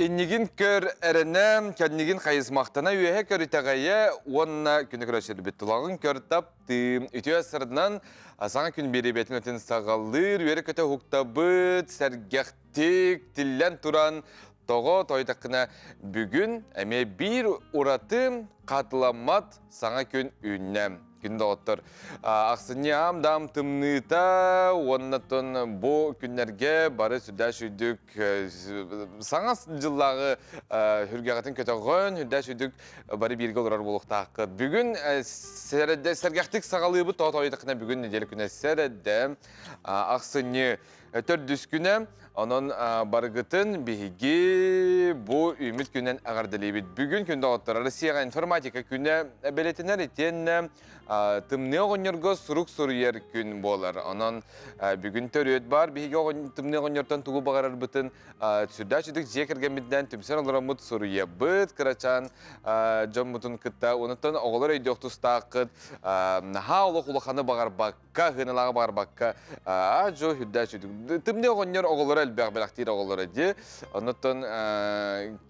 Иннигин көр эрэнэ, кэннигин хайысмахтана үөһэ көр итэҕэйэ уонна күнү көрөсүрбүт тулаҕын көр таптыы. Үтүө сырдынан саҥа күн биэриибэтин өтүн саҕалыыр, үөрэ-көтө уһуктабыт, сэргэхтик, тиллэн туран тоҕо тойтаххына бүгүн эмиэ биир ураты хатыламмат саҥа күн үүннэ. Күн доҕоттор, ахсынньы аам-даам тымныыта уоннаттан бу күннэргэ бары сүрдээх сүйдүк саҥа дьыллааҕы хүргэҕитин көтөҕөн, сүрдээх сүйдүк бары бииргэ олорор буолуохтааххыт. Бүгүн сэргэхтик саҕалыыбыт, тоҕо тоойдоххуна бүгүн нэдиэлэ күнэ сэрэдэ, ахсынньы төрдүс күнэ. Онон барыгытын биһиги бу үүммүт күнэн эҕэрдэлиибит. Бүгүн күн доҕоттор Россияҕа информатика күнэ бэлиэтэнэр итиэннэ тымныы оҕонньорго сурук суруйар күн буолар. Онон бүгүн төрүөт баар. Биһиги тымныы оҕонньортон тугу баҕарарбытын сүрдээх үчүгэй дьиэ кэргэммитинэн түмсэн олороммут суруйабыт кырачаан дьоммутун кытта. Онуттан оҕолор өйдүөх тустааххыт. Наһаа олох улаханы баҕарбак Ка хыналаҕа барбакка аа-дьуо үрдээх сүдүк. Тымныы оҕонньор оҕолоро элбэх бэлэхтиир оҕолоро дии. Оннуттан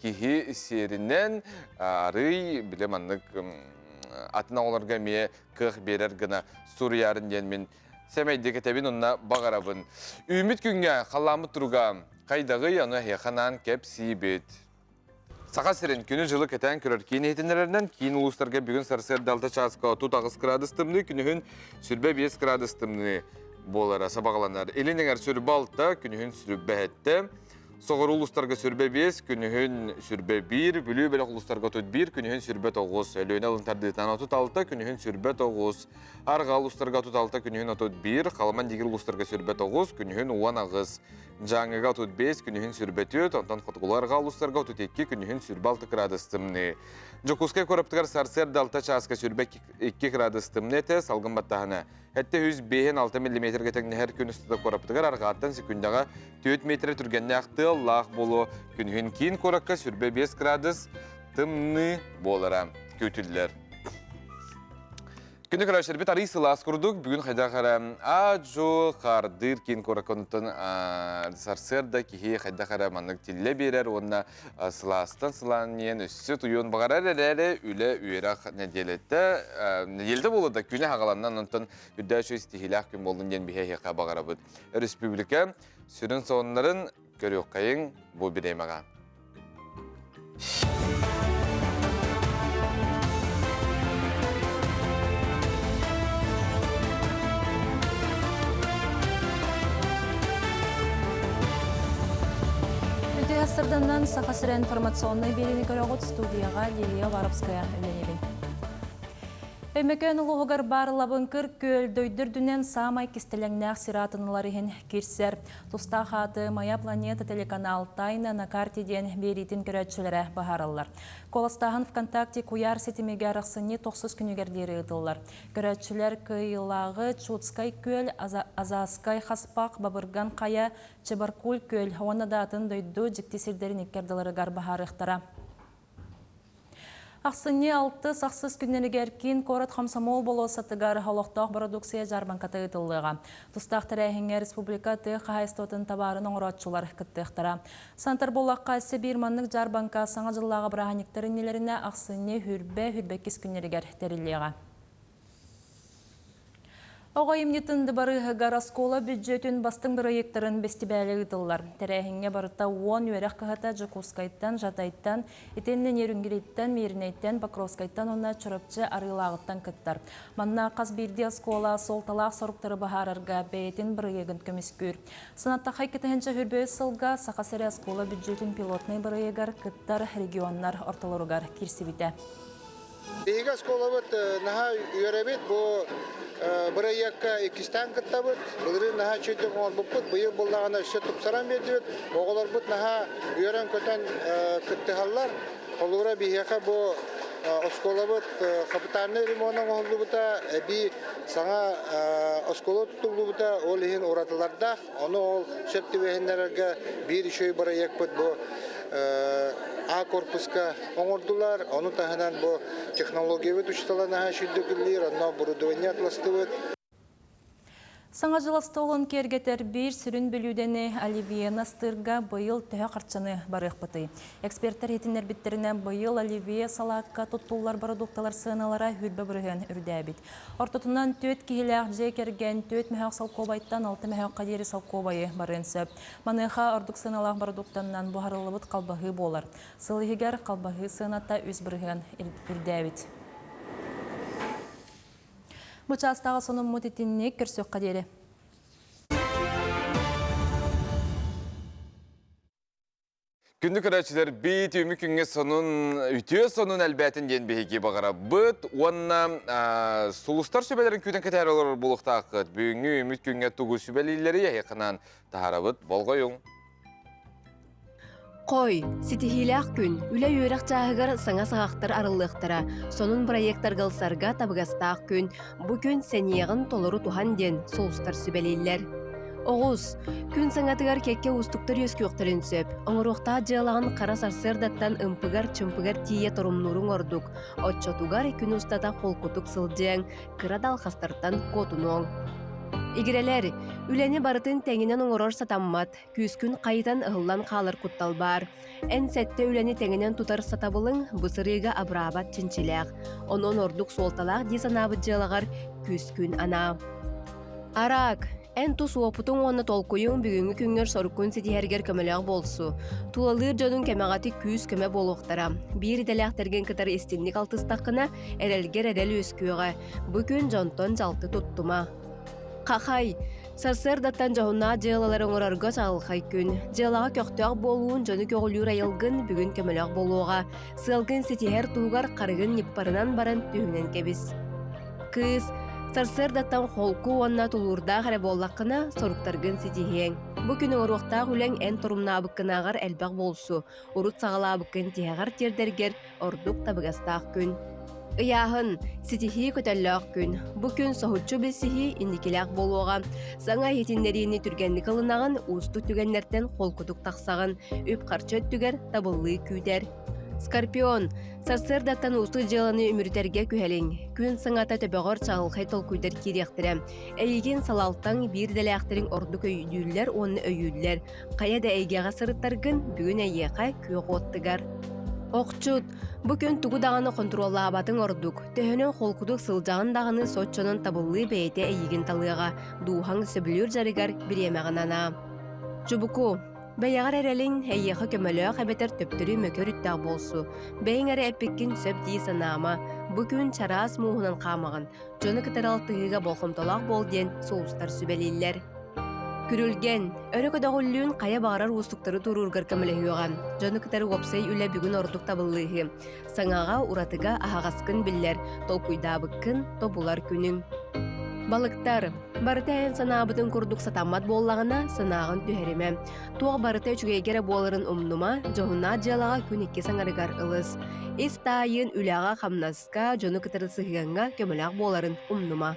киһи сиэринэн арыый бile маннык атын оҕолорго эмиэ кыах биэрэр гына суруйарын диэн мин сэмэйдик этэбин онно баҕарабын. Үүммүт күҥҥэ халлааммыт туруга хайдаҕый ону эһиэхэ анаан кэпсиибит. Саха сирин күнү-дьылы кэтээн көрөр киин иһитиннэрэринэн киин улуустарга бүгүн сарсыарда 6 чааска 38 градус тымныы, күнүһүн 25 градус тымныы буолара сабаҕаланар. Илин эҥэр 26, күнүһүн 27, соҕуруу улуустарга 25, күнүһүн 21, Бүлүү бөлөх улуустарга 31, күнүһүн 29, Өлүөнэ алын тардыытынан 36, күнүһүн 29, Арҕаа улуустарга 36, күнүһүн 31, Халыман Дигир улуустарга 29, күнүһүн 18, Дьааҥыга 35, күнүһүн 24, онтон хотугуларга улуустарга 32, күнүһүн 26 градус тымныы. Дьокуускай куораптыгар сарсыарда 6 чааска 22 градус тымныы этэ, салгын баттаһына. Эттэ 105-6 миллиметргэ тэҥнэһэр күн устата куораптыгар арҕааттан секундаҕа 4 метр түргэннээх тыаллаах буолуо. Күнүһүн киин куоракка 25 градус тымныы буолара күүтүллэр. Күнү көрөөччүлэрбит арый сылаас курдук бүгүн хайдах эрэ аа-дьуо хаардыыр киин куоракка сарсыарда киһи хайдах эрэ маннык тиллэ биэрэр уонна сылаастан сылаанньыйан өссө туйуон баҕарар эрээри үлэ үөрэх нэдиэлэтэ нэдиэлэтэ буолуо да күнэ хаҕаланна онтон үрдээх үчүгэй ситиһиилээх күн буоллун диэн биһи эһиэхэ баҕарабыт. Өрөспүүбүлүкэ сүрүн сонуннарын көрүөххэйиҥ бу бириэмэҕэ. Үтүө сырданнан Саха сирэ информационнай биэриини көрөҕүт студияҕа Лилия Варовская үлэлиибин. Өймөкөөн улууһугар баар Лабыҥкыр күөл дойду үрдүнэн саамай кистэлэҥнээх сир аатыналар иһин киирсэр. Тустаах ааты «Моя планета» телеканал «Тайна на карте» диэн биэриитин көрөөччүлэрэ быһаараллар. Куоластааһын ВКонтакте куйаар ситимигэр ахсынньы тохсус күнүгэр диэри ыытыллар. Көрөөччүлэр Кыайыылааҕы Чудскай күөл, Азаскай хаспах, Бабырган хайа, Чебаркуль күөл уонна да атын дойду дьикти сирдэрин икки ардыларыгар быһаарыахтара. Ахсынньы алтыс ахсыс күннэригэр киин куорат Хомсомуол болуоссатыгар олохтоох бородууксуйа дьаарбаҥката ыытыллыаҕа. Тустаах тэрээһиҥҥэ республика тыа хаһаайыстыбатын табаарын оҥорооччулар кыттыахтара. Сантар буоллахха, өссө биир маннык дьаарбаҥка Саҥа дьыллааҕы бырааһынньыктар иннилэринэ ахсынньы хүрбэ-хүрбэккис күннэригэр тэриллиэҕэ. Оҕо айымньытын дыбарыаһыгар оскуола бүддьүөтүн бастыҥ бырайыактарын бэстибээлэ ыытыллар. Тэрээһиҥҥэ барыта уон үөрэх кыһата Дьокуускайтан, Жатайтан, итиэннэ Нерюнгриттэн, Мииринэйтэн, Покровскайтан уонна Чурапчы Арыылааҕыттан кыттар. Манна хас биирдии оскуола суолталаах соруктары быһаарарга бэйэтин бырайыагын көмүскүүр. Санаттахха 2023 сылга Саха сирэ оскуола бүддьүөтүн пилотнай бырайыагар кыттар регионнар ортолоругар киирсибитэ. Биһиги оскуолабыт наһаа үөрэбит бу бырайыакка иккистээн кыттабыт. Былырыын наһаа үчүгэйдик оҥорбуппут, быйыл буллаҕына өссө тупсаран биэрдибит. Оҕолорбут наһаа үөрэн-көтөн кыттыһаллар. Холобура биһиэхэ бу оскуолабыт капитальнай ремонт оҥоһуллубута, эбии саҥа оскуола тутуллубута, ол иһин уратылардаах. Ону ол сөп түбэһиннэрэргэ биир үчүгэй бырайыакпыт бу А корпуска оҥордулар. Ону таһынан бу технологиябыт учуутала наһаа үчүгэйдик үлэлиир, онно оборудование атластыбыт. Саҥа дьыл остуолун киэргэтэр биир сүрүн бүлүүдэни оливьены астыырга быйыл төһө харчыны барыахпытый? Экспертэр иһитиннэрбиттэринэн, быйыл оливье салаакка туттуллар бородуукталар сыаналара 20% үрдээбит. Ортотунан түөрт киһилээх дьиэ кэргэн түөрт мөһөөх солкуобайтан алта мөһөөххө диэри солкуобайы барыан сөп. Маныаха ордук сыаналаах бородууктанан буһарыллыбыт халбаһыы буолар. Сыл иһигэр халбаһыы сыаната 3% үрдээбит. Бу чаастааҕы сонуммут итинник көрсүөххэ диэри. Күндү көрөөччүлэр бит үмү күҥҥэ сонун үтүө сонун элбээтин диэн биһиги баҕарабыт уонна сулустар сүбэлэрин күүтэн кэтэһэр олорор буолуохтааххыт. Бүгүҥҥү үмүт күҥҥэ тугу сүбэлииллэри эһиэхэ таһаарабыт. Болҕойуҥ. Хой, ситиһиилээх күн, үлэ-үөрэх чааһыгар саҥа саҕахтар арыллыахтара, сонун бырайыактарга ылсарга табыгастаах күн. Бу күн сэниэҕин толору туһан диэн сулустар сүбэлииллэр. Оҕус, күн саҥатыгар кэккэ уустуктар үөскүөхтэрин сөп. Оҥоруохтаах дьыалаҕын хара сарсыардаттан ымпыгар-чымпыгар тиийэ торумнууруҥ ордук. Оччотугар күн устата холкутук сылдьыаҥ, кыра да алхастартан куотунуоҥ. Игирэлэр, үлэни барытын тэҥинэн оҥорор сатаммат, күүскүн хайытан ыһыллан хаалар куттал баар. Эн сэттэ үлэни тэҥинэн тутар сатабылыҥ бу сырыыга абыраабат чинчилээх. Онон ордук суолталаах дии санаабыт дьыалаҕар күүскүн анаа. Араак, эн тус уопутуҥ уонна толкуйуҥ бүгүҥҥү күҥҥэр соруккун ситиһэргэр көмөлөөх буолсу. Тулалыыр дьонуҥ кэмэҕэтик күүс-көмө буолуохтара. Биир идэлээхтэргин кытары истинник алтыстаххына, эрэлгэр эрэл үөскүөҕэ. Бу күн дьонтон дьалты туттума. Хахай, сарсыардаттан дьоһуннаах дьыалалары оҥорорго чаҕылхай күн. Дьыалаҕа көхтөөх буолуун дьону көҕүлүүр айылгын бүгүн көмөлөөх буолуоҕа. Сыалгын ситиһэр туһугар харыгын ньыппарынан баран түһүнэн кэбис. Кыыс, сарсыардаттан холку уонна тулуурдаах эрэ буоллаххына, соруктаргын ситиһиэҥ. Бу күн оҥоруохтаах үлэҥ эн торумнаабыккынааҕар элбэх буолсу. Урут саҕалаабыккын тиһэҕэр тиэрдэргэр ордук табыгастаах күн. Ыйааһын, ситиһии көтөллөөх күн. Бу күн соһуччу билсиһии инникилээх буолуоҕа. Саҥа иһитиннэриини түргэнник ылынаҕын, уустук түгэннэртэн холкутук тахсаҕын, үп-харчы өттүгэр табыллыы күүтэр. Скорпион, сарсыардаттан уустук дьыаланы үмүрүтэргэ күһэлиҥ. Күн саҥата төбөҕөр чаҕылхай толкуйдар киириэхтэрэ. Эйигин салалтаҥ биир идэлээхтэриҥ ордук өйдүүллэр уонна өйүүллэр. Хайа да эйгэҕэ сырыттаргын, бүгүн эйиэхэ күөх уоттыгар. Охчут, бу күн тугу даҕаны хонтуруоллаабатыҥ ордук. Төһөнөн холкутук сылдьаҕын даҕаны соччонон табыллыы бэйэтэ эйигин талыаҕа, дууһаҥ сөбүлүүр дьарыгар бириэмэҕин анаа. Чубуку, бэйэҕэр эрэлиҥ эйиэхэ көмөлөөх эбэтэр төптөрү мөкөр үттээх буолсу. Бэйэҥ эрэ эппиккин сөп дии санаама. Бу күн чараас мууһунан хаамаҕын. Дьону кытары алтыһыыга болҕомтолоох буол диэн сулустар сүбэлииллэр. Күрүлгэн, өрө көтөҕүллүүн хайа баҕарар уустуктары туоруургар көмөлөһүөҕэ. Дьону кытары уопсай үлэ бүгүн ордук табыллыыһы. Саҥаҕа, уратыга аһаҕаскын биллэр, толкуйдаабыккын тобулар күнүҥ. Балыктар, барыта эн санаабытыҥ курдук сатаммат буоллаҕына, санааҕын түһэримэ. Туох барыта үчүгэйгэ эрэ буоларын умнума, дьоһуннаах дьыалаҕа күн иккис аҥарыгар ылыс. Ис таайыын үлэҕэ-хамнаска, дьону кытары сыһыаҥҥа көмөлөөх буоларын умнума.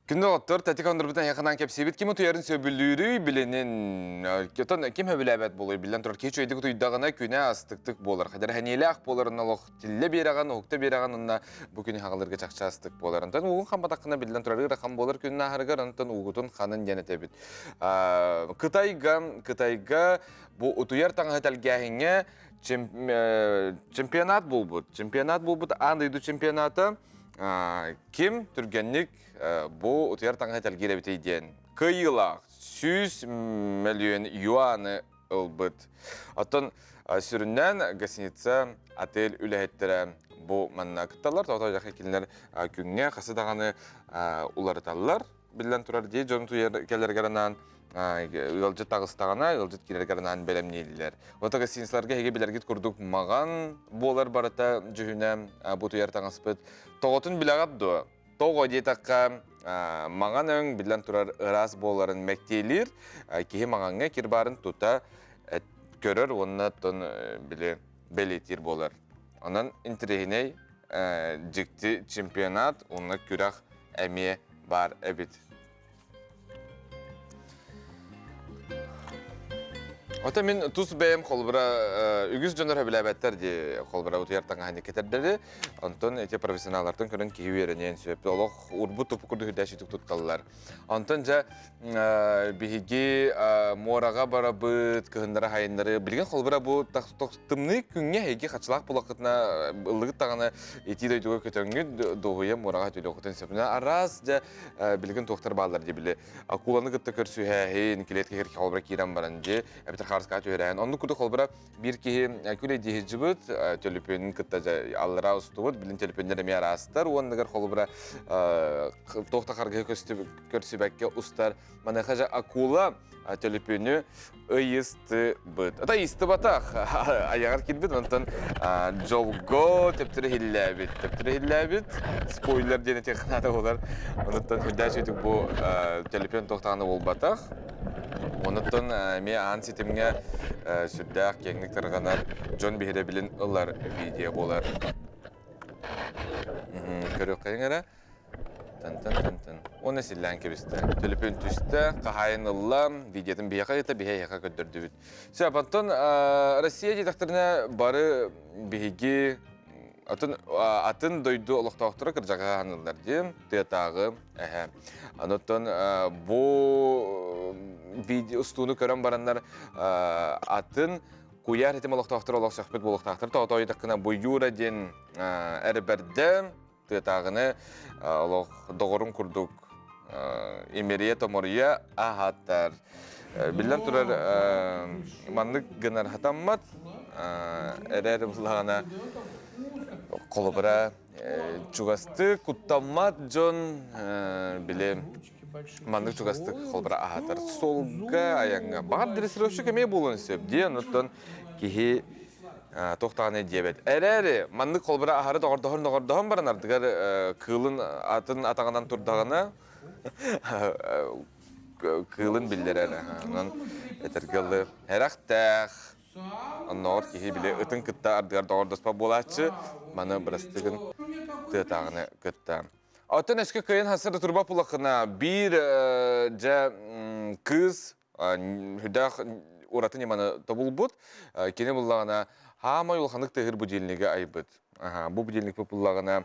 Күндү доҕоттор, тэтик ондурбутун эһиэхэ кэпсиибит. Ким утуйарын сөбүлүүрүй, билинин, отон ким сөбүлээбэт буолуой, биллэн турар, киһи үчүгэйдик утуйдаҕына күнэ астыктык буолар. Хадэр хэниэлээх буоларын олох тиллэ биэрэҕин, уһукта биэрэҕин, онно бу күнү хаҕалырга чахчы астык буолар. Онтон уугун хамматаххына биллэн турар, ыарахан буолар күнүн ааһарыгар, онтон уугутун ханын диэн этэбит. Кытайга, Кытайга бу утуйар таҥаһы тэлгээһиҥҥэ чемпионат буолбут. Чемпионат буолбут аан дойду чемпионата ким түргэнник бу утуйар таҥаһы тэлгиир эбитий диэн кыайыылаах 100 мөлүйүөн юаны ылбыт. Оттон сүрүннээн гостиница, отель үлэһиттэрэ бу манна кытталлар. Тоҕо кинилэр күҥҥэ хасы даҕаны уларыталлар. Биллэн турар дии дьон утуйар кэлэргэр анаан ыалдьыт таҕыстаҕына, ыалдьыт киирэргэр анаан бэлэмнииллэр. Ото гостиницаларга эһиги билэргит курдук маҕан буолар барыта дьүһүнэ бу утуйар таҥаспыт. Тоҕотун билэҕит дуо? Тоҕо диэтэххэ, маҥан өҥ биллэн турар ыраас буоларын мэктиэлиир. Киһи маҥаҥҥа кир баарын тута көрөр уонна оттон били бэлиэтиир буолар. Онон интэриэһинэй дьикти чемпионат уонна күрэх эмиэ баар эбит. Ото мин тус бэйэм холобура үгүс дьоннор сөбүлээбэттэр дии холобура утуйар таҥаһын кэтэрдэри. Онтон эти профессионаллартан көрөн киһи үөрэниэн сөп. Олох урбут тупу курдук үрдээччитик тутталлар. Онтон дьэ биһиги муораҕа барабыт, кыһыннары хайыннары. Билигин холобура бу тымныы күҥҥэ эһиги хачылаах булаххытына ыллыгыт даҕаны итии дойдуга көтөҥҥүт дуоһуйа муораҕа түлүөххүтүн сөп. Араас дьэ билигин туохтар бааллар дии били акуланы кытта көрсүһээһин, килиэт холобура киирэн баран дьи, эбэтэр хаарыскаҕа түһэрээһин. Оннук курдук холобура биир киһи күлэ диһиджибыт, төлөпүөнүн кытта аллараа устубут, билин төлөпүөннэр эмиэ араастар, уонныгар холобура туох да харгыһы көрсүбэккэ устар. Маныаха же акула төлөпүөнү ыйыстыбыт. Ата ыйыстыбатах аяҕар киирбит, онтон дьолго төптөрө иһиллээбит. Төптөрө иһиллээбит, спойлер диэн этиэх наада буолар. Онуттан үрдээч үтүк бу төлөпүөн туохтаҕына буолбатах. Онуттан эмиэ аан ситимҥэ сүрдээх киэҥник тарҕанар дьон биһирэбилин ылар видео буолар. Көрүөххэйиҥ эрэ. Тын-тын-тын-тын. Уонна силлээн кэбистэ. Төлөпүөн түстэ, хаһаайын ылла, видеотын биһиэхэ ыйыта, биһи эһиэхэ көрдөрдүбүт. Сөп, оттон Россия диэтэхтэринэ бары биһиги атын, атын дойду олохтоохторо кырдьаҕаһы аһаныллар диэн тыатааҕы эһэ. Онуттан бу видео устууну көрөн бараннар атын куйаар этим олохтоохторо олох сөхпүт буолуохтаахтар. Тоҕо бу Юра диэн эрбэрдэ тыатааҕыны олох доҕорун курдук имэрийэ-томоруйа аһатар. Биллэн турар, маннык гынар хатаммат. Эрэр буллаҕына холобура чугастык куттаммат дьон били маннык чугастык холобура аһатар. Суолга айаҥҥа баҕар дрессировщик эмиэ буолуон сөп диэн оттон киһи туох даҕаны диэбэт. Эрээри маннык холобура аһары доҕордоһон-доҕордоһон баран ардыгар кыылын атын атаҕынан турдаҕына кыылын биллэрэр. Онон этэргэ дылы эрэхтээх. Оннооҕор киһи били ытын кытта ардыгар доҕордоспот буолааччы. Маны бырастыгын тыатааҕыны кытта. Оттон өскө кыайан хасса да турба пулахына биир дьэ кыыс Үрдээх ураты ньыманы тобулбут. Кини буллаҕына хаамай улаханнык тыаһыыр будильнигы айбыт. Бу будильник буллаҕына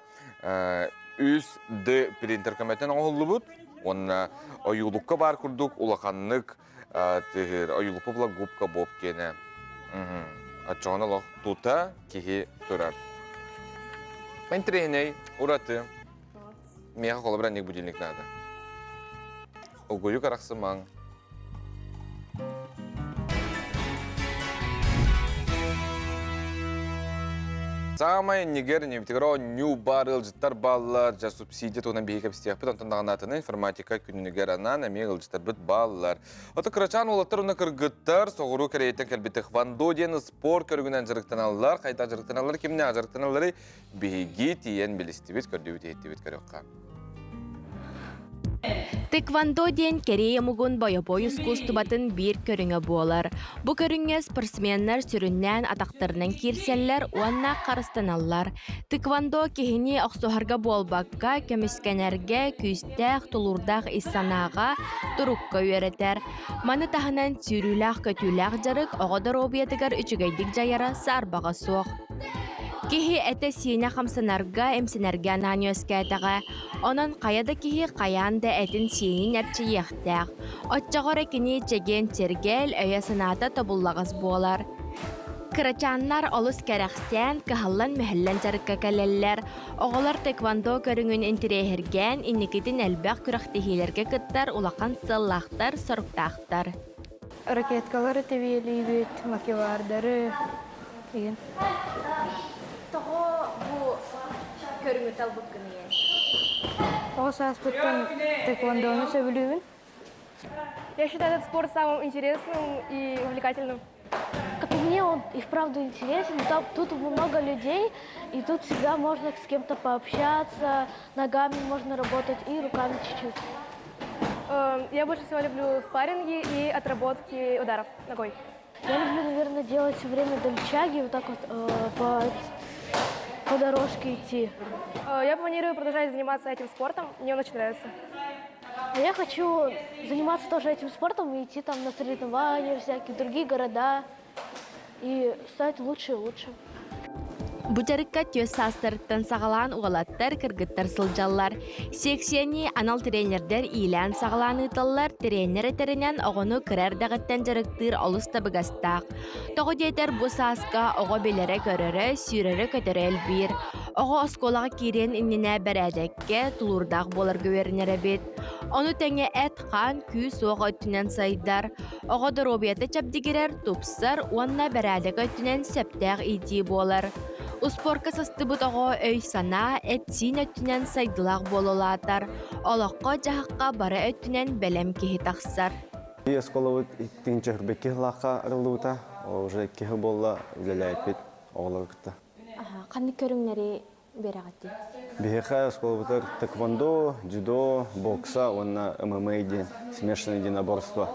3D принтер көмөтүнэн оҥоһуллубут уонна ойуулукка баар курдук улаханнык тыаһыыр. Ойуулукка була губка Боб киэнэ. Оччоҕуна олох тута киһи турар. Интэриэһинэй, ураты. Миэхэ холобура анньык будильник наада. Угуйук арахсымаҥ. Саамай иннигэр иннибитигэр оонньуу баар ыалдьыттар бааллар, дьэ субсидия туһунан биһиги кэпсэтиэхпит, онтон даҕаны атын информатика күнүнүгэр анаан эмиэ ыалдьыттарбыт бааллар. Ото кырачаан уолаттар уонна кыргыттар соҕуруу Кореяттан кэлбит тхэквондо диэн спорт көрүҥүнэн дьарыктаналлар, хайдах дьарыктаналлар, кимнээх дьарыктаналларый Биһиги тиийэн билистибит, көрдүбүт-иһиттибит көрүөххэ. Тэквондо диэн кэриэй омугун бойобуой ускуустубатын биир көрүҥэ буолар. Бу көрүҥҥэ спортсменнар сүрүннээн атахтарынан киирсэллэр уонна харыстаналлар. Тэквондо киһини охсуһарга буолбакка, көмүскэнэргэ, күүстээх, тулуурдаах ис санааҕа, турукка үөрэтэр. Маны таһынан сүүрүүлээх-көтүүлээх дьарык оҕо доруобуйатыгар үчүгэйдик дьайара саарбаҕа суох. Киһи этэ-сиинэ хамсанарга, имсэнэргэ анаан үөскээтэҕэ. Онон хайа да киһи хайаан да этин-сиинин эрчийиэхтээх. Оччоҕо эрэ кини чэгиэн-чиргэл, өйө-санаата тобуллаҕас буолар. Кырачааннар олус кэрэхсээн, кыһаллан-мүһэллэн дьарыкка кэлэллэр. Оҕолор тэквондо көрүҥүн интэриэһиргээн, инникитин элбэх күрэхтэһиилэргэ кыттар улахан сыаллаахтар-соруктаахтар. Ракеткалары тэбиэлиибит, макевардары деген. Тоҕо бу көрүҥү талбыккын ийэн? Оҕо сааспыттан тэквондону сөбүлүүбүн. Я считаю этот спорт самым интересным и увлекательным. Мне он и вправду интересен. Там, тут много людей, и тут всегда можно с кем-то пообщаться, ногами можно работать и руками чуть-чуть. Я больше всего люблю спарринги и отработки ударов ногой. Я люблю, наверное, делать все время дольчаги, вот так вот по дорожке идти. Я планирую продолжать заниматься этим спортом, мне он очень нравится. А я хочу заниматься тоже этим спортом и идти там на соревнования, всякие другие города и стать лучше и лучше. Бу дьарыкка түөс саастарыттан саҕалаан уолаттар, кыргыттар сылдьаллар. Сиэксийэни анал тренердэр иилээн-саҕалаан ыыталлар. Тренер этэринэн, оҕону кыра эрдэҕиттэн дьарыктыыр олус табыгастаах. Тоҕо диэтэр, бу сааска оҕо билэрэ-көрөрө, сүүрэрэ-көтөрө элбиир. Оҕо оскуолаҕа киириэн иннинэ бэрээдэккэ, тулуурдаах буоларга үөрэнэр эбит. Ону тэҥэ эт-хаан, күүс-уох өттүнэн сайдар. Оҕо доруобуйата чэбдигирэр, тупсар уонна бэрээдэк өттүнэн сөптөөх иитии буолар. Успуорка сыстыбыт оҕо өй-санаа, эт-сиин өттүнэн сайдыылаах буола улаатар, олоххо-дьаһахха бары өттүнэн бэлэм киһи тахсар. Оскуолабыт иккинчи хөрбекки сылаахха арыллыбыта, уже икки буолла үлэлээппит оҕолору кытта. Ханнык көрүҥнэри биэрэҕитий? Биһиэхэ оскуолабытыгар тэквондо, дзюдо, бокса уонна ММА диэн смешанное единоборство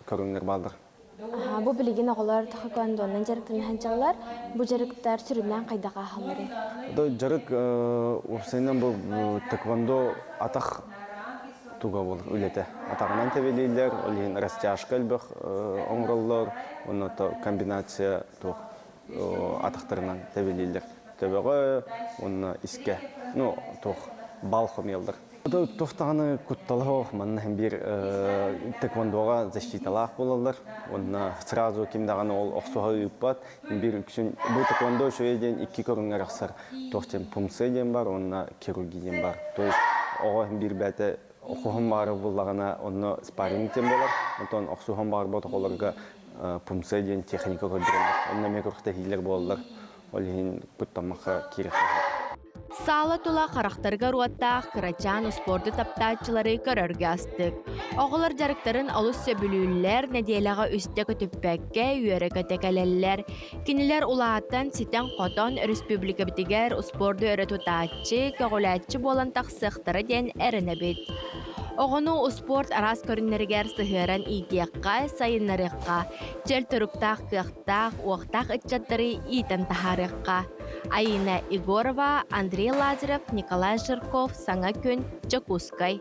көрүҥнэр бааллар. Бу билигин оҕолор тхэквондонан дьарыктана сылдьаллар. Бу дьарыктар сүрүннээн хайдах ааһалларый? Дьарык уопсайынан бу тэквондо атах туга буолар үлэтэ. Атаҕынан тэбилииллэр, ол иһин растяжка элбэх оҥороллор, уонна комбинация туох атахтарынан тэбилииллэр. Төбөҕө уонна искэ, ну, туох бал хомуйаллар. Туох даҕаны куттала суох, манна һин биир тэквондоҕа защиталаах буолаллар. Уонна сразу ким даҕаны ол охсуһа ыыппат. Биир үксүн бу тэквондо үчүгэй диэн икки көрүҥҥэ арахсар. Туох диэн пумсе диэн бар уонна хирургия диэн бар. То есть оҕо биир бэйэтэ охсуһан баҕарар буоллаҕына, онно спарринг диэн буолар. Онтон охсуһан баҕарбат оҕолорго пумсе диэн техника көрдөрөллөр. Онно эмиэ күрэхтэһиилэр буолаллар. Ол иһин куттаммакка киириэххэ Саала тула харахтарыгар уоттаах кырачаан успуорду таптааччылары көрөргө астык. Оҕолор дьарыктарын олус сөбүлүүллэр, нэдиэлэҕэ үстэ көтүппэккэ, үөрэ-көтө кэлэллэр. Кинилэр улаатан, ситэн-хотон өрөспүүбүлүкэбитигэр успуорду өрө тутааччы, көҕүлээччи буолан тахсыахтара диэн эрэнэбит. Оҕону успуорт араас көрүҥнэригэр сыһыаран иитиэххэ, сайыннарыахха, чөл туруктаах кыахтаах, уохтаах ыччаттары иитэн таһаарыахха. Айина Егорова, Андрей Лазарев, Николай Жирков, Саҥа күн, Дьокуускай.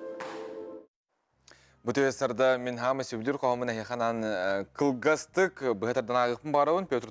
Бу сарда мин хаама сөбүлүүр хоһомун эһиэхэ кылгастык быһа тардан ааҕыахпын баҕарабын Петр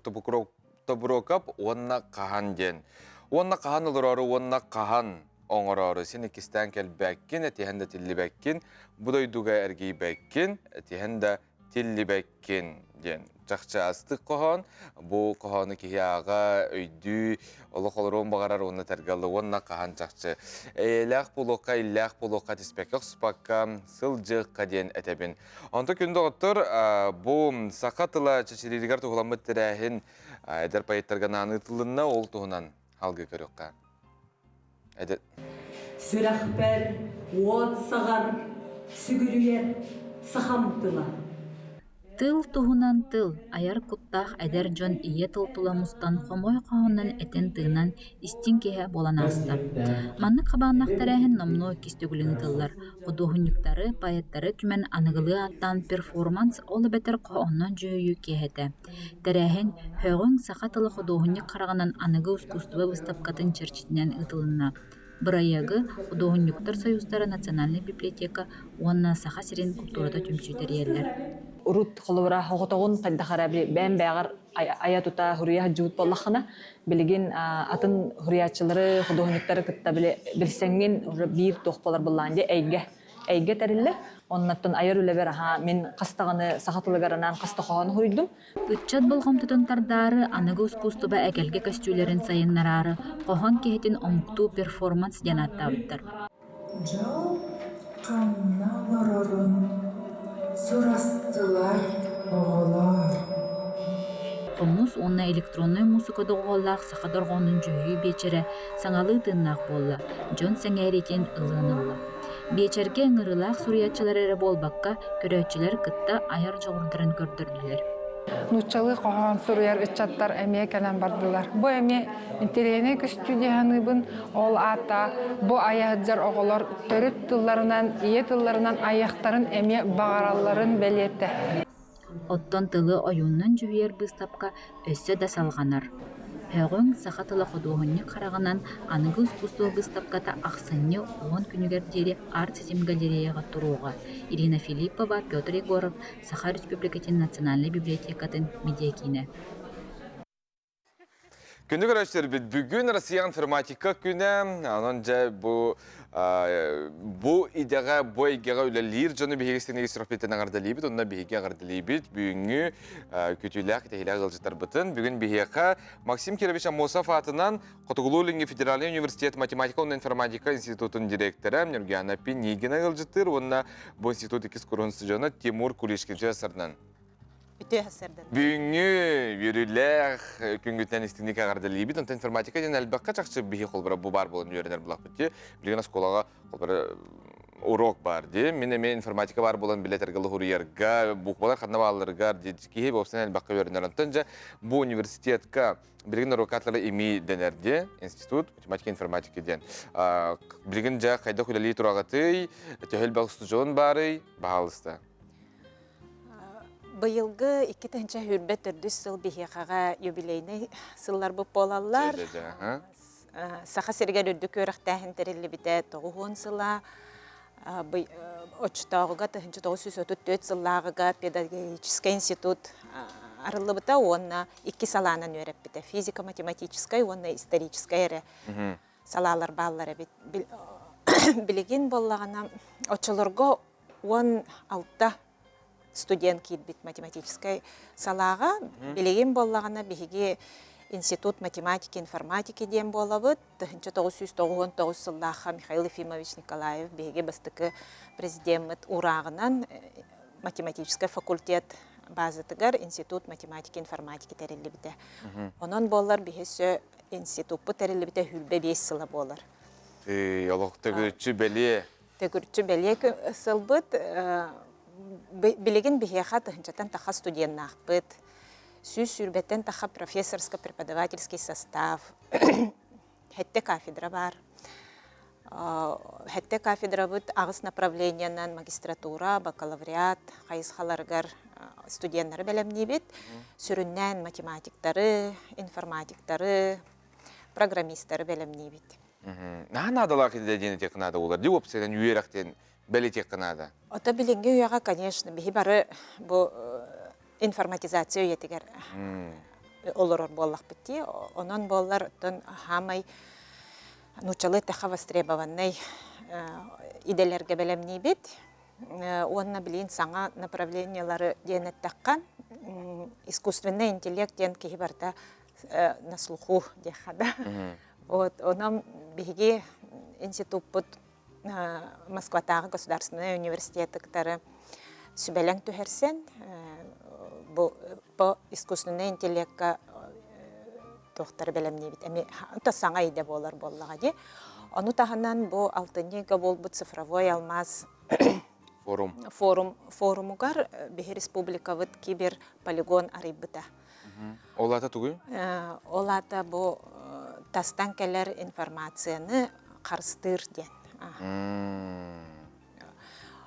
Тобуроков уонна хаһан диэн. Уонна хаһан олороору уонна хаһан оҥороору син иккистээн кэлбэккин, этиһэн да тиллибэккин, бу дойдуга эргийбэккин, этиһэн да тиллибэккин диэн чахчы астык хоһоон. Бу хоһоону киһи ааҕа, өйдүү, олох олоруон баҕарар уонна тэргэллэ уонна хаһан чахчы эйэлээх буолуохха, иллээх буолуохха түспэккэ охсупакка сылдьыахха диэн этэбин. Онто күн доҕоттор, бу саха тыла чэчирииригэр туһуламмыт тэрээһин эдэр поэттарга анаан ыытылынна, ол туһунан алгыы көрүөххэ. Сүрэхпэр уот саҕар, сүгүрүйэр сахам тыла. Тыл туһунан тыл, айар куттаах эдэр дьон ийэ тыл тула мустан хомой хоһоонунан этэн-тыынан истиҥ киэһэ буолан ааста. Маннык хабааннаах тэрээһин номнуо иккис төгүлүн ыытыллар. Худуоһунньуктары, поэттары түмэн аныгылыы ааттаан перформанс, ол эбэтэр хоһоонунан дьүһүйүү киэһэтэ. Тэрээһин «Һөҕүҥ саха тыла худуоһунньук хараҕынан аныгы ускуустуба быыстапкатын чэрчитинэн ыытылынна. Бырайыагы Худуоһунньуктар сойуустара национальнай библиотека уонна Саха сирин култуурата түмсүү тэрийэллэр. Урут холобура оҕотоҕун хайдах эрэ бэйэм бэйэҕэр айа тута хуруйа сылдьыбыт буоллаххына, билигин атын хуруйааччылары, худуоһунньуктары кытта билсэҥҥин уже биир туох буолар былаан дии эйгэ эйгэ тэриллэр. Оннуттан айар үлэбэр аһаа мин хас даҕаны саха тылыгар анаан хас да хоһоон суруйдум. Ыччат болҕомтотун тардаары, аныгы ускуустуба эгэлгэ көстүүлэрин сайыннараары хоһоон киһитин омуктуу перформанс диэн ааттаабыттар. Дьол ханна олорорун сурастылар оҕолор. Хомус уонна электроннай муусука доҕуһуоллаах саха дорҕоонун дьүһүйүү биэчэрэ саҥалыы тыыннаах буолла, дьон сэҥээриитин ылыан ылла. Биэчэргэ ыҥырыылаах суруйааччылар эрэ буолбакка, көрөөччүлэр кытта айар дьоҕурдарын көрдөрдүлэр. Нууччалыы хоһоон суруйар ыччаттар эмиэ кэлэн бардылар. Бу эмиэ интэриэһинэй көстүү дии саныыбын. Ол аата бу айа сылдьар оҕолор төрүт тылларынан, ийэ тылларынан айыахтарын эмиэ баҕаралларын бэлиэтэ. Оттон тылы ойууннан дьүһүйэр быыстапка өссө да салҕанар. ҺӨҔҮҤ саха тыла худуоһунньук хараҕынан аныгы искусство быыстапката ахсынньы уон күнүгэр диэри Арт-ситим галереяҕа туруоҕа. Ирина Филиппова, Петр Егоров, Саха Республикатын Национальнай библиотекатын медиакиинэ. Күндү көрөөччүлэрбит, бүгүн Россия информатика күнэ. Онон дьэ бу бу идэҕэ, бу эйгэҕэ үлэлиир дьону биһиги синиги сүрэхпитин эҕэрдэлиибит, онно биһиги эҕэрдэлиибит бүгүҥҥү күтүүлээх, кэтэһиилээх ыалдьыттарбытын. Бүгүн биһиэхэ Максим Кирович Аммосов аатынан Хотугулуу-Илиҥҥи федеральнай университет математика уонна информатика институтун директора Нюргиана Пинигина ыалдьыттыыр уонна бу институт иккис куруһун студена Тимур Кулишкин сардан. Үтүө сардан. Бүгүҥҥү үөрүүлээх күҥҥүтүнэн истиҥник эҕэрдэлиибит. Онтон информатика диэн элбэххэ чахчы биһи холбора бу баар буолан үөрэнэр булахпыт дии. Билигин оскуолаҕа холбора урок баар дии. Мин эмиэ информатика баар буолан билетэргэ луһуруйарга, буквалар ханна баалларыгар дии киһи уопсайынан элбэххэ үөрэнэр. Онтон дьэ бу университетка билигин норуокатлары ИМИ дэнэр дии, институт математика информатика диэн. Билигин дьэ хайдах үлэлии тураҕытый, төһө элбэх устудьуон баарый, баһаалыста. Быйылгы 2024 сыл биһиэхэҕэ юбилейнай сылларбыт буолаллар. Саха сиригэр үрдүк үөрэхтээһин тэриллибитэ 90 сыла. Оччотооҕуга 1934 сыллааҕыга педагогическай институт арыллыбыта уонна икки салаанан үөрэппитэ. Физико-математическай уонна историческай эрэ салаалар бааллар эбит. Билигин буоллаҕына оччолорго 16 студент киирбит математическай салааҕа. Билигин буоллаҕына биһиги Институт математики информатики диэн буолабыт. 1999 сыллаахха Михаил Ефимович Николаев биһиги бастакы президеммит уурааҕынан математическай факультет базатыгар Институт математики информатики тэриллибитэ. Онон буоллар биһи өссө институппут тэриллибитэ сүүрбэ биэс сыла буолар. Олох төгүрүччү бэлиэ Төгүрүччү бэлиэ сылбыт. Билигин биһиэхэ тыһыынчаттан таха студеннаахпыт. 120-тэн таха профессорско-преподавательский состав. Хэттэ кафедра бар. Хэттэ кафедрабыт аҕыс направлениенан магистратура, бакалавриат хайысхаларыгар студеннары бэлэмниибит. Сүрүннээн математиктары, информатиктары, программистары бэлэмниибит. Наһаа наадалаах идэ диэн этиэххэ наада буолар. Дии уопсайынан үөрэх диэн бэлитиэххэ наада. Ото билиҥҥи үйэҕэ, конечно, биһи бары бу информатизация үйэтигэр олорор буоллахпыт дии. Онон буоллар, оттон хаамай нууччалыы эттэххэ востребованный идэлэргэ бэлэмниибит. Уонна билигин саҥа направлениелары диэн эттэххэ, искусственный интеллект диэн киһи барыта на слуху диэххэ да. Вот, онон биһиги институппут Москватааҕы государственнай университеты кытары сүбэлэҥ түһэрсэн, бу по искусственнай интеллекка туохтары бэлэмниибит эми саҥа идэ буолар буоллаҕа дии. Ону таһынан бу алтынньыга буолбут цифровой алмаз форум форум форумугар биһи республикабыт кибер полигон арыйбыта. Ол аата тугуй? Ол аата бу тастан кэлэр информацияны харыстыыр диэн.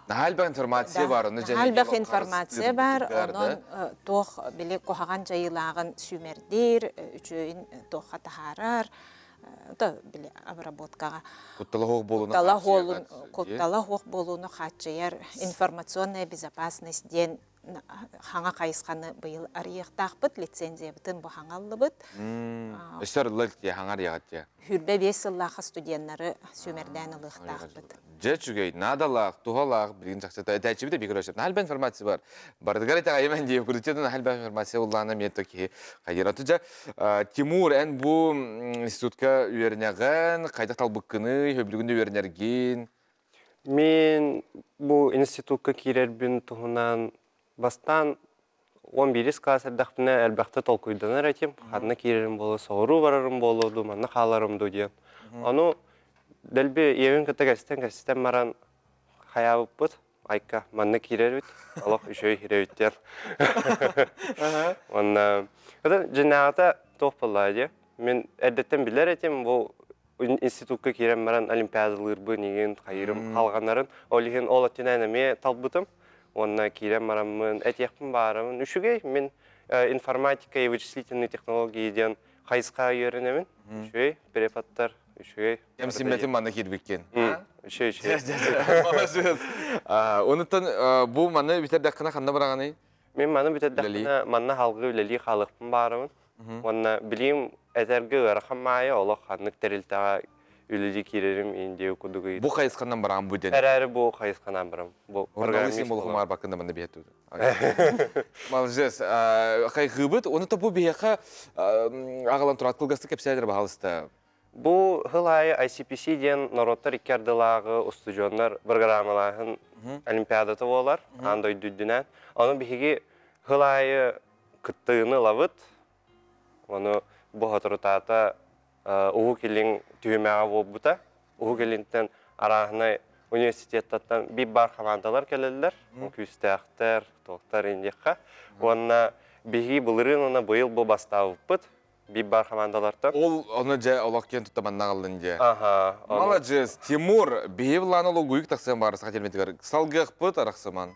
Наһаа элбэх информация бар, ону Наһаа элбэх информация бар, онон туох били куһаҕан дьайыылааҕын сүүмэрдиир, үчүгэйин туохха таһаарар, то били обработкаҕа. Куттала суох буолууну Куттала суох буолууну хааччыйар информационная безопасность диэн хаҥа хайысханы быйыл арыйыахтаахпыт, лицензиябытын бу хаҥаллыбыт. Өссө арыллар тиэ, хаҥа арыйаҕыт тиэ. 25 сыллаахха студеннары сүүмэрдээн ылыахтаахпыт. Дьэ үчүгэй, наадалаах, туһалаах, билигин чахчыта этээччибит эбии көрөсөп. Наһаа элбэх информация бар. Барытыгар итэҕэйимэн диye курутчатын наһаа элбэх информация уллаана эмиэ то киһи хайыра. Тужа Тимур, эн бу институтка үөрэнэҕин, хайдах талбыккыный, хөбүлүгүн да үөрэнэргин? Мин бу институкка киирэрбин туһунан бастаан 11 класс эрдэхпинэ элбэхтэ толкуйданар этим. Ханна киирэрим буолуо, соҕуруу барарым буолуо дуу, манна хааларым дуу диэн. Ону дэлби ийэбин кытта кэстэн-кэстэн баран хайаабыппыт. Айка, манна киирэрбит, олох үчүгэй киирэбит диэн. Уонна дьиҥнээҕитэ туох буоллаҕа дии. Мин эрдэттэн билэр этим, бу институкка киирэн баран олимпиадалыырбын игин хайыырым халҕанарын ол иһин ол өттүнэн эмиэ талбытым уонна киирэн бараммын этиэхпин баарабын үчүгэй мин информатика и вычислительные технологии диэн. хайысхаҕа үөрэнэбин. Үчүгэй преподтар, үчүгэй. Кэмсиммэтин манна киирбиккин. Үчүгэй, үчүгэй. Молодец. Онуттан бу маны бүтэрдэххинэ ханна бараҕаный? Мин маны бүтэрдэхпинэ манна халгыы үлэлии хаалыахпын баарабын. Уонна билиим этэргэ ыарахан маайа олох ханнык тэрилтэҕэ үлэлии киирэрим индия курдук Бу хайысханан бараан бу ден. Эрээри бу хайысханан барам. Бу программист болухумаар бакында манна биһет Молодец. Хайгыыбыт. Оны то бу биһиэхэ аҕалан турат кылгастык кэпсээтэр баһалыста. Бу сыл аайы ICPC диэн норуоттар икки ардылааҕы устудьуоннар бырагыраамалааһын олимпиадата буолар аан дойду үрдүнэн. Ону биһиги сыл аайы кыттыыны ылабыт. Ону бу соторутаата Уһук Илин түһүмэҕэ буолбута. Уһук Илинтэн арааһынай университеттартан биир баар хамаандалар кэлэллэр. Күүстээхтэр, туохтар индиэххэ. Уонна биһиги былырыын уонна быйыл бу бастаабыппыт. Биир баар хамаандалартан. Ол ону дьэ олох киэн тутта манна аҕаллын дьэ. Аха. Маладьыас, Тимур, биһи былаан олугуйук тахсыан баар саха телевизорыгар салгыахпыт арахсыман.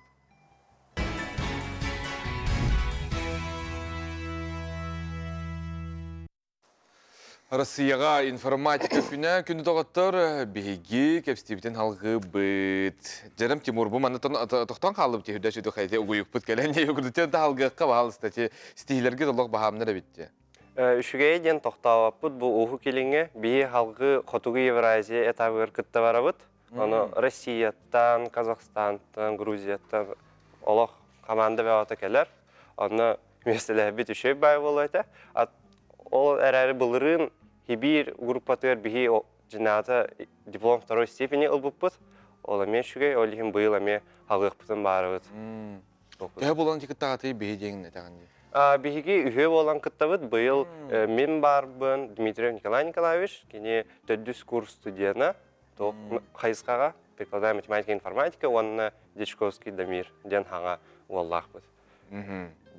Россияҕа информатика күнэ күнү доҕоттор биһиги кэпсэтиибитин халгыыбыт. Дьэрем Тимур бу манна тохтон хааллыбыт үрдэ сүдү хайты угуйукпут кэлэн югурдутен таһалгыахха баһаалыста ти стихилерге толох баһаамнар эбитти. Үчүгэйэ диэн тохтообоппут бу Уһук Илиҥҥэ биһи халгы Хотугу Евразия этабыгар кытта барабыт. Ону Россияттан, Казахстантан, Грузияттан олох команда бөҕөтө кэлэр. Онно миэстэлэһэрбит үчүгэй баай буолуо этэ. Ол эрээри былырыын Хибиир группатыгар биһи дьинаата диплом второй степени ылбыппыт. Ол эмиэ үчүгэй, ол иһин быйыл эмиэ халыахпытын баарыбыт. Төһө буолан кыттаҕатый биһи диэҥ этэҕин дии? Биһиги үһүө буолан кыттабыт. Быйыл мин баарбын Дмитриев Николай Николаевич, кини төрдүс курс студена, хайысхаҕа прикладная математика информатика уонна Дьячковский Дамир диэн хаҥа уоллаахпыт.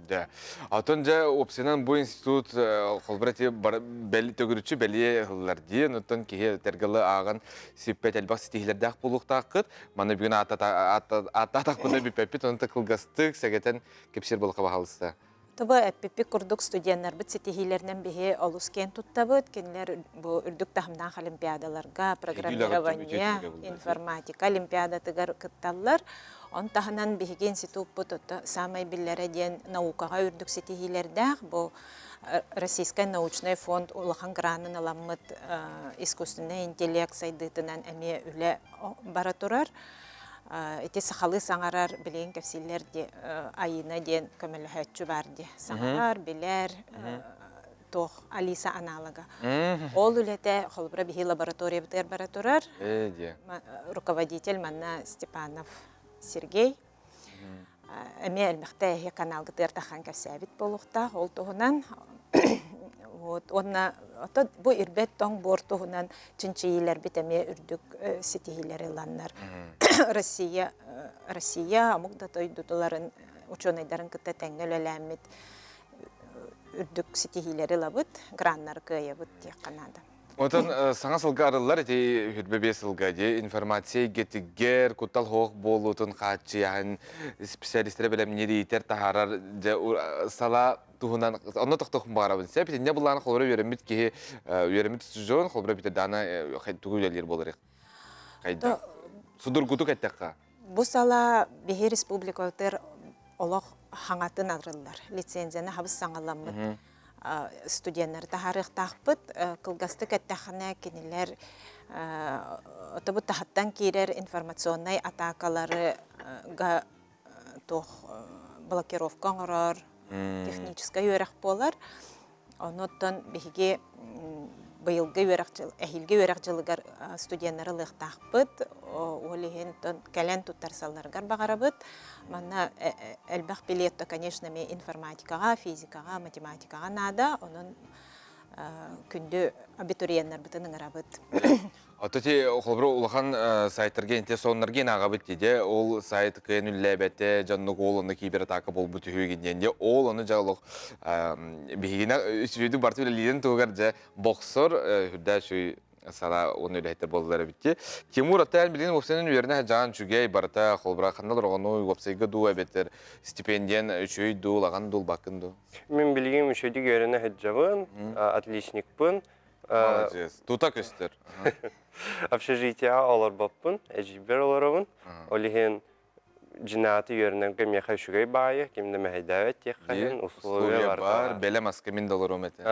Дьэ. Атын дьэ уопсайынан бу институт холбура ти төгүрүччү бэлиэ ыһыллар диэн, оттон киһи этэргалы ааҕан сиппэт элбэх ситиһиилэрдээх буолуохтааххыт. Маны бүгүн ааттаатахпына бүппэппит, онон кылгастык сэгэтэн кэпсиир буоллахха баһаалыста. Тобо эппиппит курдук студеннарбыт ситиһиилэринэн биһи олус киэн туттабыт. Кинилэр бу үрдүк таһымнаах олимпиадаларга, программирование, информатика олимпиадатыгар кытталлар. Он таһынан биһиги институппут саамай биллэрэ диэн наукаҕа үрдүк ситиһиилэрдээх. Бу Российскай научнай фонд улахан гранын ыламмыт искусственнай интеллект сайдыытынан эмиэ үлэ бара турар. Ити сахалыы саҥарар билигин кэпсииллэр ди Айыына диэн көмөлөһөөччү баар ди саҥарар, билэр туох Алиса аналога. Ол үлэтэ холобура биһи лабораториябытыгар бара турар. Руководитель манна Степанов Сергей. Эмиэ элбэхтэ эһи каналгытыгар тахан кэпсээбит буолуохтаах. Ол туһунан вот уонна ото бу ирбэт тоҥ буор туһунан чинчийиилэрбит эмиэ үрдүк ситиһиилэри ыланнар Россия Россия омук да дойдутуларын учуонайдарын кытта тэҥҥэ үлэлээммит үрдүк ситиһиилэри ылабыт, граннары кыайабыт диэххэ наада. Отон саҥа сылга арыллар ити 25 сылга дии информация эйгэтигэр куттал суох буолуутун хааччыйаһын специалистэрэ бэлэмниир иитэр таһаарар дьэ сала туһунан онно тохтоохпун баҕарабын. Сөп итиннэ былаан холобура үөрэммит киһи үөрэммит устудьуон холобура бүтэ даана тугу үлэлиир буолар хайдах судургутук эттэххэ. Бу сала биһи республикабытыгар олох хаҥатын арыллар. Лицензияны хабыс саҥаламмыт студеннары таһаарыахтаахпыт. Кылгастык эттэххинэ, кинилэр отобут таһыттан киирэр информационнай атаакалары туох блокировка оҥорор техническай үөрэх буолар. Онуттан биһиги быйылгы үөрэх дьыл, эһиилги үөрэх дьылыгар студеннары ылыахтаахпыт. Ол иһин кэлэн туттарсалларыгар баҕарабыт. Манна элбэх билет то, конечно, эмиэ информатикаҕа, физикаҕа, математикаҕа наада. Онон күндү абитуриеннарбытын ыҥырабыт. Ото ти холобура улахан сайтарга инте соннарга ааҕабыт дии ол сайт кыайан үллээбэтэ дьоннук ол ону кибератака болбут үһү диэн дьэ ол ону дьэ олох биһигинэ үчүгэйдик барыта үлэлиирин туһугар дьэ бохсор үрдээ үчүгэй. сала уон үлэһиттэр буоллар эбитти. Тимур аттаан билигин уопсайынан үөрэнэ сылдьаҕын үчүгэй барыта холбура ханна олороҕунуй уопсайга дуу эбэтэр стипендиян үчүгэй дуу улахан дуу ылбаккын дуу? Мин билигин үчүгэйдик үөрэнэ сылдьабын, отличникпын. Молодец. Тута көстөр. Общежитияҕа олорбоппун, эдьиийбэр олоробун. Ол иһин дьинааты үөрэнэргэ миэхэ үчүгэй баайы, ким да мэһэйдээбэт диэххэ иһин условия бар, бэлэм аска мин да олоруом этэ.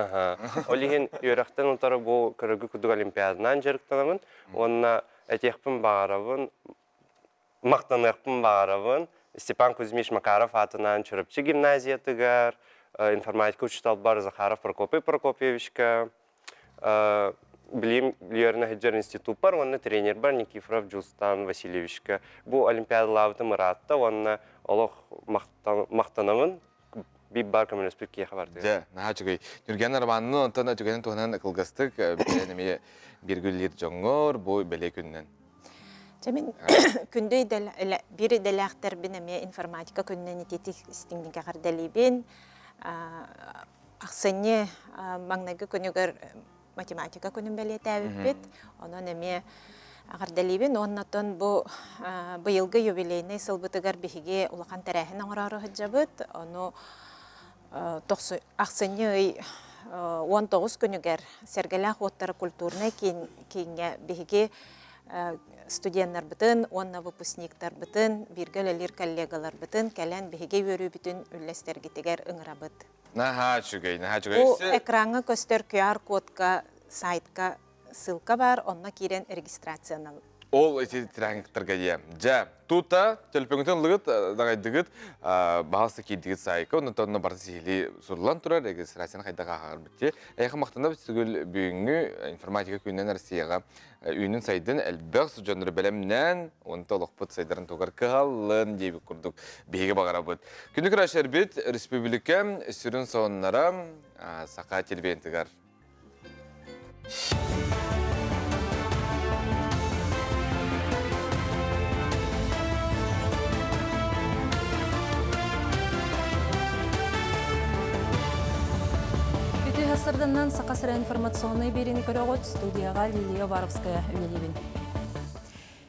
Ол иһин үөрэхтэн утары бу көрөргө курдук олимпиаданаан дьарыктанабын уонна этиэхпин баҕарабын, махтаныахпын баҕарабын Степан Кузьмич Макаров аатынан Чурапчы гимназиятыгар, информатика учууталбар Захаров Прокопий Прокопьевичка, билим үөрэнэ сылдьар институппар уонна тренербар Никифоров Дьулстан Васильевичка бу олимпиадалаабытым ыраатта уонна олох махтанабын биир баар көмөлөспүт киһиэхэ бардыга. Дьэ, наһаа үчүгэй. Нүргэн Романны онтон үчүгэйин туһунан кылгастык бэйэн эмиэ биргүллиир дьоҥҥор бу бэлиэ күнүнэн. Дьэ мин күндү биир идэлээхтэрбин эмиэ информатика күнүнэн ититик истиҥник эҕэрдэлиибин. Ахсынньы маҥнайгы күнүгэр математика күнүн бэлиэтээбиппит. Онон эмиэ эҕэрдэлиибин уонна оттон бу быйылгы юбилейнай сылбытыгар биһиги улахан тэрээһин оҥороору сылдьабыт. Ону ахсынньы ый 19 күнүгэр Сэргэлээх уоттара культурнай кииҥҥэ биһиги студеннарбытын уонна выпускниктарбытын, бииргэ үлэлиир коллегаларбытын кэлэн биһиги үөрүүбүтүн үллэстэргитигэр ыҥырабыт. Наһаа үчүгэй, наһаа үчүгэй. Бу экраҥҥа көстөр QR-кодка сайтка ссылка баар, онно киирэн регистрациянал. Ол ити тирээҥиктарга диэ. Дьэ, тута төлөпүөҥҥүтүн ыллыгыт, даҕайдыгыт, баһаалыста киирдигит саайка, онно онно барыта сиһилии суруллан турар, регистрацияны хайдах ааһарбыт дии. Эйиэхэ махтанабыт сүгүл бүгүҥҥү информатика күнүнэн Россияҕа үүнүн-сайдын элбэх дьоннору бэлэмнээн, онто олохпут сайдарын тугар кыһаллын диэбит курдук биһиги баҕарабыт. Күнү көрөшөрбүт республика сүрүн сонуннара Саха телевидениетыгар. Үтүө сарданнан Саха сирэ информационнай биэриини көрөҕүт студияҕа Лилия Уваровская үлэлиибин.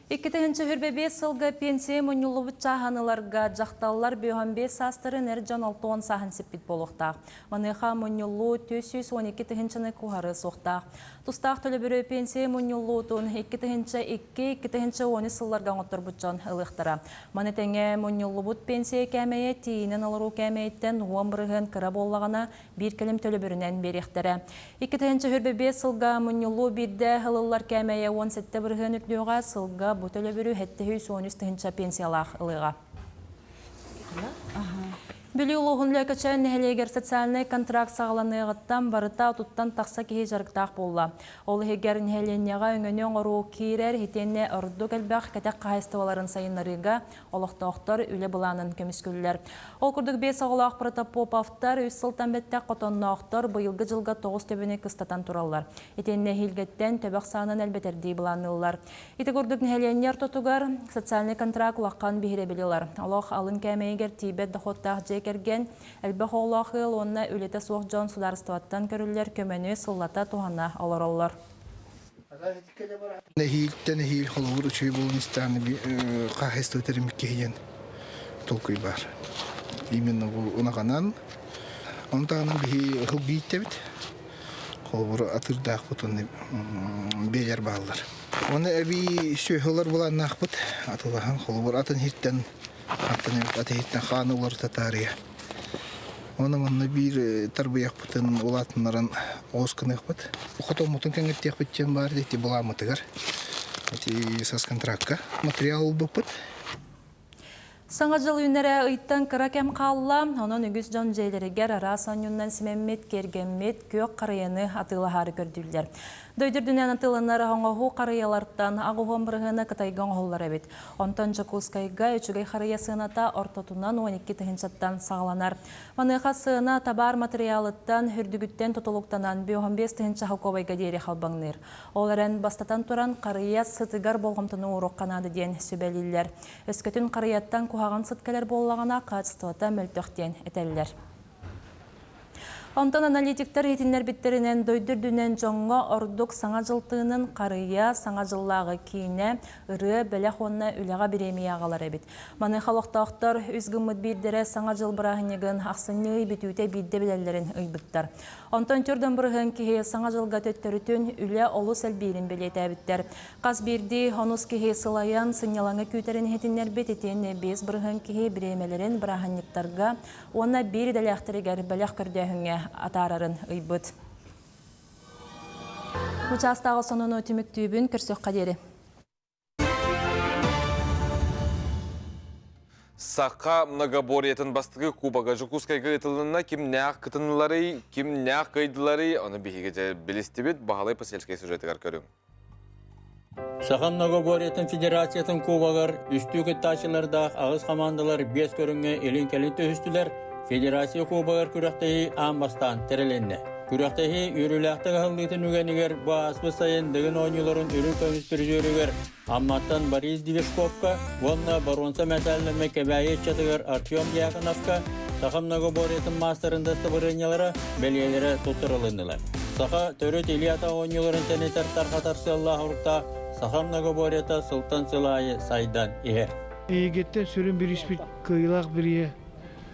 2025 сылга пенсия мунньуллубут чааһаныларга дьахталлар 55 саастарын эр дьон 60 сааһын сиппит буолуохтаах. Маныаха мунньуллуу 412 тыһыынчаны куһары суохтаах. Тустаах төлөбүрү пенсия мунньуллуутун 2002-2013 сылларга оҥотторбут дьон ылыахтара. Маны тэҥэ мунньуллубут пенсия кээмэйэ тиийинэн олоруу кээмэйиттэн 10% кыра буоллаҕына биир кэлим төлөбүрүнэн биэриэхтэрэ. 2025 сылга мунньуллуу биирдэ ылыллар кээмэйэ 17% үрдүөҕэ, сылга бу төлөбүрү 713 тыһыынча пенсиялаах ылыаҕа. Бүлүү улууһун Лөкөчөөн нэһилиэгэр социальнай контракт саҕаланыаҕыттан барыта отуттан тахса киһи дьарыктаах буолла. Ол иһигэр нэһилиэнньэҕэ өҥөнү оҥоруу киирэр итиэннэ ордук элбэх кэтэх хаһаайыстыбаларын сайыннарыыга олохтоохтор үлэ былаанын көмүскүүллэр. Ол курдук биэс оҕолоох Протопоповтар үс сылтан бэттэх хотонноохтор быйылгы дьылга тоҕус төбөнү кыстатан тураллар. Итиэннэ эһиилгэттэн төбөх саанан элбэтэрдии былаанныыллар. Ити курдук нэһилиэнньэ ортотугар социальный контракт улахан биһирэбили ылар. Олох алын кээмэйигэр тиийбэт дохуоттаах дьиэ кэргэн, элбэх оҕолоох ыал уонна үлэтэ суох дьон судаарыстыбаттан көрүллэр көмөнү сыллата туһана олороллор. Нэһиилтэн эһиил холобур үчүгэй буолан истэҕинэ хаһаайыстыба тэриммит киһи диэн толкуй баар. Именно бу ынаҕынан. Ону таһынан биһи ыһыл бииттэбит. Холобур атыырдаахпыт уонна биэлэр бааллар. Уонна эбии сүөһүлэр былааннаахпыт. Атылаһан холобур атын иһиттэн аттан эбит ат иһиттэн хааны уларыта таарыйа. Уонна манна биир тарбыйахпытын улаатыннаран оҕус гыныахпыт. Хотоммутун кэҥэттиэхпит диэн баар ити былааммытыгар. Ити соцконтракка материал ылбыппыт. Саҥа дьыл үүнэрэ ыйтан кыра кэм хаалла, онон үгүс дьон дьиэлэригэр араас оонньуунан симэммит, киэргэммит күөх харыйаны атыылаһаары көрдүүллэр. Дойду үрдүнэн атыыланар оҥоһуу харыйалартан аҕыс бырыһыана Кытайга оҥоһуллар эбит. Онтон Дьокуускайга үчүгэй харыйа сыаната ортотунан 12 тыһыынчаттан саҕаланар. Маныаха сыана табаар матырыйаалыттан, үрдүгүттэн тутулуктанан 55 тыһыынча холкуобайга диэри халбаҥныыр. Ол эрэн, бастатан туран, харыйа сытыгар болҕомтону ууруохха наада диэн сүбэлииллэр. Өскөтүн харыйаттан куһаҕан сыт кэлэр буоллаҕына, хаачыстыбата мөлтөх диэн этэллэр. Онтон аналитиктар иһитиннэрбиттэринэн дойду үрдүнэн дьоҥҥо ордук Саҥа дьыл тыынын харыйа, Саҥа дьыллааҕы киинэ, ырыа, бэлэх уонна үлэҕэ бириэмийэ аҕалар эбит. Маныаха олохтоохтор үс гыммыт биирдэрэ Саҥа дьыл бырааһынньыгын ахсынньы ый бүтүүтэ биирдэ билэллэрин ыйбыттар. Онтон төрдөн бырыһыан киһи Саҥа дьылга төттөрүтүн үлэ олус элбиирин бэлиэтээбиттэр. Хас биирдии онус киһи сылайан, сынньалаҥы күүтэрин иһитиннэрбит итиэннэ 5% киһи бириэмэлэрин бырааһынньыктарга уонна биир идэлээхтэригэр бэлэх көрдөөһүҥҥэ атаарарын ыйбыт. Учаастааҕы сонуну түмүктүүбүн көрсөххө диэри. Саха многоборьетын бастакы кубога Жукускайга ыытылынна. Кимнээх кытынныларый, кимнээх кыайдыларый, ону биһиги дьэ билистибит. Баһылай Посельскай сюжетыгар көрүҥ. Саха многоборьетын федерациятын кубогар үстүү кыттааччылардаах аҕыс хамаандалар биэс көрүҥҥэ илин-кэлин түһүстүлэр. Федерация кубогар күрэхтэһии аан бастаан тэрилиннэ. Күрэхтэһии үөрүүлээхтик аһыллыытын үгэнигэр бу ааспыт сайын Дыгын оонньууларын үрүҥ көмүс призерүгэр Амматтан Борис Движковка уонна боруонса мэтээллэммит Кэбээйи ыччатыгар Артем Дьяконовка саха многоборьетын маастарын дастабырыанньалара, бэлиэлэрэ туттарылыннылар. Саха төрүт илии-атах оонньууларын тэнитэр тарҕатар сыаллаах уруктаах саха многоборьета сылтан сыл аайы сайдан иһэр. Эйигиттэн сүрүн бириспит кыайыылаах бириэ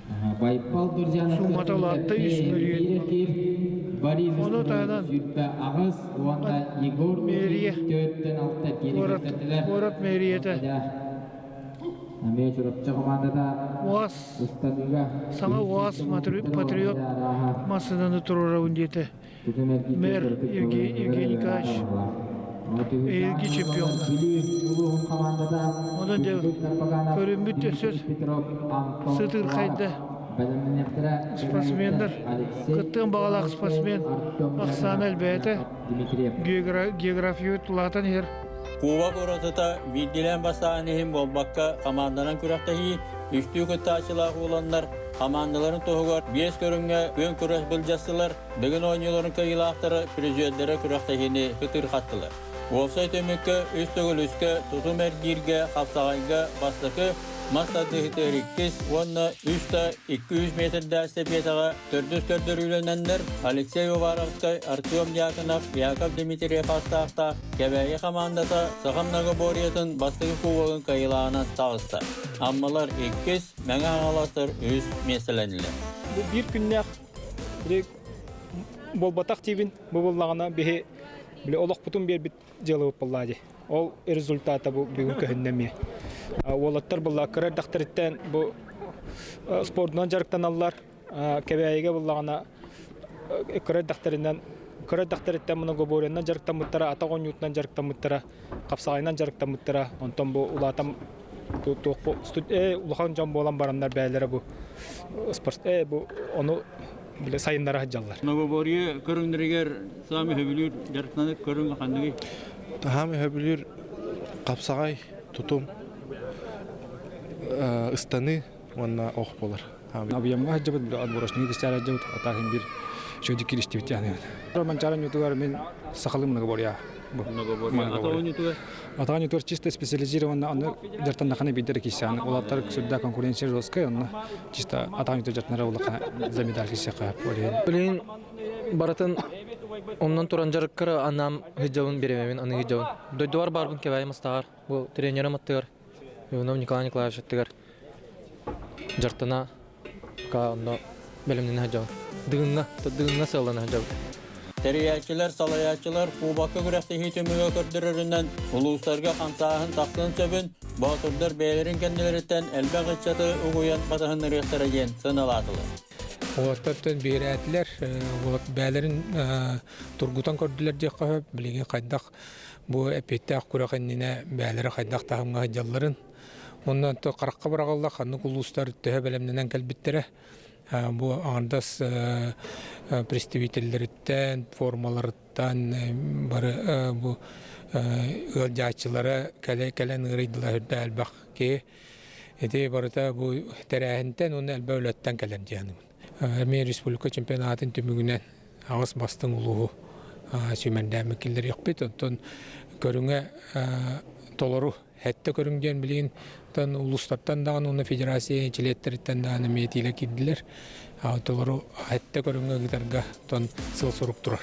Суммата улаатта үс мөлүйүөн. Ону таһынан мэрия, куорат, куорат мэрията УАЗ, саҥа УАЗ патриот массыынаны туруорабын диэтэ. Мэр Евгений Николаевич эһиилги чемпионҥа. Онон дьэ көрүммүт өссө сытыырхайда спортсменнар кыттыан баҕалаах спортсмен ахсаана элбээтэ, география улаатан иһэр. Кубок уратыта биирдиилээн бастаан иһин буолбакка хамаанданан күрэхтэһии үстүү кыттааччылаах уоланнар хамаандаларын туһугар биэс көрүҥҥэ күөн күрэс былдьастылар. Дыгын оонньууларын кыайыылаахтара призердэрэ күрэхтэһиини кытыырхаттылар. Уопсай түмүккэ үс төгүл үскэ тутум эргииргэ хапсаҕайга бастакы, мас тардыһыытыгар иккис уонна үс да 200 метрдээх эстэпиэтэҕэ төрдүс көрдөрүүлэнэннэр Алексей Уваровскай, Артем Дьяконов, Яков Дмитриев астаахтаах Кэбээйи хамаандата саха многоборьетын бастакы кубогын кыайыылааҕынан таҕыста. Аммалар иккис, Мэҥэ Хаҥаластар үһүс миэстэлэннилэр. Биир күннээх били буолбатах диибин бу буллаҕына биһи били олохпутун биэрбит дьыалабыт буоллаа дии. Ол результата бу бүгүн көһүннэ эмиэ. Уолаттар булла кыра эрдэхтэриттэн бу спордунан дьарыктаналлар. Кэбээйигэ буллаҕына кыра эрдэхтэринэн кыра эрдэхтэриттэн многоборьенан дьарыктаммыттара, атах оонньуутунан дьарыктаммыттара, хапсаҕайынан дьарыктаммыттара. Онтон бу улаатан туох улахан дьон буолан бараннар бэйэлэрэ бу спорт бу ону бile сайыннара сылдьаллар. Многоборье көрүҥнэригэр саамай сөбүлүүр дьарыктанар көрүҥ ханныгый? Саамай сөбүлүүр хапсаҕай, тутум, ыстаныы уонна ох буолар. Абыйамҥа сылдьабыт, бile отборочный кистээр сылдьабыт, атааһын биир үчүгэйдик киристибит диэн. Манчаары ньутугар мин сахалыы многоборье Атаҕын ньутугар чисто специализированно аны дьартаннахана биирдэр киссааны улаттар сүрдээх конкуренция жесткая онно чисто атаҕын ньутугар дьартанара улахан за медаль киссэхэ Билигин барытын оннон туран дьарыккара анаам сылдьабын бириэмэбин аны сылдьабын. Дойдубар барбын Кэбээйи Мастааҕар бу тренерим аттыгар Иванов Николай Николаевич аттыгар дьартана онно бэлэмнэнэ сылдьабын. Дыгыҥҥа, дыгыҥҥа сыаллана сылдьабыт. Тэрийээччилэр, салайааччылар кубокка күрэхтэһии түмүгэ көрдөрөрүнэн улуустарга хамсааһын тахсыан сөбүн, боотурдар бэйэлэрин кэннилэриттэн элбэх ыччаты угуйан батыһыннарыахтара диэн сыаналаатылар. Уолаттартан биһирээтилэр, бэйэлэрин тургутан көрдүлэр диэххэ сөп. Билигин хайдах бу эппиэттээх күрэх иннинэ бэйэлэрэ хайдах таһымҥа сылдьалларын Онно харахха быраҕылла ханнык улуустар төһө бэлэмнэнэн кэлбиттэрэ бу аҥардас представителлэриттэн, формаларыттан бары бу ыалдьааччылара кэлэн ыарыйдылар үрдэ элбэх киһи. Ити барыта бу тэрээһинтэн уонна элбэх үлэттэн кэлэр диэн. Эмиэ республика чемпионатын түмүгүнэн аҕыс бастыҥ улууһу сүүмэрдээбит киллэриэхпит. Оттон көрүҥэ толору Сэттэ көрүҥ диэн билигин улуустартан даҕаны уонна федерация чилиэттэриттэн даҕаны эмиэ этиилэр киирдилэр. Толору хэтте көрүҥҥэ ыытарга тон сыл сурук турар.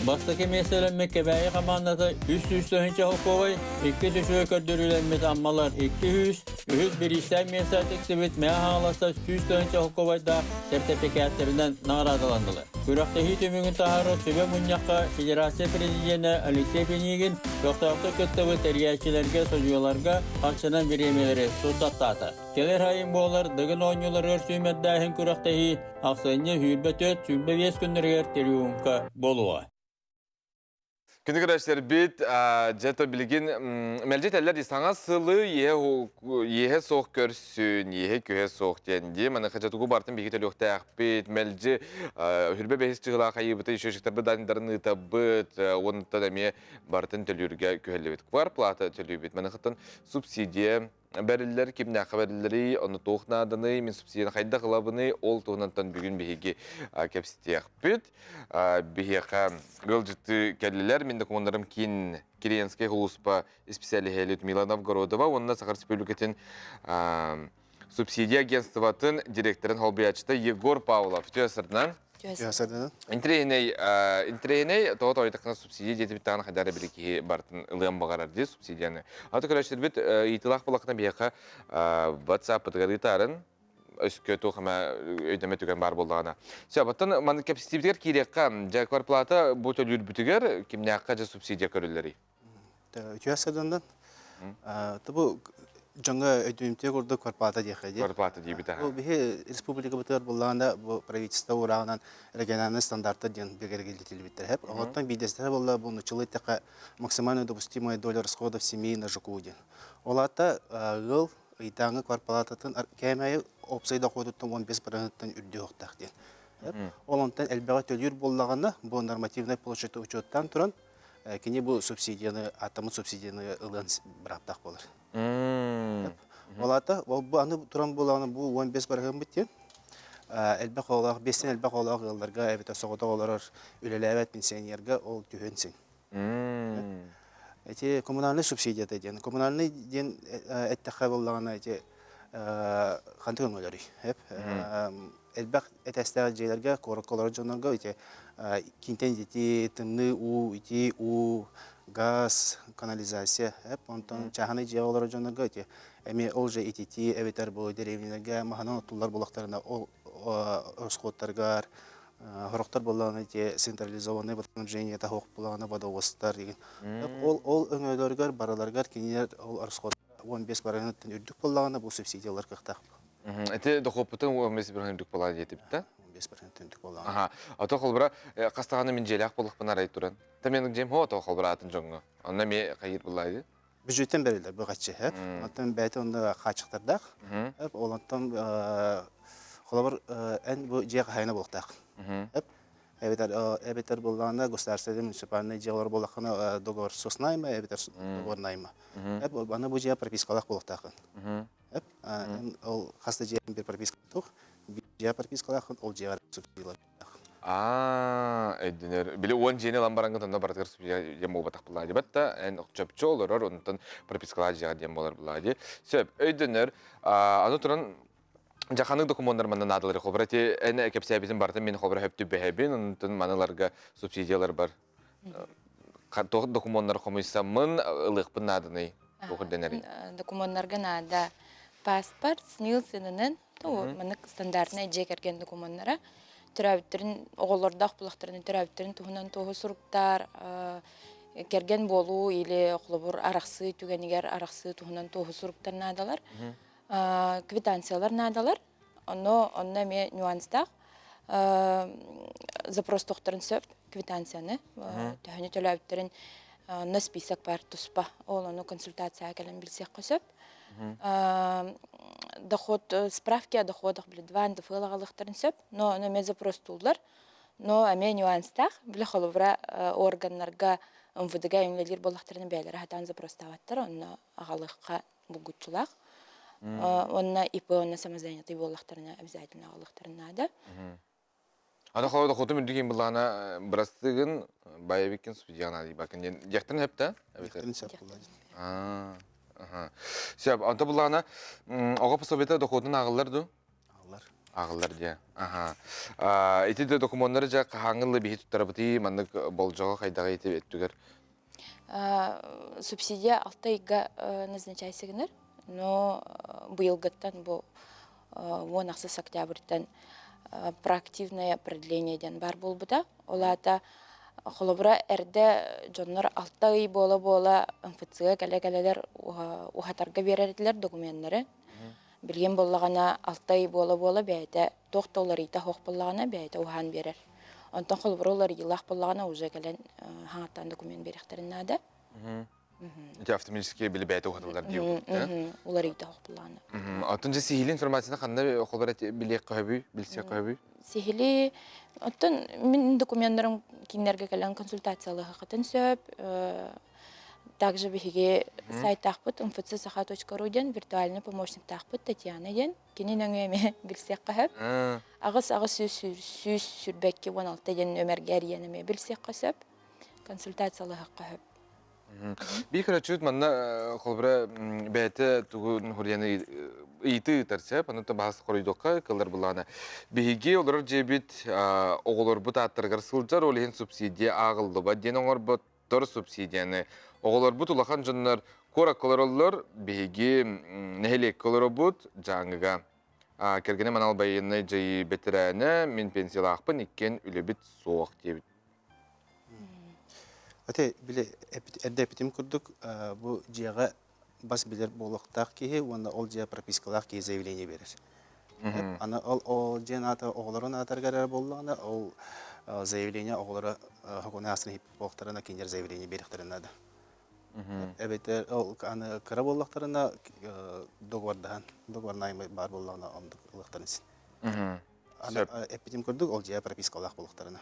Бастакы миэстэлэммит Кэбээйи хамаандата 300 тыһыынча холкуобай, иккис үчүгэй көрдөрүүлэммит Аммалар 200, үһүс бириистээх миэстэ тиксибит Мэҥэ Хаҥаластар 100 тыһыынча холкуобайдаах сэртипикээттэринэн наҕараадаланнылар. Күрэхтэһии түмүгүн таһаарар сүбэ мунньахха Федерация президенэ Алексей Пинигин көхтөөхтүк кыттыбыт тэрийээччилэргэ, судьуйаларга харчынан бириэмийэлэри туттартаата. Кэлэр айын буолар Дыгын оонньууларыгар сүүмэрдээһин күрэхтэһии ахсынньы 24-25 күннэригэр Триумфка буолуоҕа. Күнү көрөөччүлэрбит, дьэ то билигин мэлдьи этэллэр дии саҥа сылы иэһэ суох көрсүн, иэһэ күһэ суох диэн дии. Маныаха дьэ тугу барытын биһиги төлүөхтээхпит, мэлдьи хүрбэ бэһис чыһылаах айыыбыты, счетчиктарбыт данныйдарын ыытабыт, уонуттан эмиэ барытын төлүүргэ күһэллибит. Кварплата төлүүбүт. Маныхаттан субсидия бэриллэр, кимнээххэ бэриллэрий, ону туох нааданый, мин субсидияны хайдах ылабыный, ол туһунантан бүгүн биһиги кэпсэтиэхпит. Биһиэхэ ыалдьыттыы кэллилэр. Мин докумуоннарым киин Кириенскэй улууспа исписэлииһэ Людмила Новгородова уонна Саха Республикатын субсидия агентствотын директорын холбуйааччыта Егор Павлов. Үтүө сырдынан. Интэриэһинэй, интэриэһинэй тоҕо тоойдоххуна субсидия диэтибит даҕаны хайдах эрэ били киһи барытын ылыан баҕарар дии субсидияны. Аты көрөөччүлэрбит ыйытыылаах буоллаххына биһиэхэ WhatsApp-пытыгар ыытаарын өскө туох эмэ өйдөмө түгэн баар буоллаҕына. Сөп, оттон маннык кэпсэтиибитигэр киириэххэ, дьэ кварплата бу төлүүрбүтүгэр кимнээххэ дьэ субсидия көрүллэрий? Үтүө сыдандан. Бу дьоҥҥо өйдүүмтүө курдук кварплата диэххэ дии. Кварплата диибит аха. Бу биһи республикабытыгар буллаҕына бу правительство урааҕынан региональный стандарттар диэн бигэргиллитиллибиттэр. Хэп. Оттон биирдэстэрэ буолла бу нуччалыы эттэххэ максимально допустимая доля расходов семьи на ЖКУ диэн. Ол аата ыал ыйдааҥы кварплататын кээмэйи уопсай дохуотуттан 15 бырыһыантан үрдүө диэн. Ол онтон элбэҕи төлүүр буоллаҕына бу нормативнай площадь учуоттаан туран кини бу субсидияны аттаммыт субсидияны ылыан бырааптаах буолар. Ол аата ол бу аны туран буолаҕына бу 15 барыһыммыт диэн элбэх оҕолоох биэстэн элбэх оҕолоох ыалларга эбэтэр соҕотох олорор үлэлээбэт пенсионерга ол түһүөн син. Эти коммунальный субсидията диэн коммунальный диэн эттэххэ буоллаҕына эти хантык өҥөлөрүй элбэх этээстээх дьиэлэргэ, куоракка олорор дьоннорго ити киинтэн итии, тымныы уу, итии уу, газ, канализация, онтон чааһынай дьиэҕэ олорор дьоннорго ити эмиэ ол же ититии эбэтэр бу дэриэбинэлэргэ маһынан оттуллар буоллахтарына ол расходтарыгар сорохтор буоллаҕына ити централизованное водоснабжение таһуох буоллаҕына водовозтар деген ол ол өҥөлөрүгэр барыларыгар кинилэр ол расход 15 барыһыттан үрдүк буоллаҕына бу субсидиялар кыахтаах. Ити дохуоппутун 15% үрдүк буолаа диэтибит да? 15% үрдүк буолаа. Аха. Ото холбура хастаҕаны мин дьиэлээх буоллахпын арай туран. Та мен дьиэм хоо ото холбура атын дьоҥҥо. Онно эмиэ хайыр буллаа Бюджеттен берилер бу каччы хэп. Онтон бэйэтэ онно хааччахтардаах. Хэп ол онтон холобур эн бу дьиэ хаһайына буолуохтаах. Хэп эбэтэр эбэтэр буоллаҕына государственный муниципальный дьиэлэр буоллаххына договор соснайма эбэтэр договор найма. Хэп аны бу дьиэ пропискалаах буолуохтааххын. Ол хас да дьиэ бір прописка туох, биир дьиэ пропискалааххын, ол дьиэҕэр субсидиялар. Аа, өйдөнөр. Били уон дьиэни ылан бараҥҥыт онно барытыгар субсидия диэн буолбатах булаа дии. да эн чопчу олорор, онтон пропискалаах дьиэҕэ диэн буолар булаа дии. Сөп, өйдөнөр. Аны туран дьаханык докумуоннар манна наадалар. Холобура ити эн кэпсээбитин барытын мин холобура хөп түбэһэбин, онтон маналарга субсидиялар бар. Туох докумуоннары хомуйсаммын ылыахпын нааданый? Туох ирдэнэрий? Докумуоннарга наада паспорт, СНИЛС ИНН, маннык стандартнай дьиэ кэргэн докумуоннара, төрөөбүттэрин оҕолордоох булахтарын төрөөбүттэрин туһунан туоһу суруктар, кэргэн буолуу или холобур арахсыы түгэнигэр арахсыы туһунан туоһу суруктар наадалар, квитанциялар наадалар. Онно онно эмиэ нюанстаах. Запрос тохторун сөп квитанцияны төһөнү төлөөбүттэрин онно список бар туспа. Ол ону консультацияға кэлэн билсиэххэ сөп. Доход справки о доходах били два НДФЛ аҕалыахтарын сөп. Но ону эмиэ запрос тууллар. Но эмиэ нюанстаах. Били холобура органнарга МВД-га үлэлиир буоллахтарына бэйэлэрэ хатаан запростаабаттар. Онно аҕалыахха булгуччулаах. Уонна ИП уонна самозанятый буоллахтарына обязательно аҕалыахтарын наада. Аны холода хотум үрдүк иин былаана бырастыгын баайабиккин субсидияҕын аадыйбаккын диэн диэхтэрин сөп да? Диэхтэрин сөп буолла. Сөп. Онто былаана оҕо пособиета дохуотун ааҕыллар дуу? Ааҕыллар. Ааҕыллар диye. Аха. Ити да докумуоннары дьэ хаһааҥҥылы биһи туттарабытый маннык болдьоҕо хайдаҕый ити өттүгэр? Субсидия алта ыйга назначайся гынар, но быйылгыттан бу 16 октябрьтан проактивное продление диэн баар буолбута. Ол аата холобура эрдэ дьоннор алта ый буола-буола МФЦ-га кэлэ-кэлэлэр уһатарга биэрэр этилэр докуменнары. Билигин буоллаҕына алта ый буола-буола бэйэтэ туох да уларыйта суох буоллаҕына бэйэтэ уһаан биэрэр. Онтон холобура уларыйыылаах буоллаҕына уже кэлэн хаҥаттаан документ биэриэхтэрин наада. Ити автоматически били бэйэтэ уһатыллар дии да? Уларыйда суох буоллаҕына. Оттон дьэ сиһили информацияны ханна холобура билиэххэ сөбүй, билсиэххэ сөбүй? Сиһили оттон мин докуменнарым кинилэргэ кэлэн консультациялаһыаххытын сөп. Также биһиги сайтаахпыт mfcsаха.ру диэн виртуальный помощниктаахпыт Татьяна диэн. Кини нөҥүө эмиэ билсиэххэ сөп. Аҕыс 8 8 126 диэн нөмергэ эрийэн эмиэ билсиэххэ сөп. Консультациялаһыахха сөп. Биир көрөччүт манна холобура бэйэтэ тугун хуруйаны ыйытыы ыытар сөп, аны баһас хоруйдуохха кыллар булаана. Биһиги олорор дьиэбит оҕолорбут ааттарыгар сылдьар, ол иһин субсидия ааҕыллыбат диэн оҥорботтор субсидияны. Оҕолорбут улахан дьоннор куоракка олороллор, биһиги нэһилиэккэ олоробут, Дьааҥыга. Кэргэним анал байыаннай дьайыы бэтэрээнэ, мин пенсиялаахпын, иккиэн үлэбит суох диэбит. Ати били эрдэ эпитим курдук бу дьиэҕэ бас билэр буолуохтаах киһи уонна ол дьиэ пропискалаах киһи заявление биэрэр. Аны ол ол дьиэн аата оҕолорун аатарыгар эрэ буоллаҕына ол заявление оҕолоро хокуну аасын иһиппит буолуохтарына кинилэр заявление биэриэхтэрин наада. Эбэтэр ол аны кыра буоллахтарына договордаһан договор найма баар буоллаҕына оннук ылыахтарын син. Аны эппитим курдук ол дьиэ пропискалаах буолуохтарына.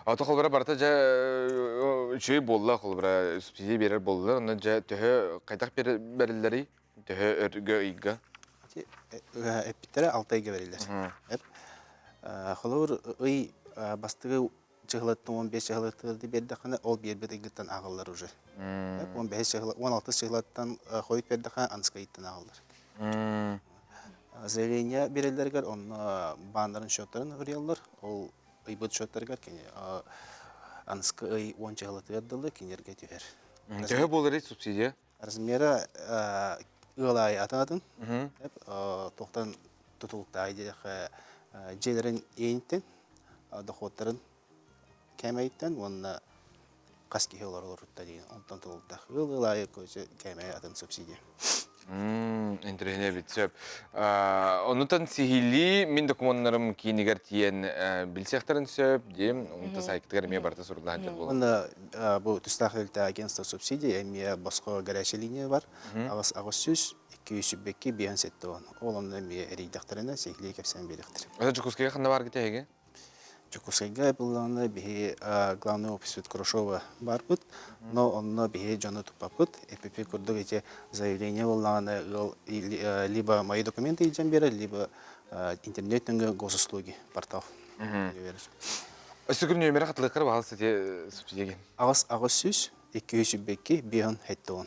Ото холбура барыта дьэ үчүгэй буолла холбура субсидия биэрэр буоллулар онно дьэ төһө хайдах бэриллэрий төһө өргө ыйга эппиттэрэ алта ыйга бэриллэр. Холобур ый бастакы чыһылаттан 15 чыһылаттан биэрдэххинэ ол биэрбит ыйгыттан ааҕыллар уже. 15 чыһыла 16 чыһылаттан хойут биэрдэххинэ аныска ыйыттан ааҕыллар. Заявление биэрэллэригэр онно бааннарын счеттарын уруйаллар. Ол ыйбыт счеттарыгар кини аныскы ый 10 чыһылатыгар дылы кинилэргэ түһэр. Төһө буоларый субсидия? Размера ыал аайы атын-атын. Туохтан тутулуктаах диэххэ дьиэлэрин иэниттэн, доходтарын кээмэйиттэн уонна хас киһи олоролоруттан диэн онтон тутулуктаах. Ыал ыал аайы кээмэйэ атын субсидия. Интэриэһинэй эбит, сөп. Онутан сиһилии мин докумуоннарым киинигэр тиийэн билсиэхтэрин сөп диэм, онто сайтыгар эмиэ барыта суруллан сылдьар буолар. Уонна бу тустаах тэрилтэ агентство субсидий эмиэ босхо горячая линия бар. Аҕыс аҕыс сүүс, икки жүз сүүрбэкки, биэһин сэттэ уон. Ол онно эмиэ эрийдэхтэринэ сиһилии кэпсээн биэриэхтэрэ. Это Дьокуускайга ханна баар эһиги? Дьокуускайга буллаҕына биһи главный офиспыт Курашова баарбыт, но онно биһи дьону туппаппыт. ЭПП курдук эти заявление буоллаҕына ыал либо мои документы илдьэн биэрэр, либо интернет нөҥүө госуслуги портал берер. Өссө күн нүөмэрэ хатылыаххар баһал сити субсидия Аҕыс аҕыс сүүс, икки жүз сүүрбэкки, биэһин сэттэ уон.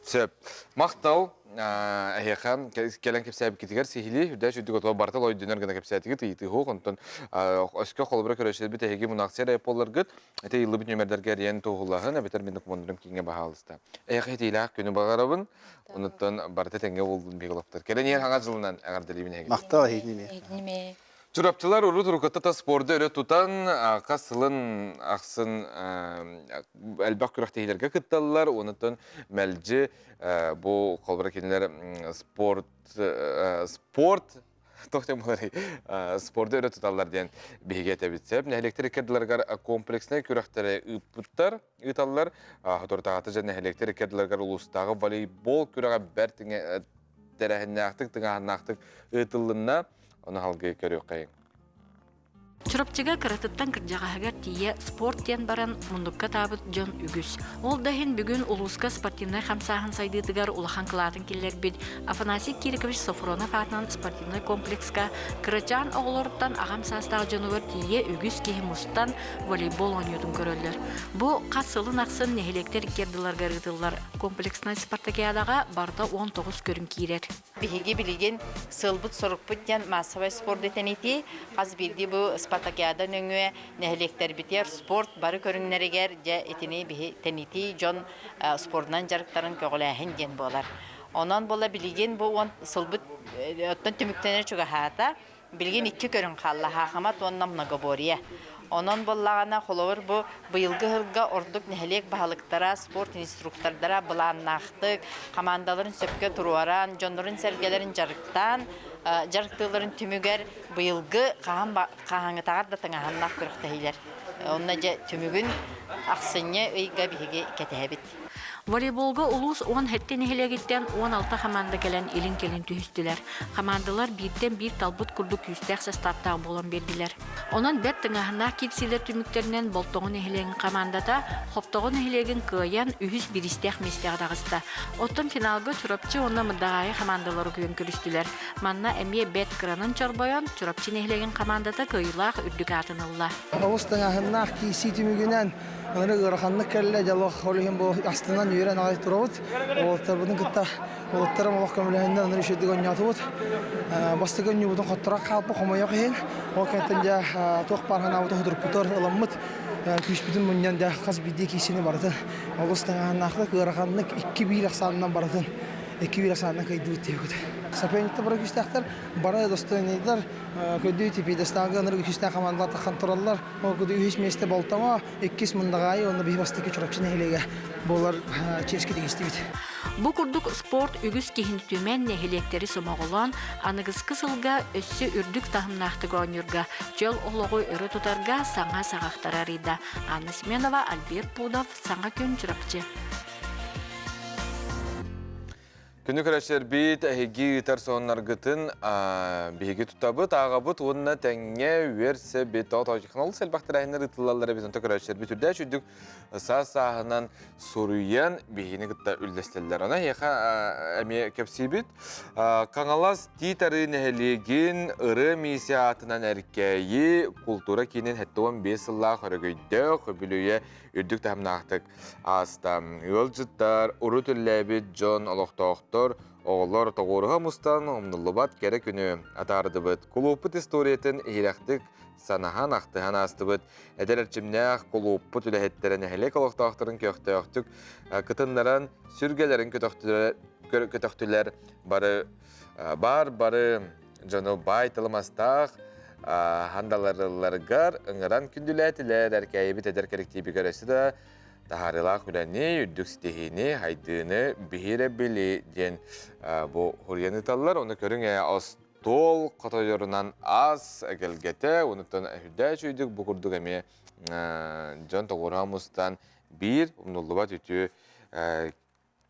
Сөп. Махтал эһиэхэ кэлэн кэпсээбиккитигэр сиһилии үрдээч үрдүк отуга барыта лойдунар гына кэпсээтигит ыйытыыһуох онтон өскө холобура көрөөччүлэрбит эһиги мунаксия эрэ буолларгыт ити ыйыллыбыт нүөмэрдэргэ эрийэн туоһулаһын эбэтэр мин докумуоннарым кииҥҥэ баһаалыста. Эһиэхэ итиилээх күнү баҕарабын. Онуттан барыта тэҥҥэ буоллун биһиги Кэлэн иһэр хаҥа дьылынан эҕэрдэлиибин эһиги. Махтал эһигини. Чурапчылар урут уруккута спорду өрө тутан, хас сылын ахсын элбэх күрэхтэһиилэргэ кытталлар. Онтон мэлдьи бу холобура кинилэр спорт спорт туох диэн буоларый спорду өрө туталлар диэн биһиги этэбит сөп. Нэһилиэктэр иккэрдилэригэр комплекснай күрэхтэри ыыппыттар, ыыталлар. Соторутааҕыта дьэ нэһилиэктэр иккэрдилэригэр улуустааҕы волейбол күрэҕэ бэрт тэрээһиннээхтик, тыҥааһыннаахтык ыытыллынна. Ону салгыы көрүөххэйиҥ. Чурапчыга кыратыттан кырдьаҕаһыгар тиийэ спорт диэн баран муннукка таабыт дьон үгүс. Ол да иһин бүгүн улууска спортивнай хамсааһын сайдыытыгар улахан кылаатын киллэрбит Афанасий Кирикович Софронов аатынан спортивнай комплекска кырачаан оҕолоруттан аҕам саастаах дьонугар тиийэ үгүс киһи мустан волейбол оонньуутун көрөллөр. Бу хас сылын ахсын нэһилиэктэр икки ардыларыгар ыытыллар комплекснай спартакиадаҕа барыта 19 көрүҥ киирэр. Биһиги билигин сыалбыт-сорукпут диэн массовай спорду тэнитии, хас биирдии бу спартакиада нөҥүө нэһилиэктэрбитигэр спорт бары көрүҥнэригэр дьэ итини биһи тэнитии дьон спордунан дьарыктарын көҕүлээһин диэн буолар. Онон була билигин бу уон сылбыт оттон түмүктэнэр чугаһаата. Билигин икки көрүҥ хаалла, хаахамат уонна многоборье. Онон буоллаҕына, холобур, бу быйылгы ыһылга ордук нэһилиэк баһылыктара, спорт инструктордара былааннаахтык, хамаандаларын сөпкө туруоран, дьоннорун-сэргэлэрин дьарыктаан, дьарыктыылларын түмүгэр быйылгы хаһан хаһааҥҥытааҕар да тыҥааһыннаах күрэхтэһиилэр. Онно дьэ түмүгүн ахсынньы ыйга биһиги кэтэһэбит. Волейболга улуус 17 нэһилиэгиттэн 16 хамаанда кэлэн илин-кэлин түһүстүлэр. Хамаандалар бииртэн биир талбыт курдук күүстээх састааптаах буолан биэрдилэр. Онон бэрт тыҥааһыннаах киирсиилэр түмүктэринэн Болтоҥо нэһилиэгин хамаандата Хоптоҕо нэһилиэгин кыайан үһүс бириистээх миэстэҕэ таҕыста. Оттон финалга Чурапчы уонна Мындаҕаайы хамаандалара күөн көрүстүлэр. Манна эмиэ бэрт кыранан чорбойон Чурапчы нэһилиэгин хамаандата кыайыылаах үрдүк аатын ылла. Олус тыҥааһыннаах киирсии түмүгүнэн Аны ыараханнык кэллэ, дьолох ол иһин бу астынан үөрэн аҕай турабыт. Уолаттарбытын кытта уолаттарым олох көмөлөһөннөр аны үчүгэйдик оонньоотубут. Бастакы оонньуубутун хотторох хаалбыт хомойуох иһин. Ол кэнниттэн дьэ туох баар санаабыты худурпутугар ыламмыт күүспүтүн мунньан дьэ хас биирдии киисини барытын олус тыҥааһыннаахтык ыараханнык 2-1 ахсаанынан барытын 2-1 ахсаанынан кыайдыбыт диэбит. Соперниктар бары күүстээхтэр, бары достойныйдар, көдүү типидестааҕы ынырык үһүстээх хамаандалар таххан тураллар. Ол курдук үһүс миэстэ Болтоҥо, иккис Мындаҕаайы уонна биһи бастакы Чурапчы нэһилиэгэ буолар чиэски тигистибит. Бу курдук спорт үгүс киһини түмэн, нэһилиэктэри сомоҕолоон, аныгыскы сылга өссө үрдүк таһымнаахтык оонньуурга, чөл олоҕу өрө тутарга саҥа саҕахтары арыйда. Анна Семенова, Альберт Пудов, Саҥа күн Чурапчы. Күнү көрөччүлэрбит эһиги ыытар сонуннаргытын биһиги тутабыт, ааҕабыт уонна тэҥҥэ үөрсэбит. Тоҕо элбэх тэрээһиннэр ыытыллаллар эбит. Онто көрөөччүлэрбит үрдээч үрдүк саас-сааһынан суруйан биһигини кытта үллэстэллэр. Онон эһиэхэ эмиэ кэпсиибит. Хаҥалас Тиит Арыы нэһилиэгин Ырыа миссия аатынан Эркээйи култуура киинин 75 сыллаах өрөгөйдөөх үбүлүөйэ үрдүк таһымнаахтык ааста. Ыалдьыттар, урут үллээбит дьон, олохтоохтор, оҕолор тоҕуоруһа мустан умнуллубат кэрэ күнү атаардыбыт. Кулууппут историятын иһирэхтик санаһан, ахтыһан аастыбыт. Эдэр эрчимнээх кулууппут үлэһиттэрэ нэһилиэк олохтоохторун көхтөөхтүк кытыннаран, сүргэлэрин көтөхтүлэр. Бары баар бары дьону баай тылымастаах хандаларыларыгар ыҥыран күндүлээтилэр. Эркээйибит эдэр кэлэктиибигэр өссө да таһаарыылаах үлэни, үрдүк ситиһиини, хайдыыны биһирэбили диэн бу хуруйан ыыталлар. Ону көрүҥ ээ остуол хотойорунан ас эгэлгэтэ, онуттан үрдээч үйдүк бу курдук эмиэ дьон тоҕуоруһа мустан биир умнуллубат үтүө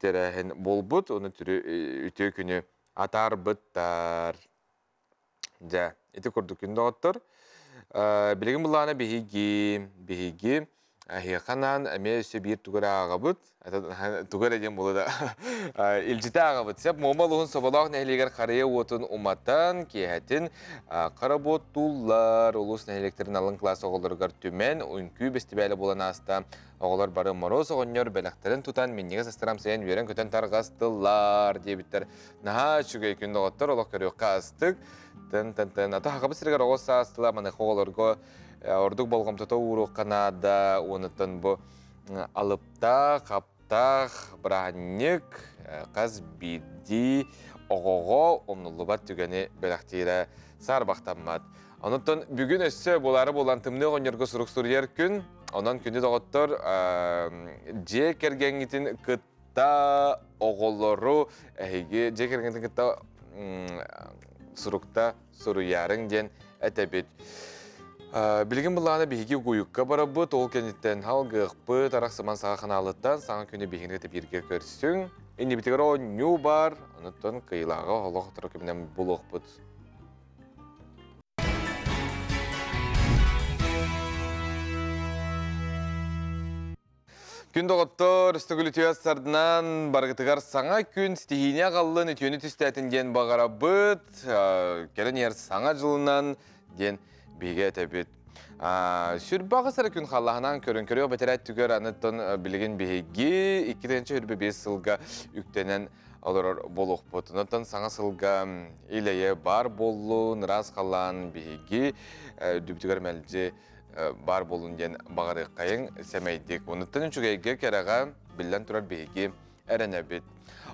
тэрээһин буолбут, ону үтүө күнү атаарбыттар. Дьэ, ити курдук күн доҕоттор. Билигин былаана биһиги, биһиги эһиэхэ анаан эмиэ өссө биир тугу эрэ ааҕабыт. Тугу эрэ диэн буолла да. Илдьитэ ааҕабыт. Сөп Муома улууһун Соболоох нэһилиэгэр харыйа уотун уматан, киэһэтин хара буоттууллар. Улуус нэһилиэктэрин алын кылаас оҕолоругар түмэн, үҥкүү бэстибээлэ буолан ааста. Оҕолор бары Моруос оҕонньор бэлэхтэрин тутан минньигэс астарамсайан үөрэн-көтөн тарҕастылар диэбиттэр. Наһаа үчүгэй күн доҕоттор, олох көрүөххэ астык. Тын-тын-тын. Ата хахабыт сиригэр оҕо саастыла маныха оҕолорго ордук болҕомтото ууруохха наада. Уонуттан бу алыптаах, хаптаах бырааһынньык хас биирдии оҕоҕо умнуллубат түгэни бэлэхтиирэ саарбахтаммат. Онуттан бүгүн өссө буолаары буолан тымныы оҕонньорго сурук суруйар күн. Онон күндү доҕоттор, дьиэ кэргэҥҥитин кытта оҕолору эһиги дьиэ кэргэҥҥитин кытта сурукта суруйаарыҥ диэн этэбит. Билигин былаана биһиги угуйукка барабыт, ол кэнниттэн халгыахпыт, арахсыман саха ханаалыттан саҥа күнү биһигини кытта бииргэ көрсүҥ. Иннибитигэр оонньуу бар, онуттан кыйылааҕы олох сотору кэминэн булуохпут. Күн доҕоттор, үстүгүлүтүө сардынан барыгытыгар саҥа күн стихийни аҕаллын үтүөнү түстээтин диэн баҕарабыт. Кэлэн иһэр саҥа дьылынан диэн биһиги этэбит. Сүрбаҕыс эрэ күн халлаһынан көрөн көрүөх бэтэрээт түгэр аныттан билигин биһиги 2025 сылга үктэнэн олорор буолуохпут. Онтон саҥа сылга ил-эйэ баар буоллун, ыраас халлаан биһиги үрдүбүтүгэр мэлдьи баар буолун диэн баҕарыаххайыҥ сэмэйдик. Онуттан үчүгэйгэ кэрэҕэ биллэн турар биһиги эрэнэбит.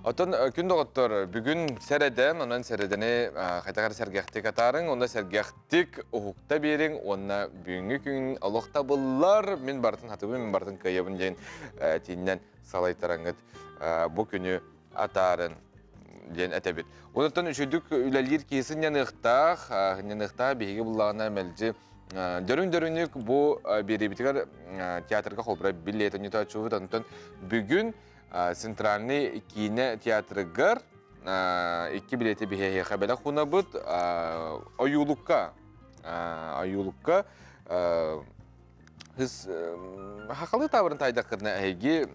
Оттон күн доҕоттор бүгүн сэрэдэн, онон сэрэдэни хайдах эрэ сэргэхтик атаарыҥ, онно сэргэхтик уһукта биэриҥ уонна бүгүҥҥү күн олох табыллар, мин барытын хатыбын, мин барытын кыайабын диэн тииннэн салайтараҥҥыт бу күнү атаарын диэн этэбит. Онуттан үчүгдүк үлэлиир киһи сынньаныахтаах, сынньаныахтаах биһиги буллаҕына мэлдьи дөрүн-дөрүнүк бу биэриибитигэр театрга холбура билиэт онньотооччубут. Онтон бүгүн Центральный киинэ театрыгар икки билиэти биһиэхэ бэлэх уунабыт. Ойуулукка ойуулукка Хыс хахалы табырын тайдаккытына эһиги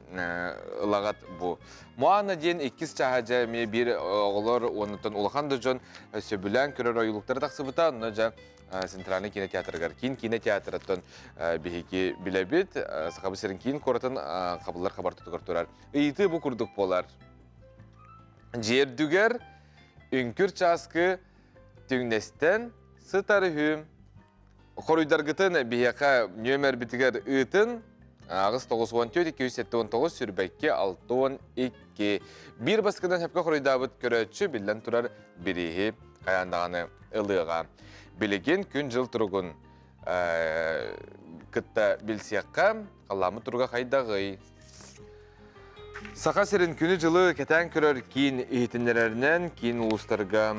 ылаҕат бу. Моана диэн иккис чааһа дьэ эмиэ биир оҕолор уоннаттан улахан да дьон сөбүлээн көрөр ойуулуктара тахсыбыта. Онно дьэ Центральный кинотеатрыгар киин кинотеатрыттан биһиги билэбит. Сахабыт сирин киин куоратын хабыллар хабар тутугар турар. Ыйытыы бу курдук буолар. Дьиэрдүгэр үҥкүр чааскы түҥнэстэн сытар үһү. Хоруйдаргытын биһиэхэ нүөмэрбитигэр ыытын. 8 94 279 сүрбэкки 62. Биир баскынан сөпкө хоруйдаабыт көрөөччү биллэн турар бирииһи хайаан даҕаны ылыаҕа. Билигин күн-дьыл туругун кытта билсиэххэ, халлааммыт туруга хайдаҕый? Саха сирин күнү-дьылы кэтээн көрөр киин иһитиннэрэринэн киин улуустарга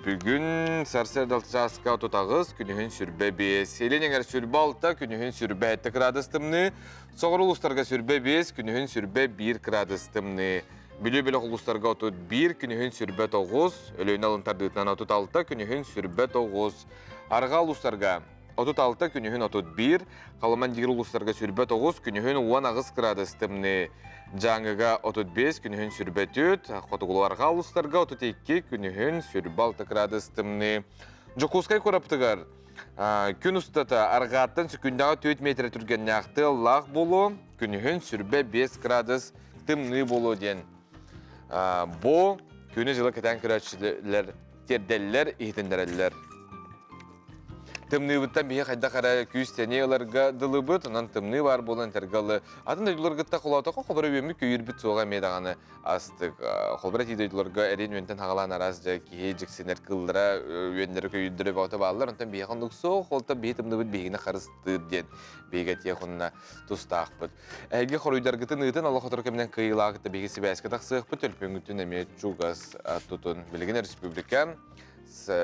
бүгүн сарсыарда алта чааска 38, күнүһүн сүрбэ 5, илин эҥэр сүрбэ 6, күнүһүн сүрбэ 7 кыраадыс тымныы, соҕуруу улуустарга сүрбэ 5, күнүһүн сүрбэ 1 кыраадыс тымныы. Бүлүү бөлөх улуустарга 31, күнүһүн сүрбэ 9, Өлүөнэ алын тардыытынан 36, күнүһүн сүрбэ 9, арҕаа улуустарга 36 күнүһүн 31, Халыман диир улуустарга сүрбэ 9, күнүһүн 18 кыраадыс тымныы. Дьааҥыга 35, күнүһүн сүрбэ 4, хотугуларга улуустарга 32, күнүһүн сүрбэ 6 кыраадыс тымныы. Дьокуускай куораптыгар күн устата арҕааттан сөкүүндэҕэ 4 метр түргэннээх тыаллаах буолуо, күнүһүн сүрбэ 5 кыраадыс тымныы буолуо диэн бу күнү-дьылы кэтээн көрөөччүлэр тиэрдэллэр, иһитиннэрэллэр. Тымныыбыттан биһи хайдах эрэ күүс-сэниэ ыларга дылыбыт, онон тымныы баар буолан этэргэ ылы. Атын дойдуларгытта холоотоххо холборо үөммүт көйүүрбүт суоҕа эмиэ даҕаны астык. Холборо этии дойдуларга эриэн үөнтэн хаҕалаан араас дьэ киһи дьиксинэр кыыллара, үөннэрэ көйүүрдэрэ бөҕөтө бааллар. Онтон биһиэхэ оннук суох, олтон биһи тымныбыт биһигини харыстыыр диэн биһиги этиэх уонна тустаахпыт. Эһиги хоруйдаргытын ыытын олох сотору кэминэн кыайыылаах биһиги сибээскэ тахсыахпыт, төлөпүөҥҥүтүн эмиэ чугас тутун. Билигин республика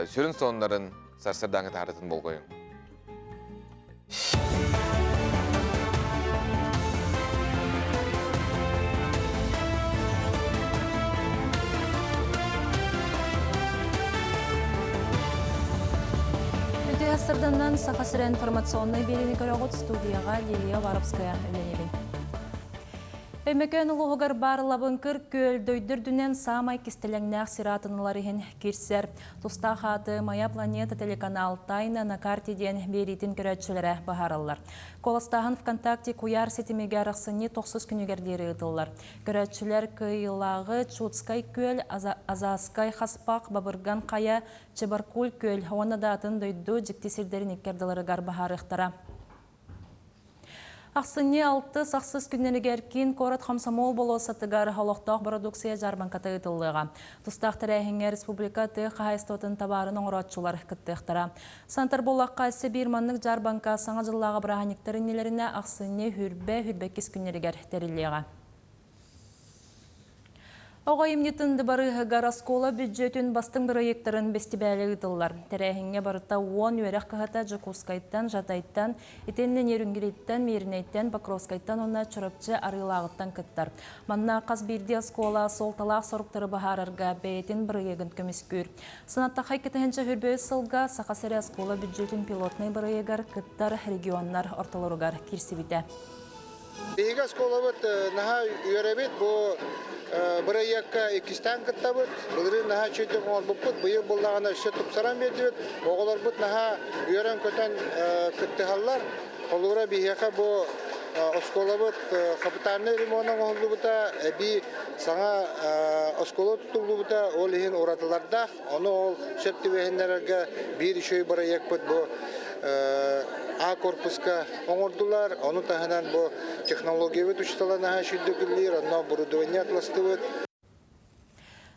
сүрүн сонуннарын сарсыардааҥы таһаарытын болҕойуҥ. Үтүө сарданнан Саха сирэ информационнай биэриини көрөҕүт студияҕа Лилия Варовская үлэлиибин. Өймөкөөн улууһугар баар Лабыҥкыр күөл дойду үрдүнэн саамай кистэлэҥнээх сир аатыналар иһин киирсэр. Тустаах ааты «Моя планета» телеканал «Тайна на карте» диэн биэриитин көрөөччүлэрэ быһаараллар. Куоластааһын ВКонтакте куйаар ситимигэр ахсынньы тохсус күнүгэр диэри ыытыллар. Көрөөччүлэр кыайыылааҕы Чудскай күөл, Азаскай хаспах, Бабырган хайа, Чебаркуль күөл уонна да атын дойду дьикти сирдэрин икки ардыларыгар быһаарыахтара. Ахсынньы алтыс ахсыс күннэригэр киин куорат Хомсомуол болуоссатыгар олохтоох бородууксуйа дьаарбаҥката ыытыллыаҕа. Тустаах тэрээһиҥҥэ республика тыа хаһаайыстыбатын табаарын оҥорооччулар кыттыахтара. Сантар буоллахха, өссө биир маннык дьаарбаҥка Саҥа дьыллааҕы бырааһынньыктар иннилэринэ ахсынньы хүрбэ хүрбэккис күннэригэр тэриллиэҕэ. Оҕо айымньытын дыбарыаһыгар оскуола бүддьүөтүн бастыҥ бырайыактарын бэстибээлэ ыытыллар. Тэрээһиҥҥэ барыта 10 үөрэх кыһата Дьокуускайтан, Жатайтан, итиэннэ Нерюнгриттэн, Мииринэйтэн, Покровскайтан уонна Чурапчы Арыылааҕыттан кыттар. Манна хас биирдии оскуола суолталаах соруктары быһаарарга бэйэтин бырайыагын көмүскүүр. Санаттахха 2023 сылга Саха сирэ оскуола бүддьүөтүн пилотнай бырайыагар кыттар регионнар ортолоругар киирсибитэ. Биһиги оскуолабыт наһаа үөрэбит бу бырайыакка иккистээн кыттабыт. Былырыын наһаа үчүгэйдик оҥорбуппут. Быйыл буллаҕына өссө тупсаран биэрдибит. Оҕолорбут наһаа үөрэн-көтөн кыттыһаллар. Холобура биһиэхэ бу оскуолабыт капитальнай ремонт оҥоһуллубута, эбии саҥа оскуола тутуллубута, ол иһин уратылардаах. Ону ол сөп түбэһиннэрэргэ биир үчүгэй бырайыакпыт бу А корпуска оҥордулар. Ону таһынан бу технологиябыт учуутала наһаа үчүгэйдик үлэлиир, онно оборудование атластыбыт.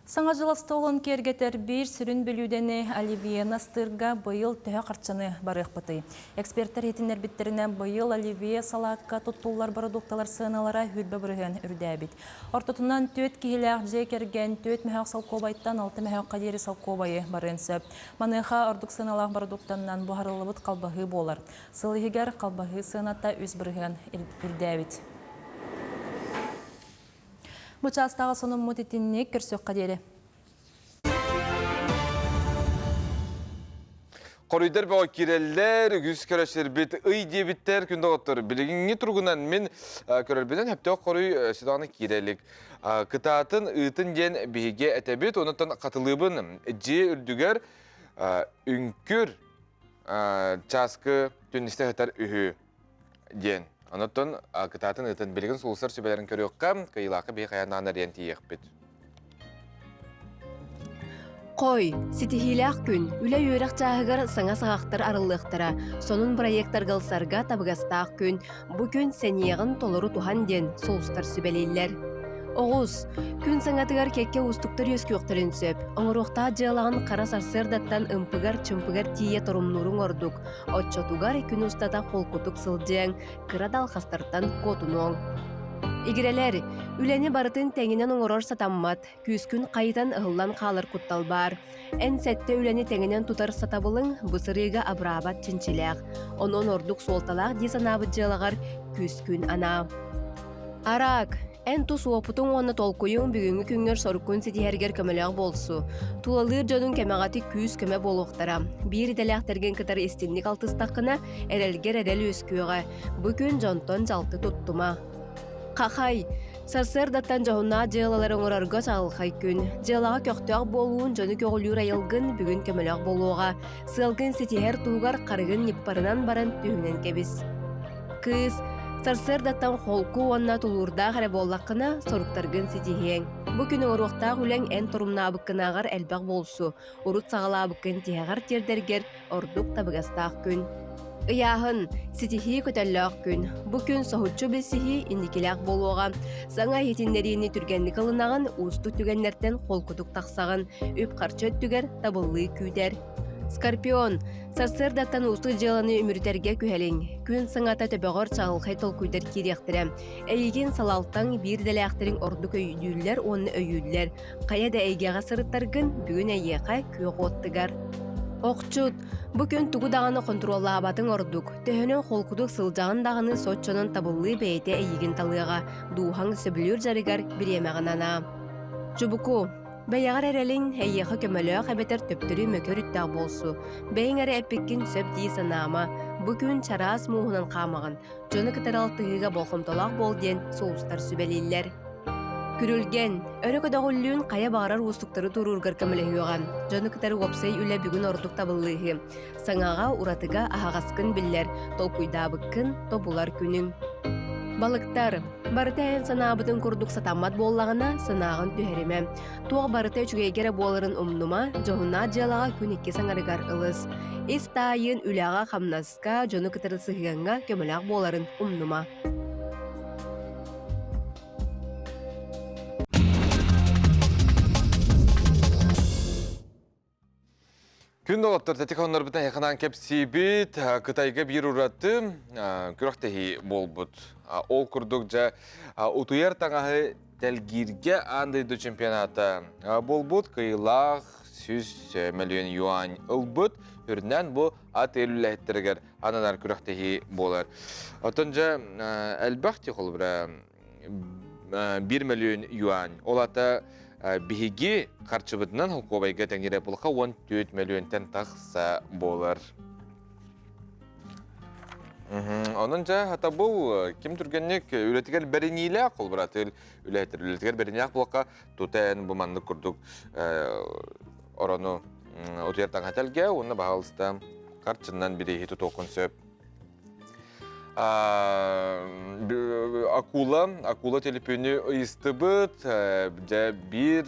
Саҥа дьыл остуолун киэргэтэр биир сүрүн бүлүүдэни Оливье астыырга быйыл төһө харчыны барыахпытый? Экспертэр иһитиннэрбиттэринэн, быйыл Оливье салаакка туттуллар бородуукталар сыаналара 20% үрдээбит. Ортотунан түөрт киһилээх дьиэ кэргэн түөрт мөһөөх солкуобайтан алта мөһөөххө диэри солкуобайы барыан сөп. Маныаха ордук сыаналаах бородууктанан буһарыллыбыт халбаһыы буолар. Сыл иһигэр халбаһыы сыаната 3% үрдээбит. Бу чаастааҕы сонуммут итинник көрсүөххэ диэри. Хоруйдар бөҕө киирэллэр, үгүс көрөсөрбүт ый диэбиттэр күн доҕоттор. Билигиҥҥи туругунан мин көрөрбүнэн сөптөөх хоруй сүдаҕына киирэ илик. Кытаатын, ыытын диэн биһиги этэбит, онуттан хатылыыбын дьиэ үрдүгэр үҥкүр чааскы түннүстэ сытар үһү диэн. Онуттан кытаатын ыытын билигин сулусар сүбэлэрин көрүөххэ, кыйылаахха биһи хайаан эрийэн тиийиэхпит. Хой, ситиһиилээх күн, үлэ-үөрэх чааһыгар саҥа саҕахтар арыллыахтара, сонун проектарга ылсарга табыгастаах күн, бу күн сэниэҕин толору туһан диэн сулустар сүбэлииллэр. Оҕус, күн саҥатыгар кэккэ уустуктар үөскүөхтэрин сөп. Оҥоруохтаах дьыалаҕын хара сарсыардаттан ымпыгар-чымпыгар тиийэ торумнууруҥ ордук. Оччотугар күн устата холкутук сылдьыаҥ, кыра да алхастартан куотунуоҥ. Игирэлэр, үлэни барытын тэҥинэн оҥорор сатаммат, күүскүн хайытан ыһыллан хаалар куттал баар. Эн сэттэ үлэни тэҥинэн тутар сатабылыҥ бу сырыыга абыраабат чинчилээх. Онон ордук суолталаах дии санаабыт дьыалаҕар күүскүн анаа. Араак, эн тус уопутуҥ уонна толкуйуҥ бүгүҥҥү күҥҥэр соруккун ситиһэргэр көмөлөөх буолсу. Тулалыыр дьонуҥ кэмэҕэтик күүс-көмө буолуохтара. Биир идэлээхтэргин кытары истинник алтыстаххына, эрэлгэр эрэл үөскүөҕэ. Бу күн дьонтон дьалты туттума. Хахай, сарсыардаттан дьоһуннаах дьыалалары оҥорорго чаҕылхай күн. Дьыалаҕа көхтөөх буолуун дьону көҕүлүүр айылгын бүгүн көмөлөөх буолуоҕа. Сыалгын ситиһэр туһугар харыгын ньыппарынан баран түһүнэн кэбис. Кыыс, сарсыардаттан холку уонна тулуурдаах эрэ буоллаххына, соруктаргын ситиһиэҥ. Бу күн оҥоруохтаах үлэҥ эн торумнаабыккынааҕар элбэх буолсу, урут саҕалаабыккын тиһэҕэр тиэрдэргэр ордук табыгастаах күн. Ыйааһын, ситиһии көтөллөөх күн. Бу күн соһуччу билсиһии инникилээх буолуоҕа. Саҥа иһитиннэриини түргэнник ылынаҕын, уустук түгэннэртэн холкутук тахсаҕын, үп-харчы өттүгэр табыллыы күүтэр. Скорпион, сарсыардаттан уустук дьыаланы үмүрүтэргэ күһэлиҥ. Күн саҥата төбөҕөр чаҕылхай толкуйдар киириэхтэрэ. Эйигин салалтаҥ биир идэлээхтэриҥ ордук өйдүүллэр уонна өйүүллэр. Хайа да эйгэҕэ сырыттаргын, бүгүн эйиэхэ күөх уот тыгар. Охчут, бу күн тугу даҕаны хонтуруоллаабатыҥ ордук. Төһөнөн холкутук сылдьаҕын даҕаны соччонон табыллыы бэйэтэ эйигин талыаҕа. Дууһаҥ сөбүлүүр дьарыгар бириэмэҕин анаа. Чубуку, Бэйэҕэр эрэлиҥ эйиэхэ көмөлөөх эбэтэр төптөрү мөкү өрүттээх буолсу. Бэйэҥ эрэ эппиккин сөп дии санаама. Бу күн чараас мууһунан хаамаҕын. Дьону кытары алтыһыыга болҕомтолоох буол диэн сулустар сүбэлииллэр. Күрүлгэн, өрө көтөҕүллүүн хайа баҕарар уустуктары туоруургар көмөлөһүөҕэ. Дьону кытары уопсай үлэ бүгүн ордук табыллыыһы. Саҥаҕа, уратыга аһаҕаскын биллэр, толкуйдаабыккын тобулар күнүҥ. Балыктар, барыта эн санаабытыҥ курдук сатаммат буоллаҕына, санааҕын түһэримэ. Туох барыта үчүгэйгэ эрэ буоларын умнума, дьоһуннаах дьыалаҕа күн иккис аҥарыгар ылыс. Ис таайыын үлэҕэ-хамнаска, дьону кытары сыһыаҥҥа көмөлөөх буоларын умнума. Күн доҕоттор тэтик хоннорбутун эйханаан кэпсиибит. Кытайга биир ураты күрэхтэһии буолбут. Ол курдук дьэ утуйар таҥаһы тэлгииргэ аан дойду чемпионата буолбут. Кыайыылаах 100 миллион юань ылбыт. Үрүнэн бу ат үлэһиттэригэр ананар күрэхтэһии буолар. Оттон дьэ элбэх ти холобура 1 миллион юань. Ол ата биһиги харчыбытынан холкуобайга тэҥнирэ булха 14 миллионтан тахса буолар. Онон дьэ хатабыл ким түргэнник үлэтигэр бэриниилээх холбура тыл үлэһиттэр үлэтигэр бэриниилээх буолка тута эн бу маннык курдук орону утуйар таҥха тэлгэ уонна баһаалыста харчыннан бирииһи тутуоххун сөп. Акула, акула төлөпүөнү ыйыстыбыт, дьэ биир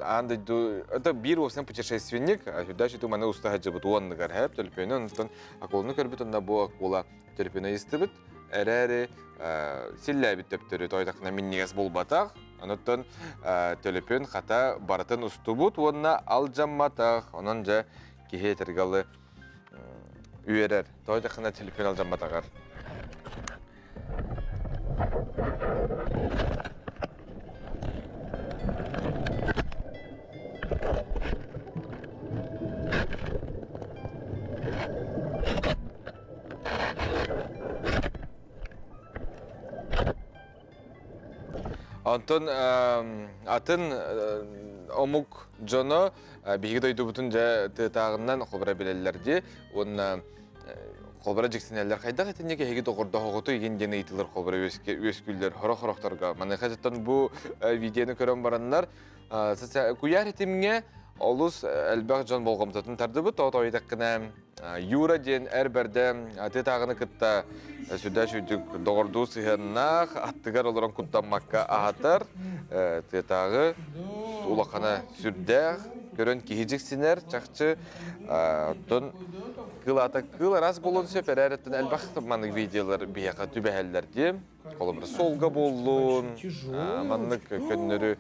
аан дойду, это биир уопсайынан путешественник, сүрдээх сүтүк маны уста сылдьыбыт уонныгар хэп төлөпүөнү, онтон акуланы көрбүт, онно бу акула төлөпүөнү ыйыстыбыт, эрээри силлээбит төптөрү тоойдоххуна минньигэс буолбатах, онуттан төлөпүөн хата барытын устубут уонна алдьамматах, онон дьэ киһи этэргалы үөрэр. Тоҕо диэххинэ телефон алдьамматаҕар. Онтон атын омук дьоно биһиги дойдубутун дьэ тыатааҕынан холбура билэллэр дии уонна холбура дьиксинэллэр хайдах итинник эһиги доҕордоһоҕутуй игин диэн ыйытылар холбура үөскүүллэр хорох-хорохторго маныаха дьоттон бу видеону көрөн бараннар куйаар этимҥэ олус элбэх дьон болҕомтотун тардыбыт тоҕо тоойдаххына Юра диэн эр бэрдэ тыатааҕыны кытта сүрдээх сүүрдүк доҕордуу сыһыаннаах, аттыгар олорон куттаммакка аһатар, тыатааҕы улахана сүрдээх, көрөн киһи дьиксинэр, чахчы оттон кыыл аата кыыл араас буолуон сөп, эрээриттэн элбэх маннык видеолар биһиэхэ түбэһэллэр дии. Холобура, суолга буоллун, маннык көннөрү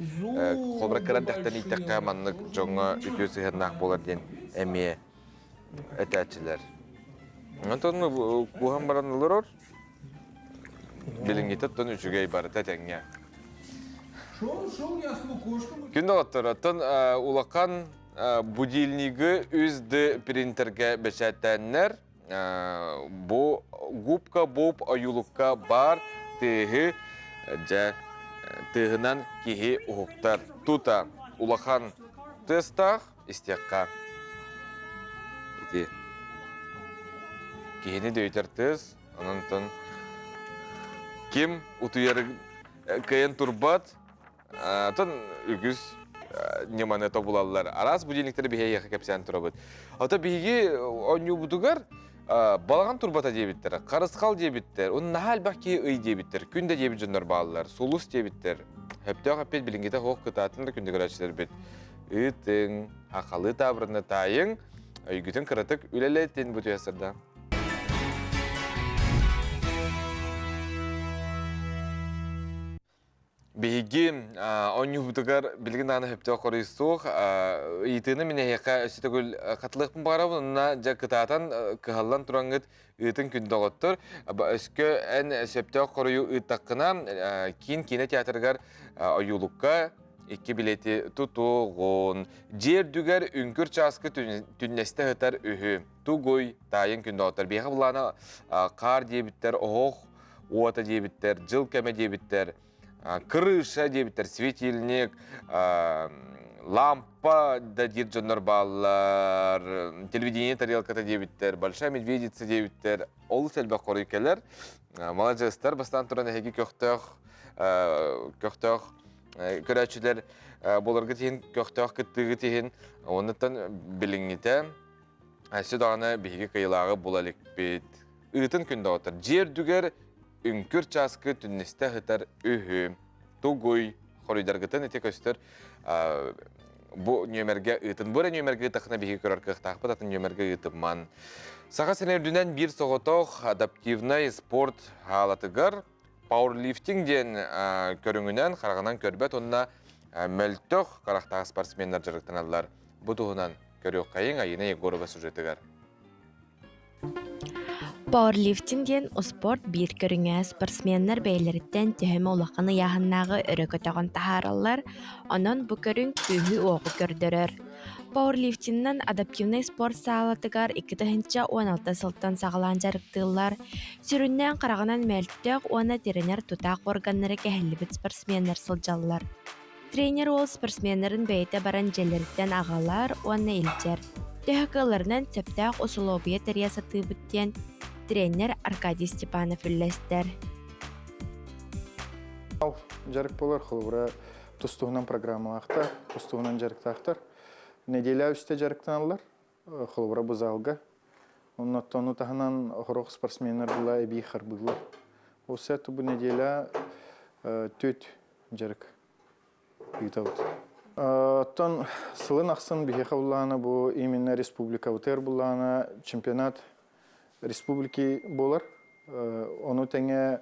холобура кыра эрдэхтэн ииттэххэ маннык дьоҥҥо үтүө сыһыаннаах буолар диэн эмиэ этээччилэр. Онтон куһан баран олорор. Билиҥҥитэ оттон үчүгэй барыта тэҥҥэ. Күн доҕоттор, оттон улахан будильнигы 3D принтергэ бэчээттээннэр бу губка Боб ойуулукка баар тыаһы дьэ тыаһынан киһи уһуктар. Тута улахан тыастаах истиэххэ. Ити киһини дөйүтэр тыас, онон ким утуйар кыайан турбат, атын үгүс ньыманы тобулаллар. Араас будильниктары биһиэхэ кэпсээн турабыт. Ото биһиги оонньуубутугар балаҕан турбата диэбиттэр, харысхал диэбиттэр, он наһаа элбэх киһи ый диэбиттэр, күн да диэбит дьоннор бааллар, сулус диэбиттэр. Хөптөөх эппит билиҥҥитэ суох кытаатын да күндү көрөөччүлэрбит. Ыытыҥ, хахалыы таабырыны таайыҥ, өйгүтүн кыратык үлэлэтин бу түһэ сырда. Биһиги оонньуубутугар билигин даҕаны сөптөөх хоруй суох. Ыйытыыны мин эһиэхэ өссө төгүл хатылыахпын баҕарабын. Онно дьэ кытаатан кыһаллан тураҥҥыт ыытын күн доҕоттор. Өскө эн сөптөөх хоруйу ыыттаххына, киин киинэ театрыгар ойуулукка икки билети тутуоҕун. Дьиэ үрдүгэр үҥкүр чааскы түннэстэ сытар үһү. Тугуй, таайын күн доҕоттор. Биһиэхэ былаана хаар диэбиттэр, оһох уота диэбиттэр, дьыл кэмэ диэбиттэр, крыша диэбиттэр, светильник, лампа да диир дьоннор бааллар, телевидение тарелката диэбиттэр, большая медведица диэбиттэр, олус элбэх хоруй кэлэр. Маладьыастар, бастаан туран эһиги көхтөөх көхтөөх көрөөччүлэр буоларгыт иһин, көхтөөх кыттыыгыт иһин, оннуттан билиҥҥитэ өссө даҕаны биһиги кыайыылааҕы була иликпит. Ыытын күн доҕоттор, дьиэ үрдүгэр үҥкүр чааскы түннүстэ сытар үһү. Тугуй, хоруйдаргытын ити көстөр бу нүөмэргэ ыытын. Бу эрэ нүөмэргэ ыытахына биһиги көрөр кыахтаахпыт, атын нүөмэргэ ыытымман. Саха сирин үрдүнэн биир соҕотох адаптивнай спорт хаалатыгар пауэрлифтинг диэн көрүҥүнэн хараҕынан көрбөт уонна мөлтөх харахтаах спортсменнар дьарыктаналлар. Бу туһунан көрүөххэйиҥ Айына Егорова сюжетыгар. Пауэрлифтинг диэн успуорт биир көрүҥэ спортсменнар бэйэлэриттэн төһө эмэ улахан ыйааһыннааҕы өрө көтөҕөн таһаараллар, онон бу көрүҥ күүһү-уоҕу көрдөрөр. Пауэрлифтинынан адаптивнай спорт саалатыгар 2016 сылтан саҕалаан дьарыктыыллар. Сүрүннээн хараҕынан мөлтөх уонна тирэнэр тутаах уорганнара кэһиллибит спортсменнар сылдьаллар. Тренер уол спортсменнарын бэйэтэ баран дьиэлэриттэн аҕалар уонна илдьэр. Төһө кыалларынан сөптөөх усулуобуйа тэрийэ сатыыбыт диэн. тренер Аркадий Степанов үллэстэр. Дьарык буолар, холобура, тус-туһунан программалаахтар, тус-туһунан дьарыктаахтар. Нэдиэлэ үстэ дьарыктаналлар, холобура, бу залга. Оннуттан таһынан хорох спортсменнар була эбии харбыыллар. Ол сет бу нэдиэлэ түт дьарык ыытабыт. Оттон сылын ахсын биһиэхэ буллаана бу именно республикабытыгар буллаана чемпионат республики буолар. Ону тэҥэ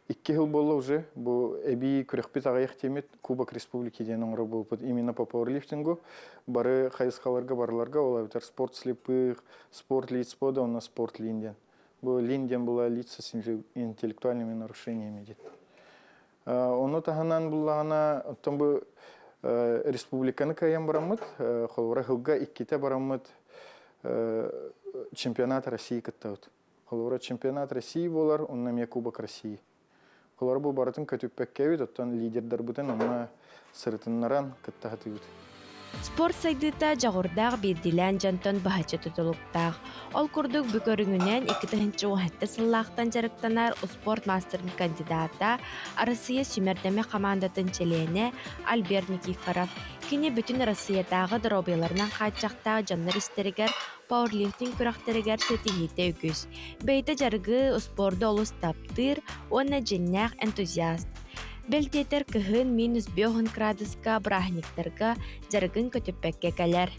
икки сыл буолла уже бу эбии күрэхпит аҕыйах тиэмит Кубок Республики диэн оҥорор буолбут именно по пауэрлифтингу бары хайысхаларга барыларга ол эбэтэр спорт слепых, спорт лиц да онно спорт лин диэн. Бу лин диэн була лица с интеллектуальными нарушениями диэн. Ону таһынан буллаҕына, оттон бу республиканы кыайан бараммыт, холобура сылга иккитэ бараммыт чемпионат России кыттабыт. Холобура чемпионат России буолар, онно эмиэ Кубок России. Холобура бу барытын көтүппэккэбит, оттон лидердарбытын онно сырытыннаран кытта сатыыбыт. Спорт сайдыыта дьоҕурдаах биирдиилээн дьонтон быһаччы тутулуктаах. Ол курдук бу көрүҥүнэн 2017 сыллаахтан дьарыктанар успуорт маастарын кандидата, Арассыыйа сүүмэрдэмэ хамаандатын чилиэнэ Альберт Никифоров. Кини бүтүн Арассыыйатааҕы доруобуйаларынан хааччахтаах дьоннор истэригэр пауэрлифтинг күрэхтэригэр ситиһиитэ үгүс. Бэйэтэ дьарыгы, успуорду олус таптыыр уонна дьиҥнээх энтузиаст. Бэл диэтэр кыһын минус 5 градуска бырааһынньыктарга дьарыгын көтүппэккэ кэлэр.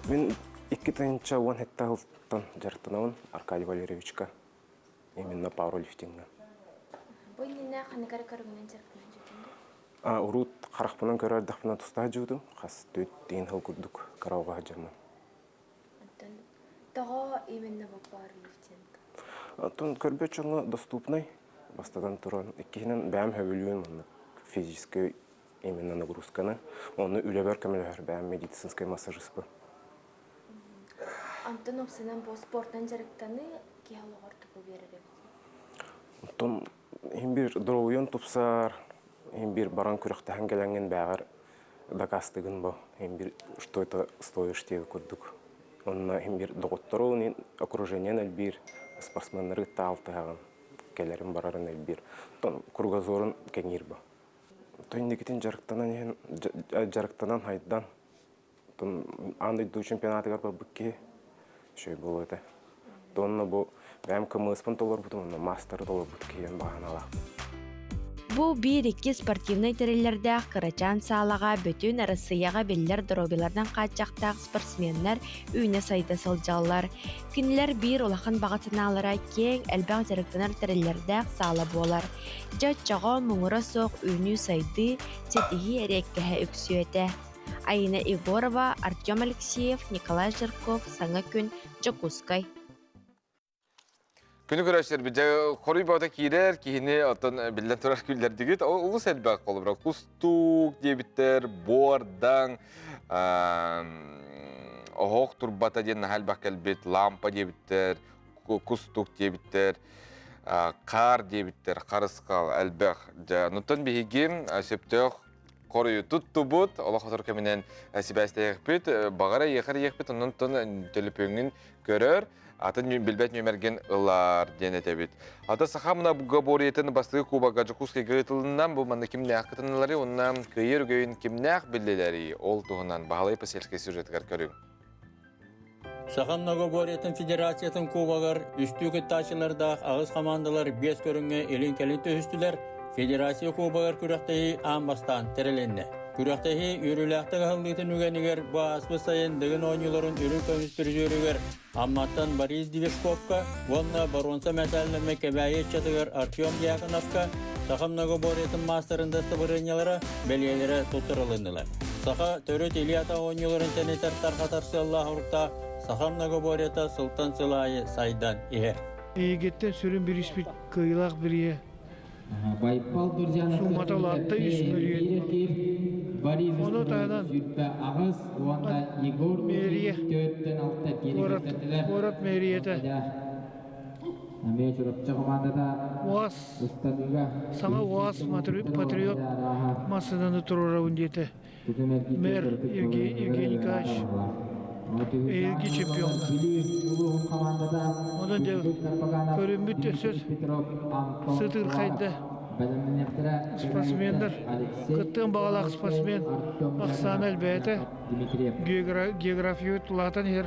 Мин 2017 сылтан дьарыктанабын Аркадий Валерьевичка именно пауэрлифтиҥҥа. Бу иннинэ ханнык эрэ көрүҥүнэн дьарыктанан дьүтүн Урут харахпынан көрөр эрдэхпинэ тустаах дьуутум хас түт тиин сыл курдук караоке сылдьаммын. Оттон тоҕо именно бу пауэрлифтинг? Оттон көрбөт дьоҥҥо доступный бастатан туран иккиһинэн бэйэм сөбүлүүн маннык физическэй именно нагрузканы онно үлэбэр көмөлөһөр бэйэм медицинскэй массажиспын. Онтон уопсайынан бу спортан дьарыктаныы киһи олоҕор тугу биэрэр эбит? Оттон иһин биир доруобуйан тупсар, иһин биир баран күрэхтэһэн кэлэҥҥин бээҕэр дакаастыгын бу иһин биир что это стоишь диэби курдук. Онно иһин биир доҕотторун, окружениен элбиир, спортсменнары кытта алтыһаҕын, кэлэрин барарын элбиир. Оттон кругозорун кэҥиир бу. Оттон инникитин дьарыктанан иһэн, дьарыктанан хайдан, аан дойду чемпионатыгар барбыт киһи үчүгэй буолуо этэ. Онно бу бэйэм КМС-пын толорбутум, онно маастары толорбут киһи баҕаналаахпын. Бу биир-икки спортивнай тэриллэрдээх кырачаан саалаҕа бүтүн Арассыыйаҕа биллэр доруобуйаларынан хааччахтаах спортсменнар үүнэ-сайда сылдьаллар. Кинилэр биир улахан баҕа санаалара киэҥ, элбэх дьарыктанар тэриллэрдээх саала буолар. Дьэ оччоҕо муҥура суох үүнүү-сайдыы, ситиһии эриэккэһэ үксүө этэ. Айина Егорова, Артем Алексеев, Николай Жирков, Саҥа күн, Дьокуускай. Күнү көрөөччүлэрбит дьэ хоруй бөҕөтө киирэр, киһини оттон биллэн турар күллэрдигит. Олус элбэх холобура кустук диэбиттэр, буордаҥ, оһох турбата диэн наһаа элбэх кэлбит, лампа диэбиттэр, кустук диэбиттэр, хаар диэбиттэр, харысхал элбэх. Дьэ, онтон биһиги сөптөөх хоруйу туттубут, олох сотору кэминэн сибээстэһиэхпит, баҕар эйиэхэ эрийиэхпит, онон төлөпүөҥҥүн көрөр, атын билбэт нүөмэргин ылар диэн этэбит. Ата саха многоборьетын бастакы кубога Дьокуускайга ыытылынна, бу манна кимнээх кытыннылары уонна кыайыр үгөйүн кимнээх биллилэри ол туһунан Баһылай Посельскай сюжетыгар көрүҥ. Саха многоборьетын федерациятын кубогар үстүү кыттааччылардаах аҕыс хамаандалар биэс көрүҥҥэ илин-кэлин түһүстүлэр. Федерация кубогар күрэхтэһии аан бастаан тэрилиннэ. Күрэхтэһии үөрүүлээхтик аһыллыытын үгэнигэр бу ааспыт сайын Дыгын оонньууларын үрүҥ көмүс призерүгэр Амматтан Борис Движковка уонна боруонса мэтээллэммит Кэбээйи ыччатыгар Артем Дьяконовка саха многоборьетын маастарын дастабырыанньалара, бэлиэлэрэ туттарылыннылар. Саха төрүт илии-атах оонньууларын тэнитэр тарҕатар сыаллаах уруктаах саха многоборьета сылтан сыл аайы сайдан иһэр. Эйигиттэн сүрүн бириспит кыайыылаах бириэ Байбал Бурзянов Суммата улаатта үс мөлүйүөн. Ону таһынан мэрия, куорат, куорат мэрията. УАЗ саҥа УАЗ Патриот массыынаны туруорабын диэтэ мэр Евгений Николаевич эһиилги чемпиоҥҥа. Онон дьэ көрүммүт өссө сытыырхайда. Спортсменнар кыттыан баҕалаах спортсмен ахсаана элбээтэ. География улаатан иһэр.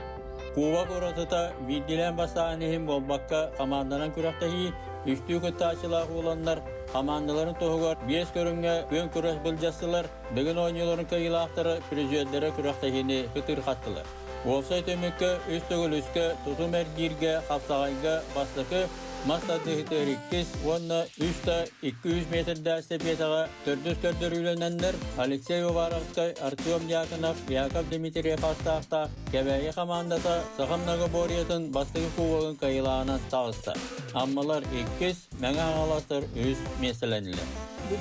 Кубок уратыта биирдиилээн бастаан иһин буолбакка, хамаанданан күрэхтэһии, үстүү кыттааччылаах уоланнар хамаандаларын туһугар биэс көрүҥҥэ күөн күрэс былдьастылар, Дыгын оонньууларын кыайыылаахтара призердэрэ күрэхтэһиини кытыырхаттылар. Уопсай түмүккэ үс төгүл үскэ тутум эргииргэ хапсаҕайга бастакы, мас тардыһыытыгар иккис уонна үс да 200 метрдээх эстэпиэтэҕэ төрдүс көрдөрүүлэнэннэр Алексей Уваровскай, Артем Дьяконов, Яков Дмитриев астаахтаах Кэбээйи хамаандата Саха многоборьетын бастакы кубогын кыайыылааҕынан таҕыста. Аммалар иккис, Мэҥэ Хаҥаластар үһүс миэстэлэннилэр.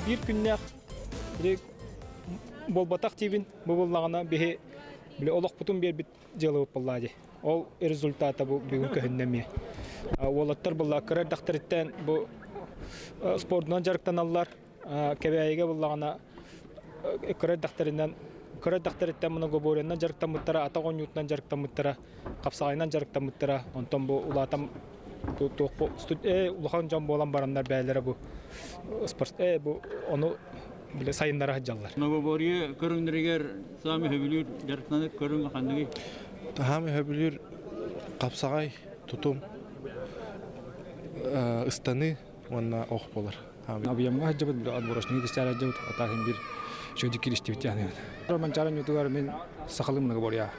Биир күннээх буолбатах диибин. Бу буллаҕына биһи били олохпутун биэрбит дьыалабыт буоллаа дии. Ол результата бу бүгүн көһүннэ эмиэ. Уолаттар булла кыра эрдэхтэриттэн бу спордунан дьарыктаналлар. Кэбээйигэ буллаҕына кыра эрдэхтэринэн кыра эрдэхтэриттэн многоборьенан дьарыктаммыттара, атах оонньуутунан дьарыктаммыттара, хапсаҕайынан дьарыктаммыттара. Онтон бу улаатан туох бу улахан дьон буолан бараннар бэйэлэрэ бу спорт бу ону бile сайыннара сылдьаллар. Многоборье көрүҥнэригэр саамай сөбүлүүр дьарыктанар көрүҥ ханныгый? Саамай сөбүлүүр хапсаҕай, тутум, ыстаныы уонна ох буолар. Объемҥа сылдьабыт, бile отборочный кистээр сылдьабыт, атаахын биир үчүгэйдик киристибит диэн. Манчаары ньутугар мин сахалыы многоборье.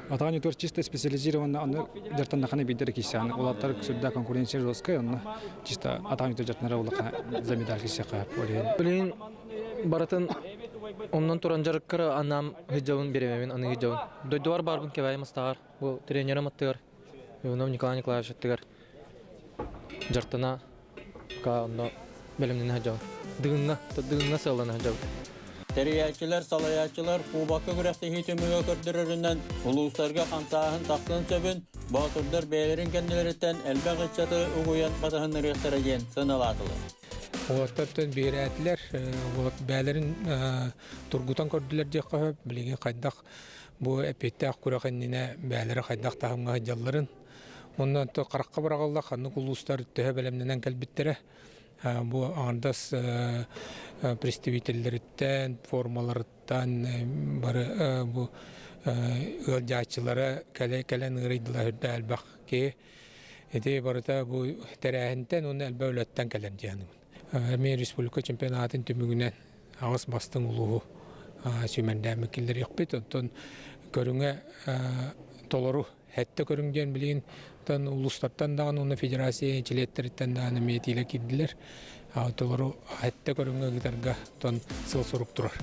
Атаҕын ньутугар чисто специализированно аны дьартаннахана биирдэр киссэҕин улааттар сүрдээх конкуренция жесткая онно чисто атаҕын ньутугар дьартанара улахан за медаль киссэххэ Билигин барытын оннон туран дьарыккара анаам сылдьабын бириэмэбин аны сылдьабын. Дойдубар баарбын Кэбээйи Мастааҕар бу тренерим аттыгар Иванов Николай Николаевич аттыгар дьартана Ка онно бэлэмнэнэ сылдьабын. Дыгыҥҥа, дыгыҥҥа сыаллана сылдьабыт. Тэрийээччилэр, салайааччылар кубокка күрэхтэһии түмүгэ көрдөрөрүнэн улуустарга хамсааһын тахсыан сөбүн, боотурдар бэйэлэрин кэннилэриттэн элбэх ыччаты угуйан батыһыннарыахтара диэн сыаналаатылар. Уолаттартан биэрээтилэр, бээлэрин тургутан көрдүлэр диэххэ сөп. Билигин хайдах бу эппиэттээх күрэх иннинэ бээлэрэ хайдах таһымҥа сылдьалларын Онно харахха быраҕылла ханнык улуустар төһө бэлэмнэнэн кэлбиттэрэ. Бу аҥардас представителлэриттэн, формаларыттан бары бу ыалдьааччылара кэлэн ыарыйдылар үрдэ элбэх киһи. Ити барыта бу тэрээһинтэн уонна элбэх үлэттэн кэлэр диэн. Эмиэ республика чемпионатын түмүгүнэн аҕыс бастыҥ улууһу сүүмэрдээбит киллэриэхпит. Оттон көрүҥэ толору Сэттэ көрүҥ диэн билигин улуустартан даҕаны уонна федерация чилиэттэриттэн даҕаны эмиэ этиилэр киирдилэр. Толору сэттэ көрүҥҥэ ыытарга тон сыл-сорук турар.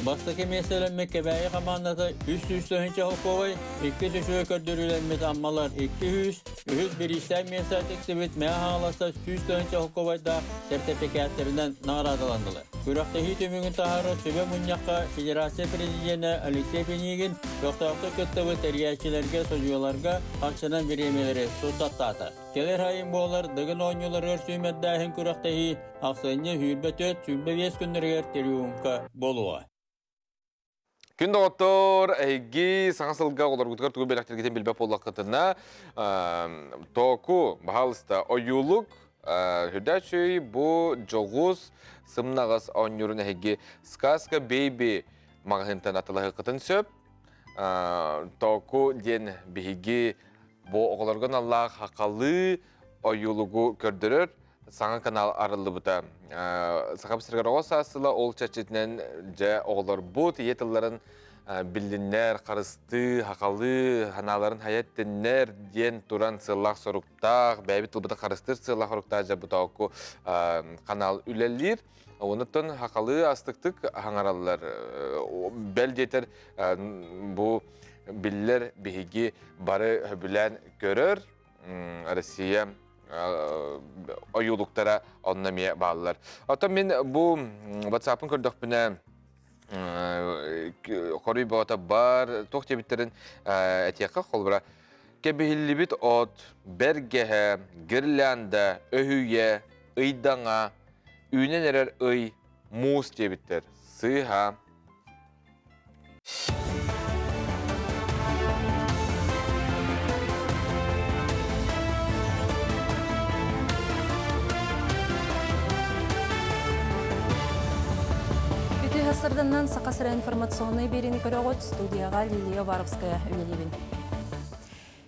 Бастакы миэстэлэммит Кэбээйи хамаандата 300 тыһыынча холкуобай, иккис үчүгэй көрдөрүүлэммит Аммалар 200, үһүс бириистээх миэстэ тиксибит Мэҥэ Хаҥаластар 100 тыһыынча холкуобайдаах сэртипикээттэринэн наҕараадаланнылар. Күрэхтэһии түмүгүн таһаарар сүбэ мунньахха Федерация президенэ Алексей Пинигин көхтөөхтүк кыттыбыт тэрийээччилэргэ, судьуйаларга харчынан бириэмийэлэри туттартаата. Кэлэр айын буолар Дыгын оонньууларыгар сүүмэрдээһин күрэхтэһии ахсынньы 24-25 күннэригэр триумфка буолуоҕа. Күн доҕоттор, эһиги саҥа сылга оҕолоргутугар тугу бэлэхтиргитин билбэт буоллаххытына, току, баһаалыста, ойуулук, үрдээчүй бу дьоҕус, сымнаҕас оонньуурун эһиги Сказка Baby маҕаһыынтан атылаһыаххытын сөп. Току диэн биһиги бу оҕолорго аналлаах хахалыы ойуулугу көрдөрөр саҥа канал арыллыбыта. Сахам сиригэр оҕо саас сыла ол чэрчитинэн дьэ оҕолорбут ийэ тылларын биллиннэр, харыстыы, хахалыы, ханааларын хайа эттиннэр диэн туран сыаллаах соруктаах, бэйэбит тылбытын харыстыыр сыаллаах соруктаах дьэ бутоокку канал үлэлиир. Онуттан хахалыы астыктык хаҥараллар. Бэл диэтэр бу биллэр биһиги бары сөбүлээн көрөр Россия ойуулуктара онно эмиэ бааллар. Оттон мин бу WhatsApp-ын көрдөхпүнэ хоруй бөҕөтө бар туох диэбиттэрин этиэххэ холобура. Кэбиһиллибит от, бэргэһэ, гирлянда, өһүйэ, ыйдаҥа, үүнэн эрэр ый, муус диэбиттэр. Сыыһа. Үтүө сарданнан Саха сирэ информационнай биэриини көрөҕүт студияҕа Лилия Уваровская үлэлиибин.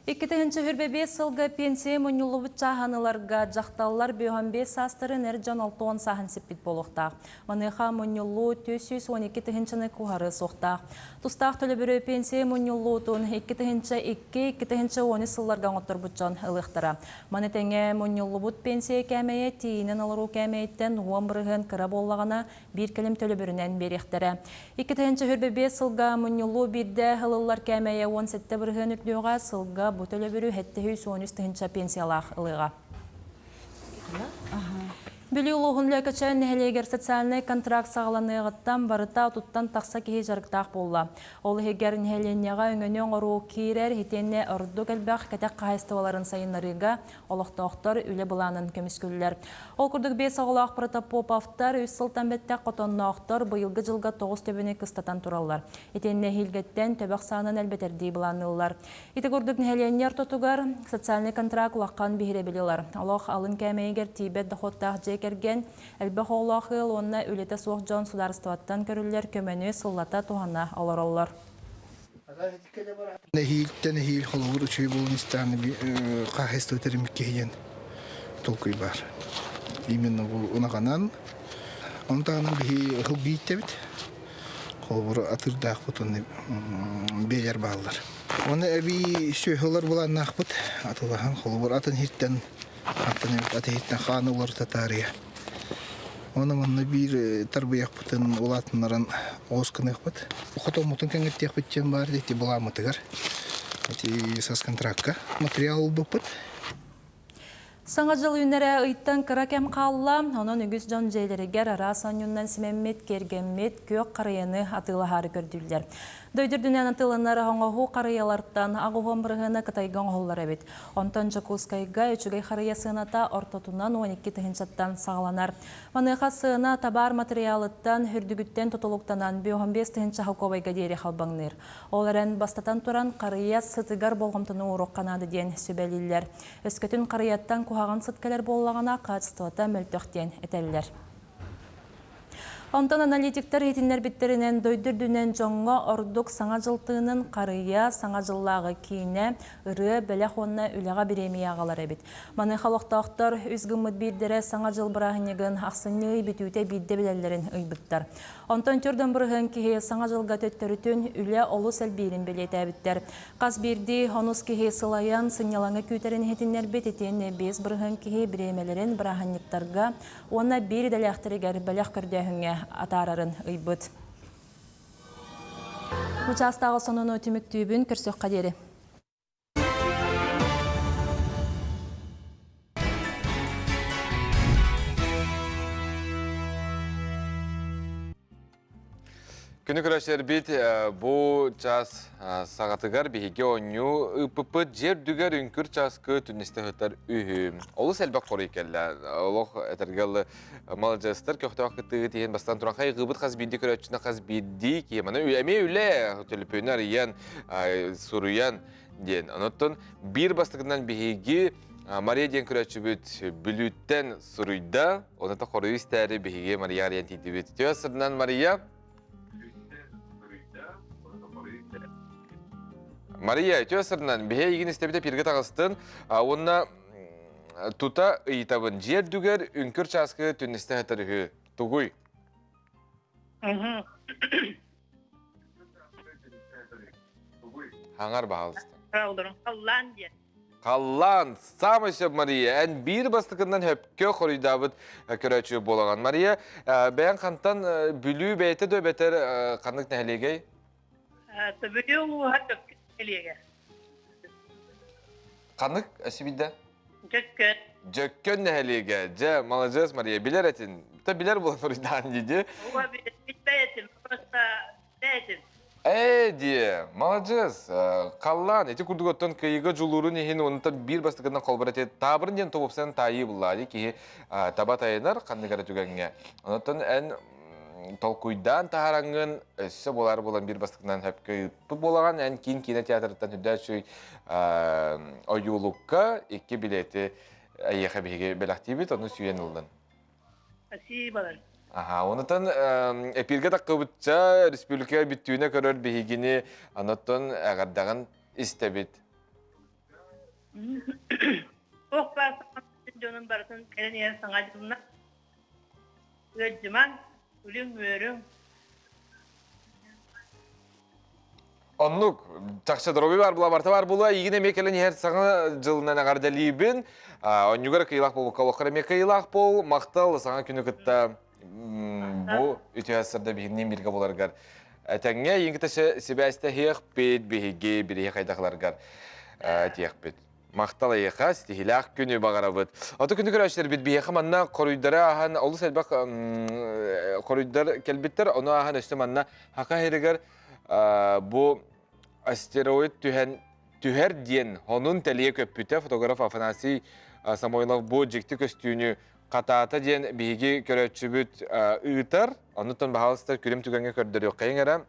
2025 сылга пенсия мунньуллубут чааһаныларга дьахталлар 55 саастарын эр дьон 60 сааһын сиппит буолуохтаах. Маныаха мунньуллуу 412 тыһыынчаны куһары суохтаах. Тустаах төлөбүрү пенсия мунньуллуутун 2002-2013 сылларга оҥотторбут дьон ылыахтара. Маны тэҥэ мунньуллубут пенсия кээмэйэ тиийинэн олоруу кээмэйиттэн 10% кыра буоллаҕына биир кэлим төлөбүрүнэн биэриэхтэрэ. 2025 сылга мунньуллуу биирдэ ылыллар кээмэйэ 17% үрдүөҕэ, сылга бу төлөбүрү 713 тыһыынча пенсиялаах ылыаҕа. Бүлүү улууһун Лөкөчөөн нэһилиэгэр социальнай контракт саҕаланыаҕыттан барыта отуттан тахса киһи дьарыктаах буолла. Ол иһигэр нэһилиэнньэҕэ өҥөнү оҥоруу киирэр, итиэннэ ордук элбэх кэтэх хаһаайыстыбаларын сайыннарыыга олохтоохтор үлэ былаанын көмүскүүллэр. Ол курдук биэс оҕолоох Протопоповтар үс сылтан бэттэх хотонноохтор быйылгы дьылга тоҕус төбөнү кыстатан тураллар. Итиэннэ эһиилгэттэн төбөх саанан элбэтэрдии былаанныыллар. Ити курдук нэһилиэнньэ ортотугар социальный контракт улахан биһирэбили ылар. Олох алын кээмэйигэр тиийбэт дохуоттаах дьиэ кэргэн, элбэх оҕолоох ыал уонна үлэтэ суох дьон судаарыстыбаттан көрүллэр көмөнү сыллата туһана олороллор. Нэһиилтэн эһиил холобур үчүгэй буолан истэҕинэ хаһаайыстыба тэриммит киһи диэн толкуй баар. Именно бу ынаҕынан. Ону таһынан биһи ыһыл бииттэбит. Холобур атыырдаахпыт уонна биэлэр бааллар. Уонна эбии сүөһүлэр былааннаахпыт. Атылаһан холобур атын иһиттэн хантан эбит ат иһиттэн хааны уларыта таарыйа. Уонна манна биир тарбыйахпытын улаатыннаран оҕус гыныахпыт. Хотоммутун кэҥэттиэхпит диэн баар ити былааммытыгар. Ити сас контракка материал ылбыппыт. Саҥа дьыл үүнэрэ ыйтан кыра кэм хаалла, онон үгүс дьон дьиэлэригэр араас оонньуунан симэммит, киэргэммит күөх харыйаны атыылаһаары көрдүүллэр. Дойду үрдүнэн атыыланар оҥоһуу харыйалартан аҕыһуон бырыһыана Кытайга оҥоһуллар эбит. Онтон Дьокуускайга үчүгэй харыйа сыаната ортотунан 12 тыһыынчаттан саҕаланар. Маныаха сыана табаар матырыйаалыттан, үрдүгүттэн тутулуктанан 55 тыһыынча холкуобайга диэри халбаҥныыр. Ол эрэн, бастатан туран, харыйа сытыгар болҕомтону ууруохха наада диэн сүбэлииллэр. Өскөтүн харыйаттан куһаҕан сыт кэлэр буоллаҕына, хаачыстыбата мөлтөх диэн этэллэр. Онтон аналитиктар иһитиннэрбиттэринэн, дойду үрдүнэн дьоҥҥо ордук Саҥа дьыл тыынын харыйа, Саҥа дьыллааҕы киинэ, ырыа, бэлэх уонна үлэҕэ бириэмийэ аҕалар эбит. Маныаха олохтоохтор үс гыммыт биирдэрэ Саҥа дьыл бырааһынньыгын ахсынньы ый бүтүүтэ биирдэ билэллэрин ыйбыттар. Онтон түрдэн бырыһыан киһи Саҥа дьылга төттөрүтүн үлэ олус элбиирин бэлиэтээбиттэр. Хас биирдии онус киһи сылайан, сынньалаҥы күүтэрин иһитиннэрбит итиэннэ 5% киһи бириэмэлэрин бырааһынньыктарга уонна биир идэлээхтэригэр бэлэх көрдөөһүҥҥэ атаарарын ыйбыт. Учаастааҕы сонуну түмүктүүбүн көрсөххө диэри. Күнү көрөсөрбит бу час саҕатыгар биһиги оонньуу ыыппыппыт дьиэ үрдүгэр үҥкүр чааскы түннүстэ сытар үһү. Олус элбэх хоруй кэллэ. Олох этэргэ дылы маладьыастар көхтөөх кыттыыгыт иһин бастаан туран хайгыыбыт хас биирдии көрөөччүнү хас биирдии киһи. Маны эмиэ үлэ төлөпүөнү арыйан, суруйан диэн. Онуттан биир бастакынан биһиги Мария диэн көрөөччүбүт Бүлүүттэн суруйда. Оны та хоруйу истээри биһиги Мария арыйан тиийдибит. Үтүө сырынан Мария. Мария, үтүө сырынан биһи эйигин истэбитэ пиргэ таҕыстын. Уонна тута ыйытабын. Дьиэ үрдүгэр үҥкүр чааскы түннүстэ сытар үһү. Тугуй? Хаҥар баһалыста. Халлаан диэн. Халлаан, самый сөп Мария. Эн биир бастакынан хөпкө хоруйдаабыт көрөөччү буолаҕын. Мария, бэйэҥ хантан Бүлүү бэйэтэ да эбэтэр ханнык нэһилиэгэй? Бүлүү улууһа Дьөккөн нэһилиэгэ. Ханнык сибидэ? Дьөккөн. Дьөккөн нэһилиэгэ. Дьэ, маладьыас Мария, билэр этин. Та билэр буолан хоруйдаан дии. Ова билбэт этим, просто этим. Ээ диэ, маладьыас, халлаан ити курдук оттон кыайыыга дьулуурун иһин онтон биир бастакынан холбор эти таабырын диэн тобупсан таайыы буллаа киһи таба тайанар ханнык эрэ түгэҥҥэ. Онтон эн толкуйдаан таһараҥҥын өссө буолар буолан биир бастакынан хөпкө ыыппыт буолаҕын эн киин киинэ театрыттан үрдээччүй ойуулукка икки билети эйиэхэ биһиги бэлэхтиибит, ону сүүйэн ыллын. Спасибо. Аха, онутан эпиргэ таххыбытча республика бүттүүнэ көрөр биһигини анаттан эҕэрдэҕин истэбит. Ох баар дьонун барытын кэлэн иһэр саҥа дьылына. Ыалдьымаҥ, үлүҥ-үөрүҥ. Оннук, чахчы доруобуйа баар була барыта баар буолуо. Эйигин эмиэ кэлэн иһэр саҥа дьылынан эҕэрдэлиибин. Онньугар кыйылаах буолбукка олоххор эмиэ кыйылаах буол. Махтал саҥа күнү кытта бу үтүө сырда биһигинниин бииргэ буоларгар этэҥҥэ эйигин кытта сибээстэһиэхпит, биһиги бириһи хайдахларгар этиэхпит. Махтал эйиэхэ, ситиһиилээх күнү баҕарабыт. Ото күнү көрөөччүлэрбит биһиэхэ манна хоруйдары ааһан олус элбэх хоруйдар кэлбиттэр. Ону ааһан өссө манна Хака сиригэр бу астероид түһэн түһэр диэн онун тэлийэ көппүтэ фотограф Афанасий Самойлов бу дьикти көстүүнү хатаата диэн биһиги көрөөччүбүт ыытар. Оннуттан баһаалыста күрүм түгэҥҥэ көрдөрүөххэйиҥ эрэ.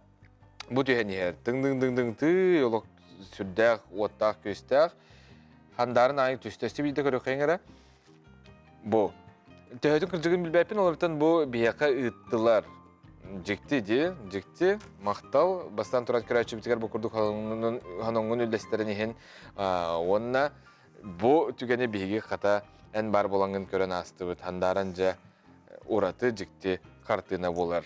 Бу түһэн иһэр. Тыҥ-дыҥ-дыҥ-дыҥ тыы олох сүрдээх уоттаах-күөстээх. Хандаарын аайы түстөстү биирдэ көрүөххэйиҥ эрэ. Бу. Төһөтүн кырдьыгын билбэппин, олортон бу биһиэхэ ыыттылар. Дьикти дии, дьикти, махтал. Бастаан туран көрөөччүбүтүгэр бу курдук хоноҥҥун үллэстэрин иһин уонна бу түгэни биһиги хата эн баар буолаҥҥын көрөн аастыбыт. Хандааран дьэ ураты дьикти хартыына буолар.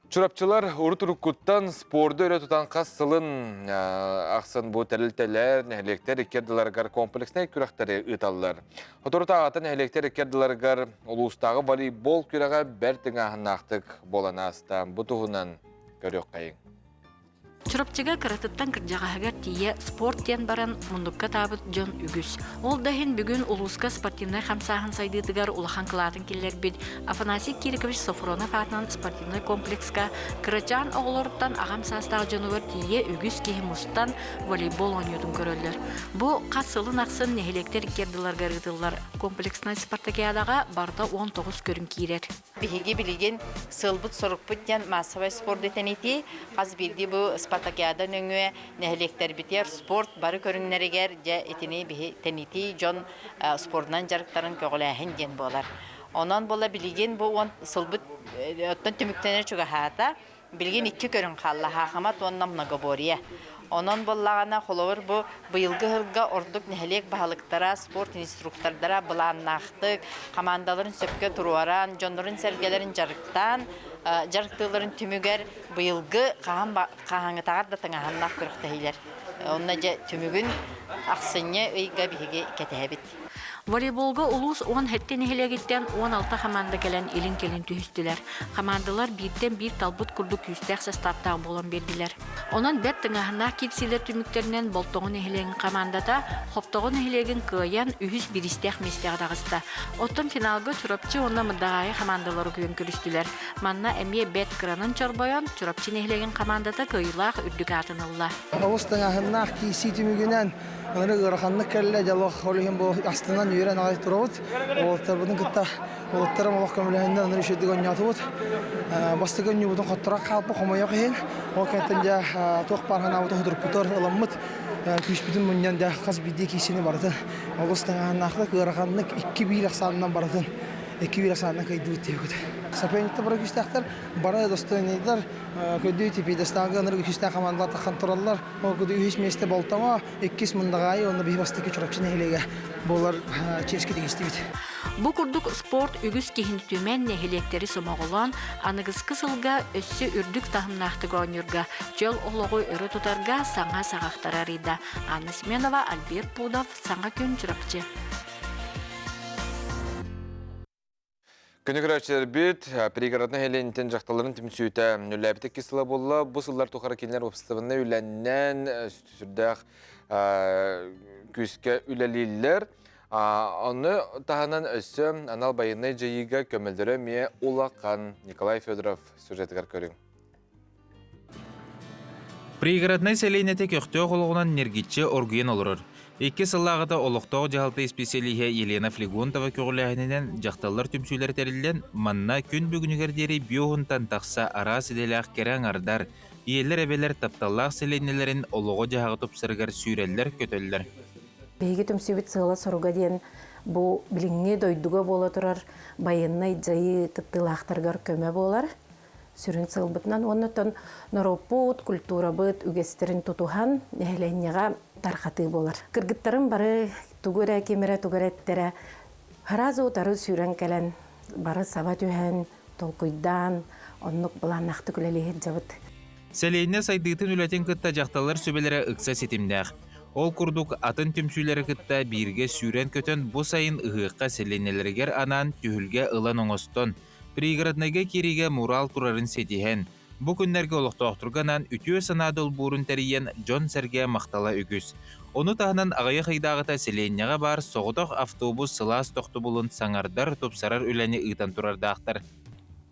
Чурапчылар урут-уруккуттан спорду өрө тутан хас сылын ахсын бу тэрилтэлэр, нэһилиэктэр икки ардыларыгар комплекснай күрэхтэри ыыталлар. Соторутааҕыта нэһилиэктэр икки ардыларыгар улуустааҕы волейбол күрэҕэ бэрт тыҥааһыннаахтык буолан ааста. Бу туһунан көрүөххэйиҥ. Чурапчыга кыратыттан кырдьаҕаһыгар тиийэ спорт диэн баран муннукка таабыт дьон үгүс. Ол да иһин бүгүн улууска спортивнай хамсааһын сайдыытыгар улахан кылаатын киллэрбит Афанасий Кирикович Софронов аатынан спортивнай комплекска кырачаан оҕолоруттан аҕам саастаах дьонугар тиийэ үгүс киһи мустан волейбол оонньуутун көрөллөр. Бу хас сылын ахсын нэһилиэктэр икки ардыларыгар ыытыллар комплекснай спартакиадаҕа барыта 19 көрүҥ киирэр. Биһиги билигин сыалбыт-сорукпут диэн массовай спорду тэнитии, хас биирдии бу спартакиада нөҥүө нэһилиэктэрбитигэр спорт бары көрүҥнэригэр дьэ итини биһи тэнитии дьон спордунан дьарыктарын көҕүлээһин диэн буолар. Онон була билигин бу уон сылбыт оттон түмүктэнэр чугаһаата. Билигин икки көрүҥ хаалла, хаахамат уонна многоборье. Онон буоллаҕына, холобур, бу быйылгы ыһылга ордук нэһилиэк баһылыктара, спорт инструктордара былааннаахтык, хамаандаларын сөпкө туруоран, дьоннорун-сэргэлэрин дьарыктаан, дьарыктыылларын түмүгэр быйылгы хаһан хаһааҥҥытааҕар да тыҥааһыннаах күрэхтэһиилэр. Онно дьэ түмүгүн ахсынньы ыйга биһиги кэтэһэбит. Волейболга улуус 17 нэһилиэгиттэн 16 хамаанда кэлэн илин-кэлин түһүстүлэр. Хамаандалар бииртэн биир талбыт курдук күүстээх састааптаах буолан биэрдилэр. Онон бэрт тыҥааһыннаах киирсиилэр түмүктэринэн Болтоҥо нэһилиэгин хамаандата Хоптоҕо нэһилиэгин кыайан үһүс бириистээх миэстэҕэ таҕыста. Оттон финалга Чурапчы уонна Мындаҕаайы хамаандалара күөн көрүстүлэр. Манна эмиэ бэрт кыранан чорбойон Чурапчы нэһилиэгин хамаандата кыайыылаах үрдүк аатын ылла. Олус тыҥааһыннаах киирсии түмүгүнэн Аны ыараханнык кэллэ, дьолох ол иһин бу астынан үөрэн аҕай турабыт. Уолаттарбытын кытта уолаттарым олох көмөлөһөннөр аны үчүгэйдик оонньоотубут. Бастакы оонньуубутун хотторон хаалбыт хомойуох иһин. Ол кэнниттэн дьэ туох баар санаабытын судургутугар ыламмыт күүспүтүн мунньан дьэ хас биирдии киирсиини барытын олус тыҥааһыннаахтык ыараханнык 2-1 ахсаанынан барытын 2-1 ахсаанынан кыайдыбыт диэбит. Соперниктар бары күүстээхтэр, бары достойнайдар, Көрдүү типидастааҕы ынырык үһүстээх хамаандалар таххан тураллар. Ол курдук үһүс миэстэ Болтоҥо, иккис Мындаҕаайы уонна биһи бастакы Чурапчы нэһилиэгэ буолар чиэски тигистибит. Бу курдук спорт үгүс киһини түмэн, нэһилиэктэри сомоҕолоон, аныгыскы сылга өссө үрдүк таһымнаахтык оонньуурга, чөл олоҕу өрө тутарга саҥа саҕахтары арыйда. Анна Семенова, Альберт Пудов, Саҥа күн Чурапчы. Күнү көрөөччүлэрбит пригороднай нэһилиэнньэтин дьахталларын түмсүүтэ үлэлээбит икки сыла буолла. Бу сыллар тухары кинилэр уопсастыбаннай үлэннэн сүрдээх күүскэ үлэлииллэр. Ону таһынан өссө анал байыаннай дьайыыга көмөлөрө эмиэ улахан. Николай Федоров сюжетыгар көрүҥ. Пригороднай сэлиэнньэтэ көхтөөх олоҕунан ньиргиччи оргуйан олорор. Икки сыллааҕыта олохтоох дьаһалта исписэлииһэ Елена Флегонтова көҕүлээһининэн дьахталлар түмсүүлэрэ тэриллэн, манна күн бүгүнүгэр диэри биоһунтан тахса араас идэлээх кэрэ аҥардар, ийэлэр-эбэлэр тапталлаах сэлиэнньэлэрин олоҕо-дьаһаҕа тупсарыгар сүүрэллэр-көтөллөр. Биһиги түмсүүбүт сыала-соруга диэн бу билиҥҥи дойдуга буола турар байыаннай дьайыы кыттыылаахтарыгар көмө буолар сүрүн сыалбытынан уонна оттон норуоппут, культурабыт үгэстэрин тутуһан нэһилиэнньэҕэ тарҕатыы буолар. Кыргыттарым бары тугу эрэ ким эрэ тугу эрэ эттэрэ сразу утары сүүрэн кэлэн бары саба түһэн, толкуйдаан оннук былааннаахтык үлэлии сылдьабыт. Сэлиэнньэ сайдыытын үлэтин кытта дьахталлар сүбэлэрэ ыкса ситимнээх. Ол курдук атын түмсүүлэри кытта бииргэ сүүрэн-көтөн бу сайын ыһыахха сэлиэнньэлэригэр анаан түһүлгэ ылан оҥостон, Пригороднайга киириигэ мурал турарын ситиһэн, бу күннэргэ олохтоохторго анаан үтүө санаа долбуурун тэрийэн дьон-сэргэ махтала үгүс. Ону таһынан аҕыйах ыйдааҕыта сэлиэнньэҕэ баар соҕотох автобус сылаас тохтобулун саҥардар, тупсарар үлэни ыытан турардаахтар.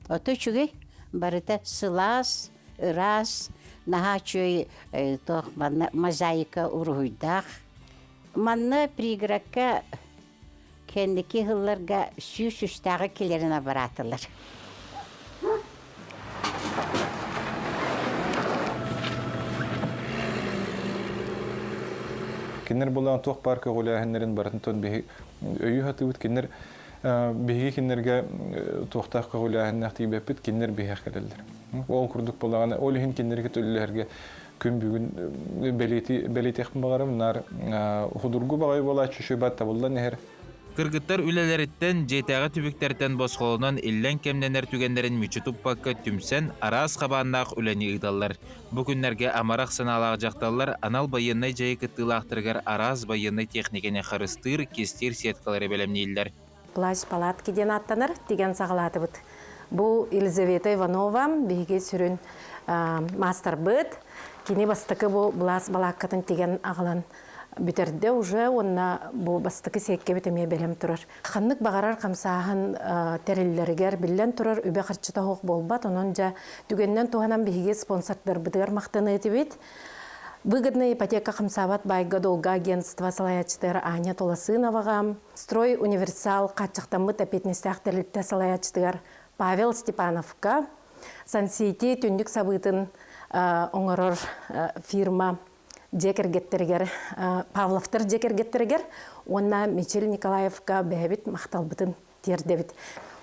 Ото үчүгэй, барыта сылаас, ыраас, наһаа үчүгэй туох манна мозаика уруһуйдаах. Манна пригородка кэнники сылларга 103-тээҕи килэрин абыраатылар. Кинилэр булаан туох баар көҕүлээһиннэрин барытын тон биһи өйүү сатыыбыт. Кинилэр биһиги кинилэргэ туохтаах көҕүлээһиннээх тиийбэппит, кинилэр биһиэхэ кэлэллэр. Ол курдук буоллаҕына, ол иһин кинилэргэ төлөлөһөргө күн бүгүн бэлиэтиэхпин баҕарабын, наар худургу баҕайы буолааччы үчүгэй табыллан иһэр. Кыргыттар үлэлэриттэн, дьиэтээҕи түбүктэртэн босхолонон иллэҥ кэмнэнэр түгэннэрин мүччү туппакка түмсэн, араас хабааннаах үлэни ыыталлар. Бу күннэргэ амарах санаалаах дьахталлар анал байыаннай дьайыы кыттыылаахтарыгар араас байыаннай техникэни харыстыыр, кистиир сеткалары бэлэмнииллэр. Плащ палатки диэн ааттанар тигэн саҕалаатыбыт. Бу Елизавета Иванова биһиги сүрүн маастарбыт. Кини бастакы бу былаас балааккатын тигэн аҕалан бүтэрдэ уже уонна бу бастакы сиэккэбит эмиэ бэлэм турар. Ханнык баҕарар хамсааһын тэриллэригэр биллэн турар үбэ-харчыта суох буолбат. Онон дьэ түгэнинэн туһанан биһиги спонсордарбытыгар махтаныа этибит. Выгодная ипотека хамсаабат байга-долга агентство салайааччытыгар Аня Туласыноваҕа, Строй Универсал хааччахтаммыт эппиэтинэстээх тэрилтэ салайааччытыгар Павел Степановка, Сан-Сити түннүк сабыытын оҥорор фирма дьиэ кэргэттэригэр Павловтар дьиэ кэргэттэригэр уонна Мичил Николаевка бэйэбит махталбытын тиэрдэбит.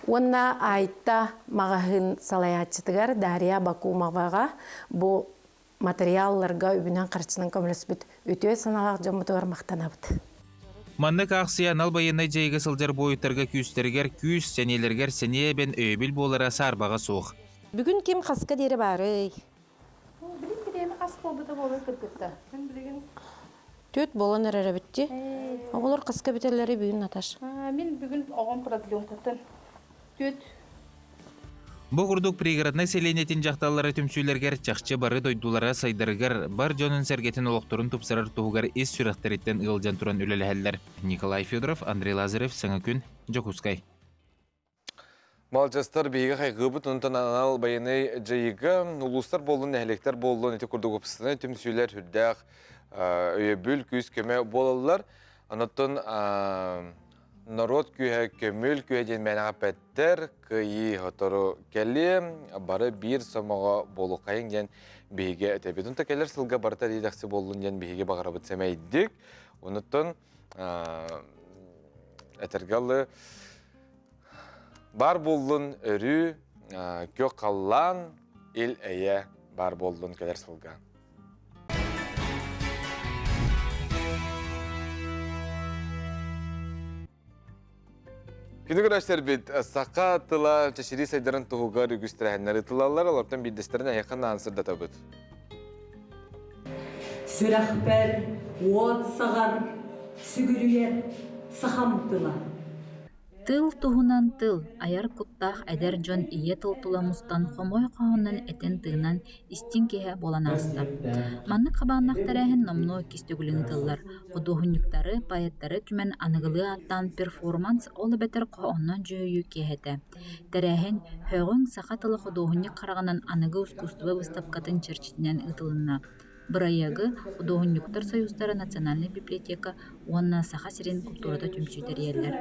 Уонна Айта маҕаһыын салайааччытыгар Дарья Бакумоваҕа бу материалларга үбүнэн-харчынан көмөлөспүт үтүө санаалаах дьоммутугар махтанабыт. Маннык аахсыйа анал байыаннай дьайыыга сылдьар буойуттарга күүстэригэр күүс, сэниэлэригэр сэниэ эбэн өйөбүл буолара саарбаҕа суох. Бүгүн ким хаска диэри баарый? Билин бириэмэ хас буолбута буолуой кыргытта. Мин билигин Түөрт буолан эрэр эбит дии. Оҕолор хаска бүтэллэрий бүгүн, Наташ? Мин бүгүн оҕом продленкаттан түөрт Бу курдук пригороднай сэлиэнньэтин дьахталлара түмсүүлэригэр чахчы бары дойдулара сайдарыгар, бар дьонун-сэргэтин олохторун тупсарар туһугар ис сүрэхтэриттэн ыалдьан туран үлэлэһэллэр. Николай Федоров, Андрей Лазарев, Саҥа күн, Дьокуускай. Малдьастар биһиги хайгыыбыт, онтон анал байыаннай дьайыыга улуустар буоллун, нэһилиэктэр буоллун ити курдук уопсастыбаннай түмсүүлэр сүрдээх өйөбүл, күүс-көмө буолаллар. Онтон норуот күүһэ көмүл күүһэ диэн мээнэҕэ эппэттэр, кыайыы сотору кэлиэ, бары биир сомоҕо буолуоххайыҥ диэн биһиги этэбит. Онтон кэлэр сылга барыта эриэдэхси буоллун диэн биһиги баҕарабыт сэмэйдик. Онуттан этэргэ дылы Бар буоллун өрүү, күөх халлаан, ил-эйэ бар буоллун кэлэр сылга. Күнү көрөстөрбүт саха тыла чэчирии сайдарын туһугар үгүс тэрээһиннэр ыытыллаллар, олортон биирдэстэрин эһиэхэ наан сырдатабыт. Сүрэхпэр уот саҕар, сүгүрүйэр сахам тыла. Тыл туһунан тыл, айар куттаах эдэр дьон ийэ тыл тула мустан хомой хоһоонун этэн-тыынан истиҥ киһи буолан ааста. Маннык хабааннаах тэрээһин номнуо иккис төгүлүн ыытыллар. Худуоһунньуктары, поэттары түмэн аныгылыы ааттаан перформанс, ол эбэтэр хоһоонунан дьүһүйүү киэһэтэ. Тэрээһин «Һөҕүҥ саха тыла худуоһунньук хараҕынан аныгы ускуустуба быыстапкатын чэрчитинэн ыытылынна. Бырайыагы Худуоһунньуктар союзтара национальнай библиотека уонна Саха сирин култуурата түмсүү тэрийэллэр.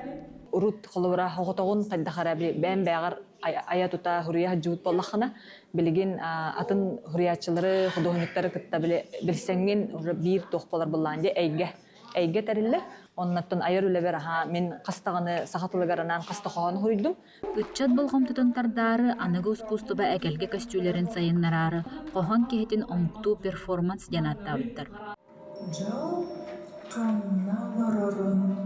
Урут холобура оҕотоҕун хайдах эрэ бэйэм бэйэҕэр айа тута хуруйа сылдьыбыт буоллаххына, билигин атын хуруйааччылары, худуоһунньуктары кытта билсэҥҥин уже биир туох буолар былаан дии эйгэ эйгэ тэриллэр. Оннуттан айар үлэбэр аһаа мин хас даҕаны саха тылыгар анаан хас да хоһоон суруйдум. Ыччат болҕомтотун тардаары, аныгы ускуустуба эгэлгэ көстүүлэрин сайыннараары хоһоон киһитин омуктуу перформанс диэн ааттаабыттар. Дьол ханна олорорун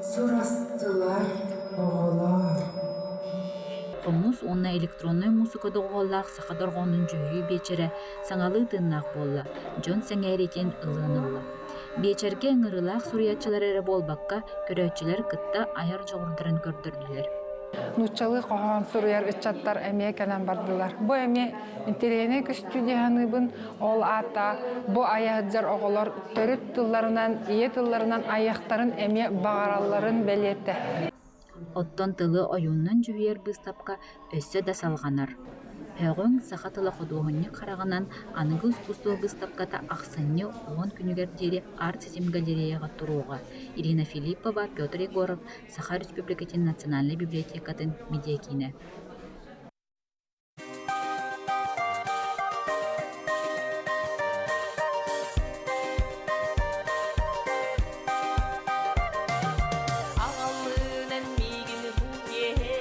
сурастылар оҕолор. Хомус уонна электроннай муусука доҕуһуоллаах саха дорҕоонун дьүһүйүү биэчэрэ саҥалыы тыыннаах буолла, дьон сэҥээриитин ылыан ылла. Биэчэргэ ыҥырыылаах суруйааччылар эрэ буолбакка, көрөөччүлэр кытта айар дьоҕурдарын көрдөрдүлэр. Нууччалыы хоһоон суруйар ыччаттар эмиэ кэлэн бардылар. Бу эмиэ интэриэһинэй көстүү дии саныыбын. Ол аата бу айа сылдьар оҕолор төрүт тылларынан, ийэ тылларынан айыахтарын эмиэ баҕаралларын бэлиэтэ. Оттон тылы ойууннан дьүһүйэр быыстапка өссө да салҕанар. Һөҕүҥ саха тыла худуоһунньук хараҕынан аныгы искусство быыстапката ахсынньы 10 күнүгэр диэри Арт-ситим галереяҕа туруоҕа. Ирина Филиппова, Петр Егоров, Саха Республикатын Национальнай библиотекатын медиакиинэ. Аҕаллыынан миигин бу киэһэ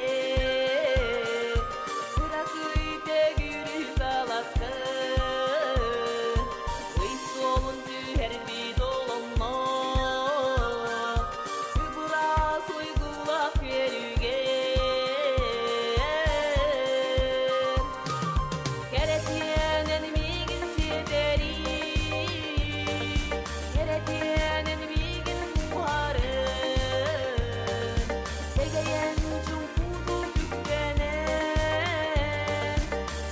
Кыракый төгүрүк аласка Ый суолун түһэрбит олонно Кыбырас уйгулах үөрүүгэ Кэрэтиэнэн миигин сиэтэрий Кэрэтиэнэн миигин куһарын Сэгэйэн чуҥкуду түктэнэн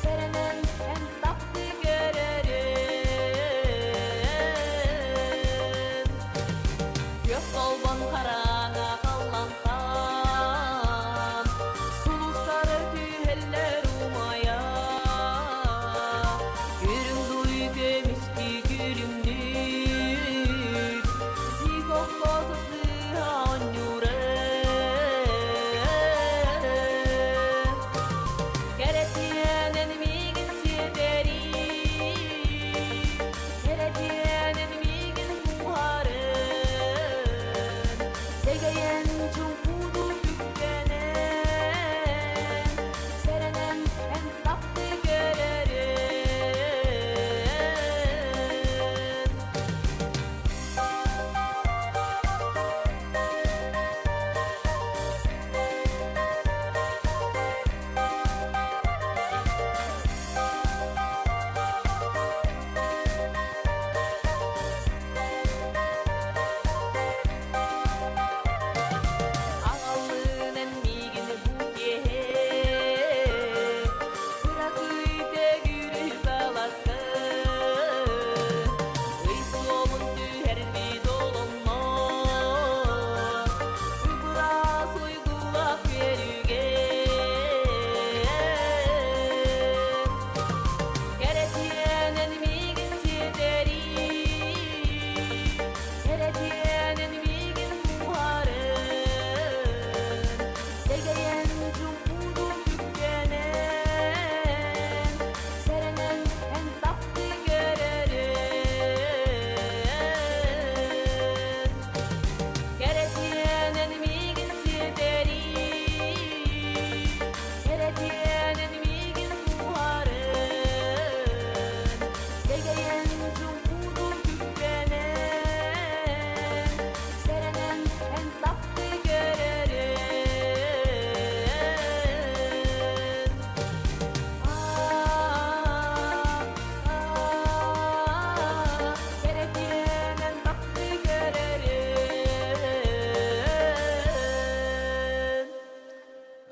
Сэрэнэн эн таптыы көрөрүн Күөх толбон хараҥа халлантан Сулустары түһэллэр умайа Үрүҥ дуй көмүскүү күлүмнүүр Сиик окко сыһа оонньуурын Кэрэтиэнэн миигин сиэтэрий Кэрэтиэнэн миигин кууһарын Сэгэйэн чуҥкуду түктэнэн Сэрэнэн эн таптыы көрөрүн Аҕаллыынан миигин бу киэһэ Кыракый төгүрүк аласка Ый суолун түһэрбит олонно Кыбырас уйгулах үөрүүгэ Кэрэтиэнэн миигин сиэтэрий Кэрэтиэнэн миигин кууһарын Сэгэйэн чуҥкуду түктэнэн Сэрэнэн эн таптыы көрөрүн Кэрэтиэнэн миигин сиэтэрий Кэрэтиэнэн миигин кууһарын Сэгэйэн чуҥкуду түктэнэн Сэрэнэн эн таптыы көрөрүн Кэрэтиэнэн таптыы көрөрүн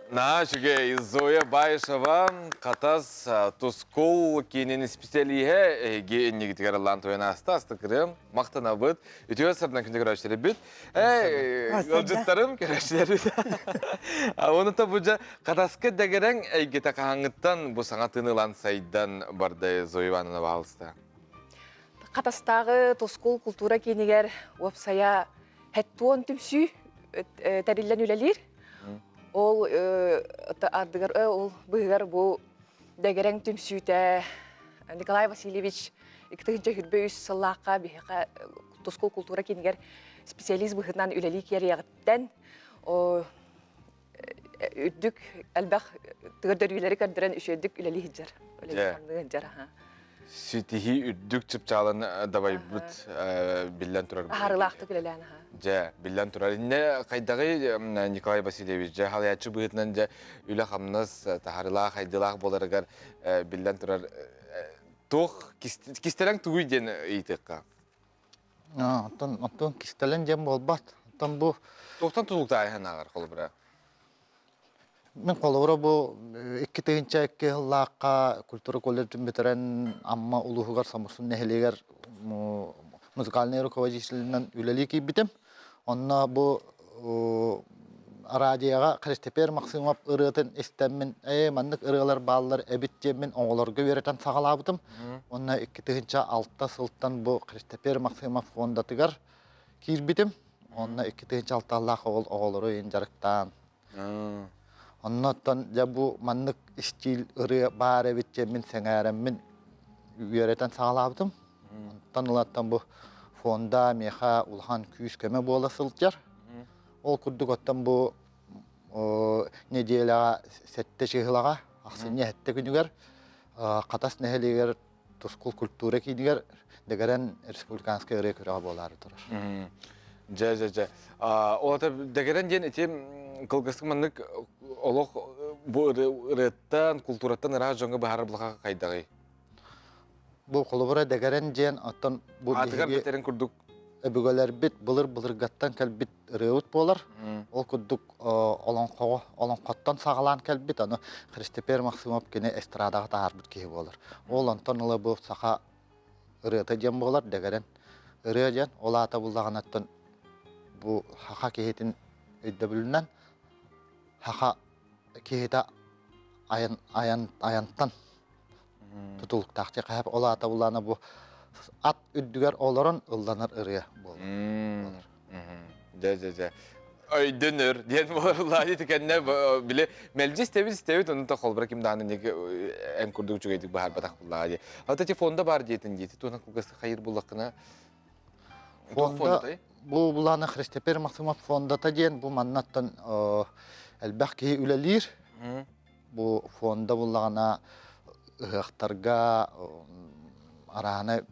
Наһаа үчүгэй Зоя Баишева Хатас Тускул киинин исписэлииһэ эһиги иннигитигэр ыллаан туйан ааста астыкырым махтанабыт үтүө сырдан күндү көрөөччүлэрбит ыалдьыттарым көрөөччүлэрбит Оны та бу дьэ Хатаска дэгэрэн эйгэтэ хаһааҥҥыттан бу саҥа тыын ылан сайдан барда Зоя Ивановна баһалыста. Хатастааҕы Тускул култуура киинигэр уопсайа хэттуон түмсүү тэриллэн үлэлиир. Ол ардыгар ол быһыгар бу дэгэрэҥ түмсүүтэ Николай Васильевич 2023 сыллаахха биһиэхэ Тускул култуура киинигэр специалист быһыытынан үлэлии киэриэҕиттэн үрдүк элбэх көрдөрүүлэри көрдөрөн үчүгэйдик үлэлии сылдьар. Үлэлии сылдьар. Ситиһии үрдүк чыпчаалын дабайбыт биллэн турар. Аһарылаахтык үлэлээн аха. Дьэ, биллэн турар. Инне хайдаҕый Николай Васильевич, дьэ халаяччы быһыытынан дьэ үлэ-хамнас таһарылаах, хайдылаах буоларыгар биллэн турар туох кистэлэҥ тугуй диэн ыйытыахха. Оттон оттон кистэлэҥ диэн буолбат. Оттон бу Туохтан тутулуктааһын ааҕар холобура? Мин холобура бу 2002 сыллаахха культура колледжын бүтэрэн Амма улууһугар Соморсун нэһилиэгэр музыкальнай руководителинэн үлэлии киирбитим. Онно бу радиоҕа Христопер Максимов ырыатын истэммин, ээ маннык ырыалар бааллар эбит диэммин оҕолорго үөрэтэн саҕалаабытым. Уонна 2006 сылтан бу Христопер Максимов фондатыгар киирбитим. Онно 2006-лаах оҕол оҕолору иин дьарыктаан. Оннуттан дьэ бу маннык истиил ырыа баар эбит диэммин сэҥээрэммин үөрэтэн саҕалаабытым. Онтон ылаттан бу фонда миэхэ улахан күүс-көмө буола сылдьар. Ол курдук оттон бу неделяҕа сэттэ чыһылаҕа, ахсынньы сэттэ күнүгэр Хатас нэһилиэгэр Тускул культура киинигэр Дэгэрэн республиканскай ырыа күрэҕэ буолаары турар. Дьэ, дьэ, дьэ. Ол ата Дэгэрэн диэн ити кылгастык маннык олох бу ырыаттан, култуураттан ыраах дьоҥҥо быһаарар булаха хайдаҕый? Бу холобура дэгэрэн диэн оттон бу Аатыгар бэтэрин курдук өбүгэлэрбит былыр-былыргаттан кэлбит ырыабыт буолар. Ол курдук олоҥхоҕо олоҥхоттон саҕалаан кэлбит аны Христопер Максимов кини эстрадаҕа таһаарбыт киһи буолар. Ол онтон ыла бу саха ырыата диэн буолар дэгэрэн ырыа диэн ол аата буллаҕынаттан бу саха киһитин өйдөбүлүнэн саха киһитэ айан айан айантан тутулуктаах дьэ ол аата булаана бу ат үрдүгэр олорон ылланар ырыа буолар. Дьэ дьэ дьэ. Өйдөнөр диэн буолар ити кэннэ били мэлдьи истэбит истэбит ону та холбура ким даҕаны эн курдук үчүгэйдик баһарбатах буллаҕа дии. Ата ти фонда бар диэтин диэти туһунан кылгастык хайыр буллаххына Фонда бу булаана Христопер Максимов фондата диэн бу маннаттан элбэх киһи үлэлиир. Бу фонда буллаҕына ыһыахтарга араана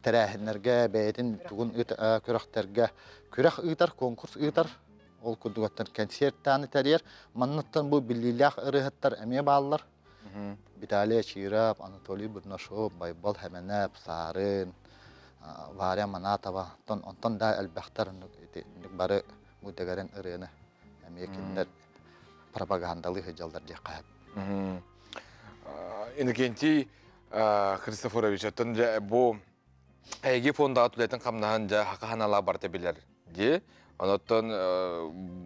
тэрээһиннэргэ бэйэтин тугун күрэхтэргэ күрэх ыытар, конкурс ыытар. Ол курдугаттан концерттааны тэрийэр. Манныттан бу биллиилээх ырыаһыттар эмиэ бааллар. Виталий Очиров, Анатолий Бурнашов, Байбал Хэмэнэп, Саарын, Варя Манатова, онтон да элбэхтэр бары бу дэгэрин ырыаны эмиэ кинилэр пропагандалыы сылдьаллар диэххэ сөп. Иннокентий Христофорович, оттон дьэ бу эйги фондаҕа үлэтин хамнаһын дьэ хаһан барыта билэр дии. Онон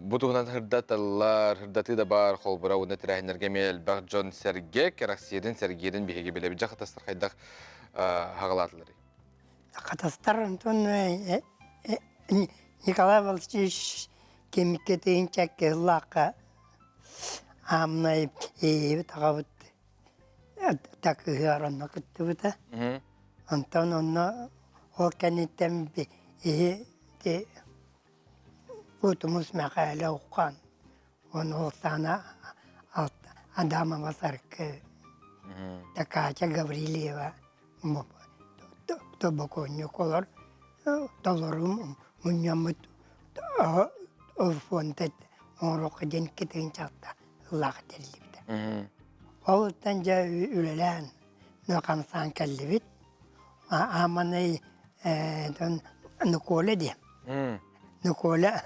бу туһунан сырдаталлар, сырдатыы да баар, холбура уонна тэрээһиннэргэ эмиэ элбэх дьон сэргэ, кэрэхсиирин, сэргиирин биһиги билэбит. Дьэ хатастар хайдах хаҕалаатыларый? Хатастар онтон Николай Васильевич кэмиккэ тыһыынча кыһыллаахха аамнай ийэбит аҕабыт такыһыар онно кыттыбыта. Онтон онно ол кэнниттэн иһи Утумус Мэхээлэ Уххан уонна ол саана Адамова Саркы Катя Гаврильева тобокуонньук олор толору мунньаммыт фонда оҥоруохха диэн кытыынчалта ыллаах тэриллибитэ. Ол дьэ үлэлээн хамсаан кэллибит. Ааманай Нуколя диэн. Нуколя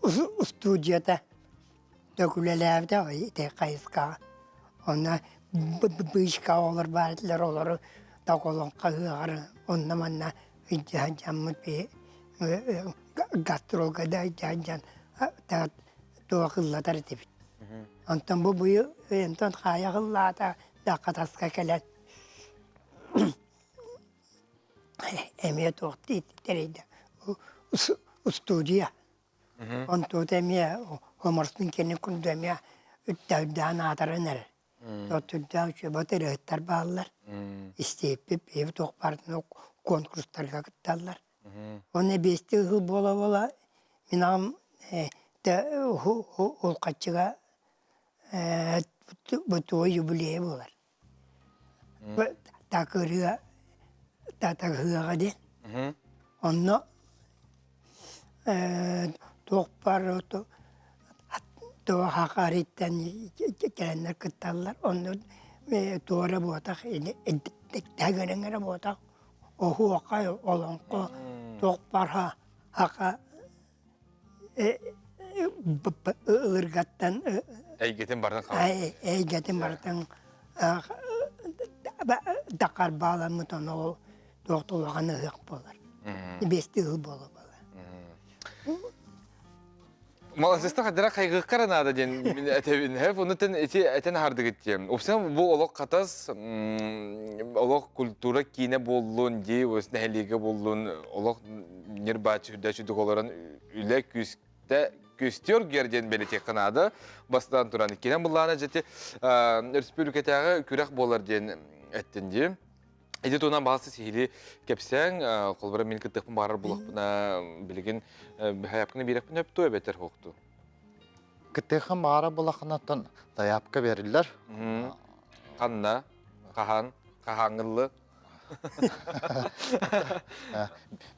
устуудьуйата үлэлээбитэ ити хайысхаҕа. Онно быычка оҕолор баар этилэр, олору токолон хаһыаҕар онно-манна илдьэ би гастролга да илдьэ сылдьан туох ыллатар этибит. Онтон бу быйыл онтон хаайа ыллаата да хатаска кэлэн. Эмиэ туох тэрийдэ устудия. Онтуота эмиэ хоморсун кэннин курдук эмиэ үрдээн аатыран эрэр. Төрдүлдээх үчүгэй ырыаһыттар бааллар. Истиэппит биһиги туох баарытын конкурстарга кытталлар. Уонна биэстии ыһыы буола-буола мин аҕам улхаччыга бутуой юбилейа буолар. Такырыа татаһыаҕа диэн. Онно туох баар туохахариттан кэлэннэр кытталлар. Онно туора буотах тэгэрэҥ эрэ буотах оһуохай олоҥхо туох баар хака ылыргаттан Эйгэтин барытын хабар. Эйгэтин барытын дакар бааламмыт ону ол туох улахан ыһыах буолар. Биэсти ыһыы буола буола. Молодецта хадара хайгыхкара наада диэн мин этэбин. Хэп онутан ити этен хардыгыт диэн. Упсан бу олох хатас олох культура киинэ буоллун дии, ос нэһилиэгэ буоллун олох ньирбааччы үрдээччи олорон үлэ күүстэ күстүөр гер диэн бэлитиэххэ наада. Бастаан туран иккинэн буллаана дьэти өрөспүүбүлүкэтээҕи күрэх буолар диэн эттин дии. Ити туһунан баҕасы сиһилии кэпсээҥ, холобура мин кыттыахпын баҕарар булахпына билигин хайапканы биэрэхпин өпту эбэтэр хокту? Кыттыаххын баҕарар булаххынаттан заявка бериллэр. Ханна? Хаһан? Хаһааҥҥыллы?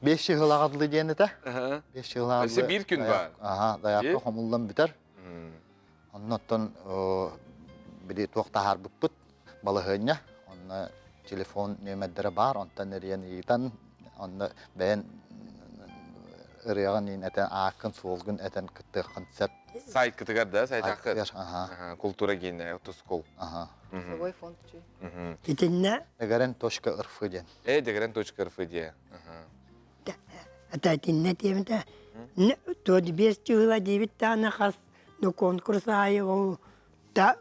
Беш жыл диэн этэ. Беш жыл Өссө биир күн бар. Аха, заявка хомуллан бүтэр. Оннуттан били туох таһаарбыппыт балаһыанньа. Онно телефон нүөмэрдэрэ баар, онтон эрийэн ыйытан, онно бэйэн ырыаҕын иин этэн, ааккын-суолгун этэн кыттыаххын сөп. Сайткытыгар да, сайтаккыт? Аха. Культура гиэнэ, тускул. Аха. Свой фонд чүй. Итиннэ Дегерен точка рф диэн. Э, дегерен точка рф диэн. Ата итиннэ диэбитэ туод биэс чыһыла диэбит даҕаны хас ну конкурс аайы ол та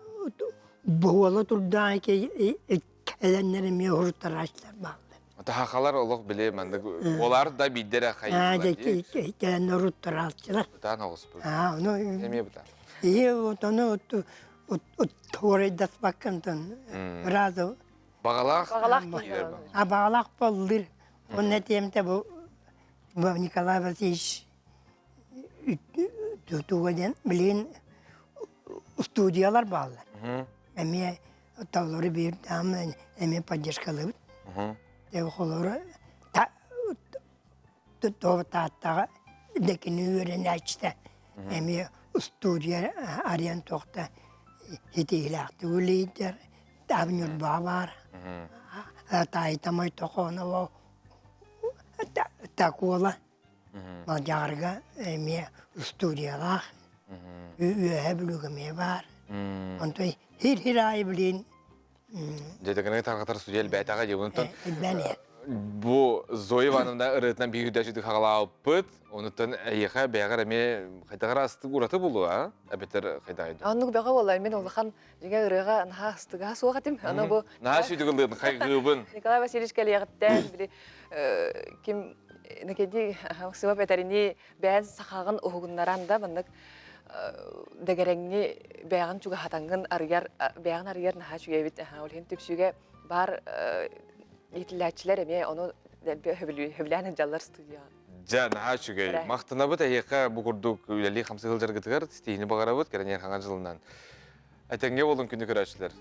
буола турдаан кэлэннэр эмиэ уруттарааччылар бааллар. Тахахалар олох били маннык олар да биирдэрэ хайыылар дии. Кэлэннэр уруттарааччылар. Бытаан оҕуспут. Аа, ону Эмиэ бытаан. Ие вот ону туорайдаспаккын разу Бағалаах Бағалаах А бағалаах боллыр. Онно этиэмтэ бу Николай Васильевич тутууга диэн билигин студиялар бааллар. Эмиэ толору биир даамы эмиэ поддержкалыыбыт. Холору Тааттаҕа дэкини үөрэнээччитэ эмиэ студия арыйан туохта итиилээхтик үлэлиир Таабы Ньурбаҕа баар Таайтамай Тохоонова Такуола Малдьаҕарга эмиэ студиялаах Үөһээ Бүлүүгэ эмиэ баар онтон хир-хир аайы билигин Дьэ, тарҕатар судья элбээтэҕэ дии. Онтон элбээн иһэр. Бу Зоя Ивановна ырыатынан биир үрдээччи хаҕалаабыппыт. Онуттан эйиэхэ бэйэҕэр эмиэ хайдах эрэ астык ураты буолуо, а? Эбэтэр хайдах Оннук бөҕө буолла. Мин улахан дьиҥэ ырыаҕа наһаа астыгаһа суох этим. Аны бу Наһаа сүйдүгүллыын хайгыыбын. Николай Васильевич кэлиэҕиттэн били ким Накеди Максимов этэринии бэйэн сахаҕын уһугуннаран да маннык дэгэрэҥҥи бэйэҕин чугаһатаҥҥын арыйар бэйэҕин арыйар наһаа үчүгэйбит ол иһин түмсүүгэ баар иитиллээччилэр эмиэ ону сөбүлээн сылдьаллар студияҕа. Дьэ, наһаа үчүгэй. Махтанабыт эһиэхэ бу курдук үлэлии хамсыы сылдьаргытыгар ситиһиини баҕарабыт, кэрэниэр хаҥа дьылынан. Этэҥҥэ буолун күнү көрөөччүлэр.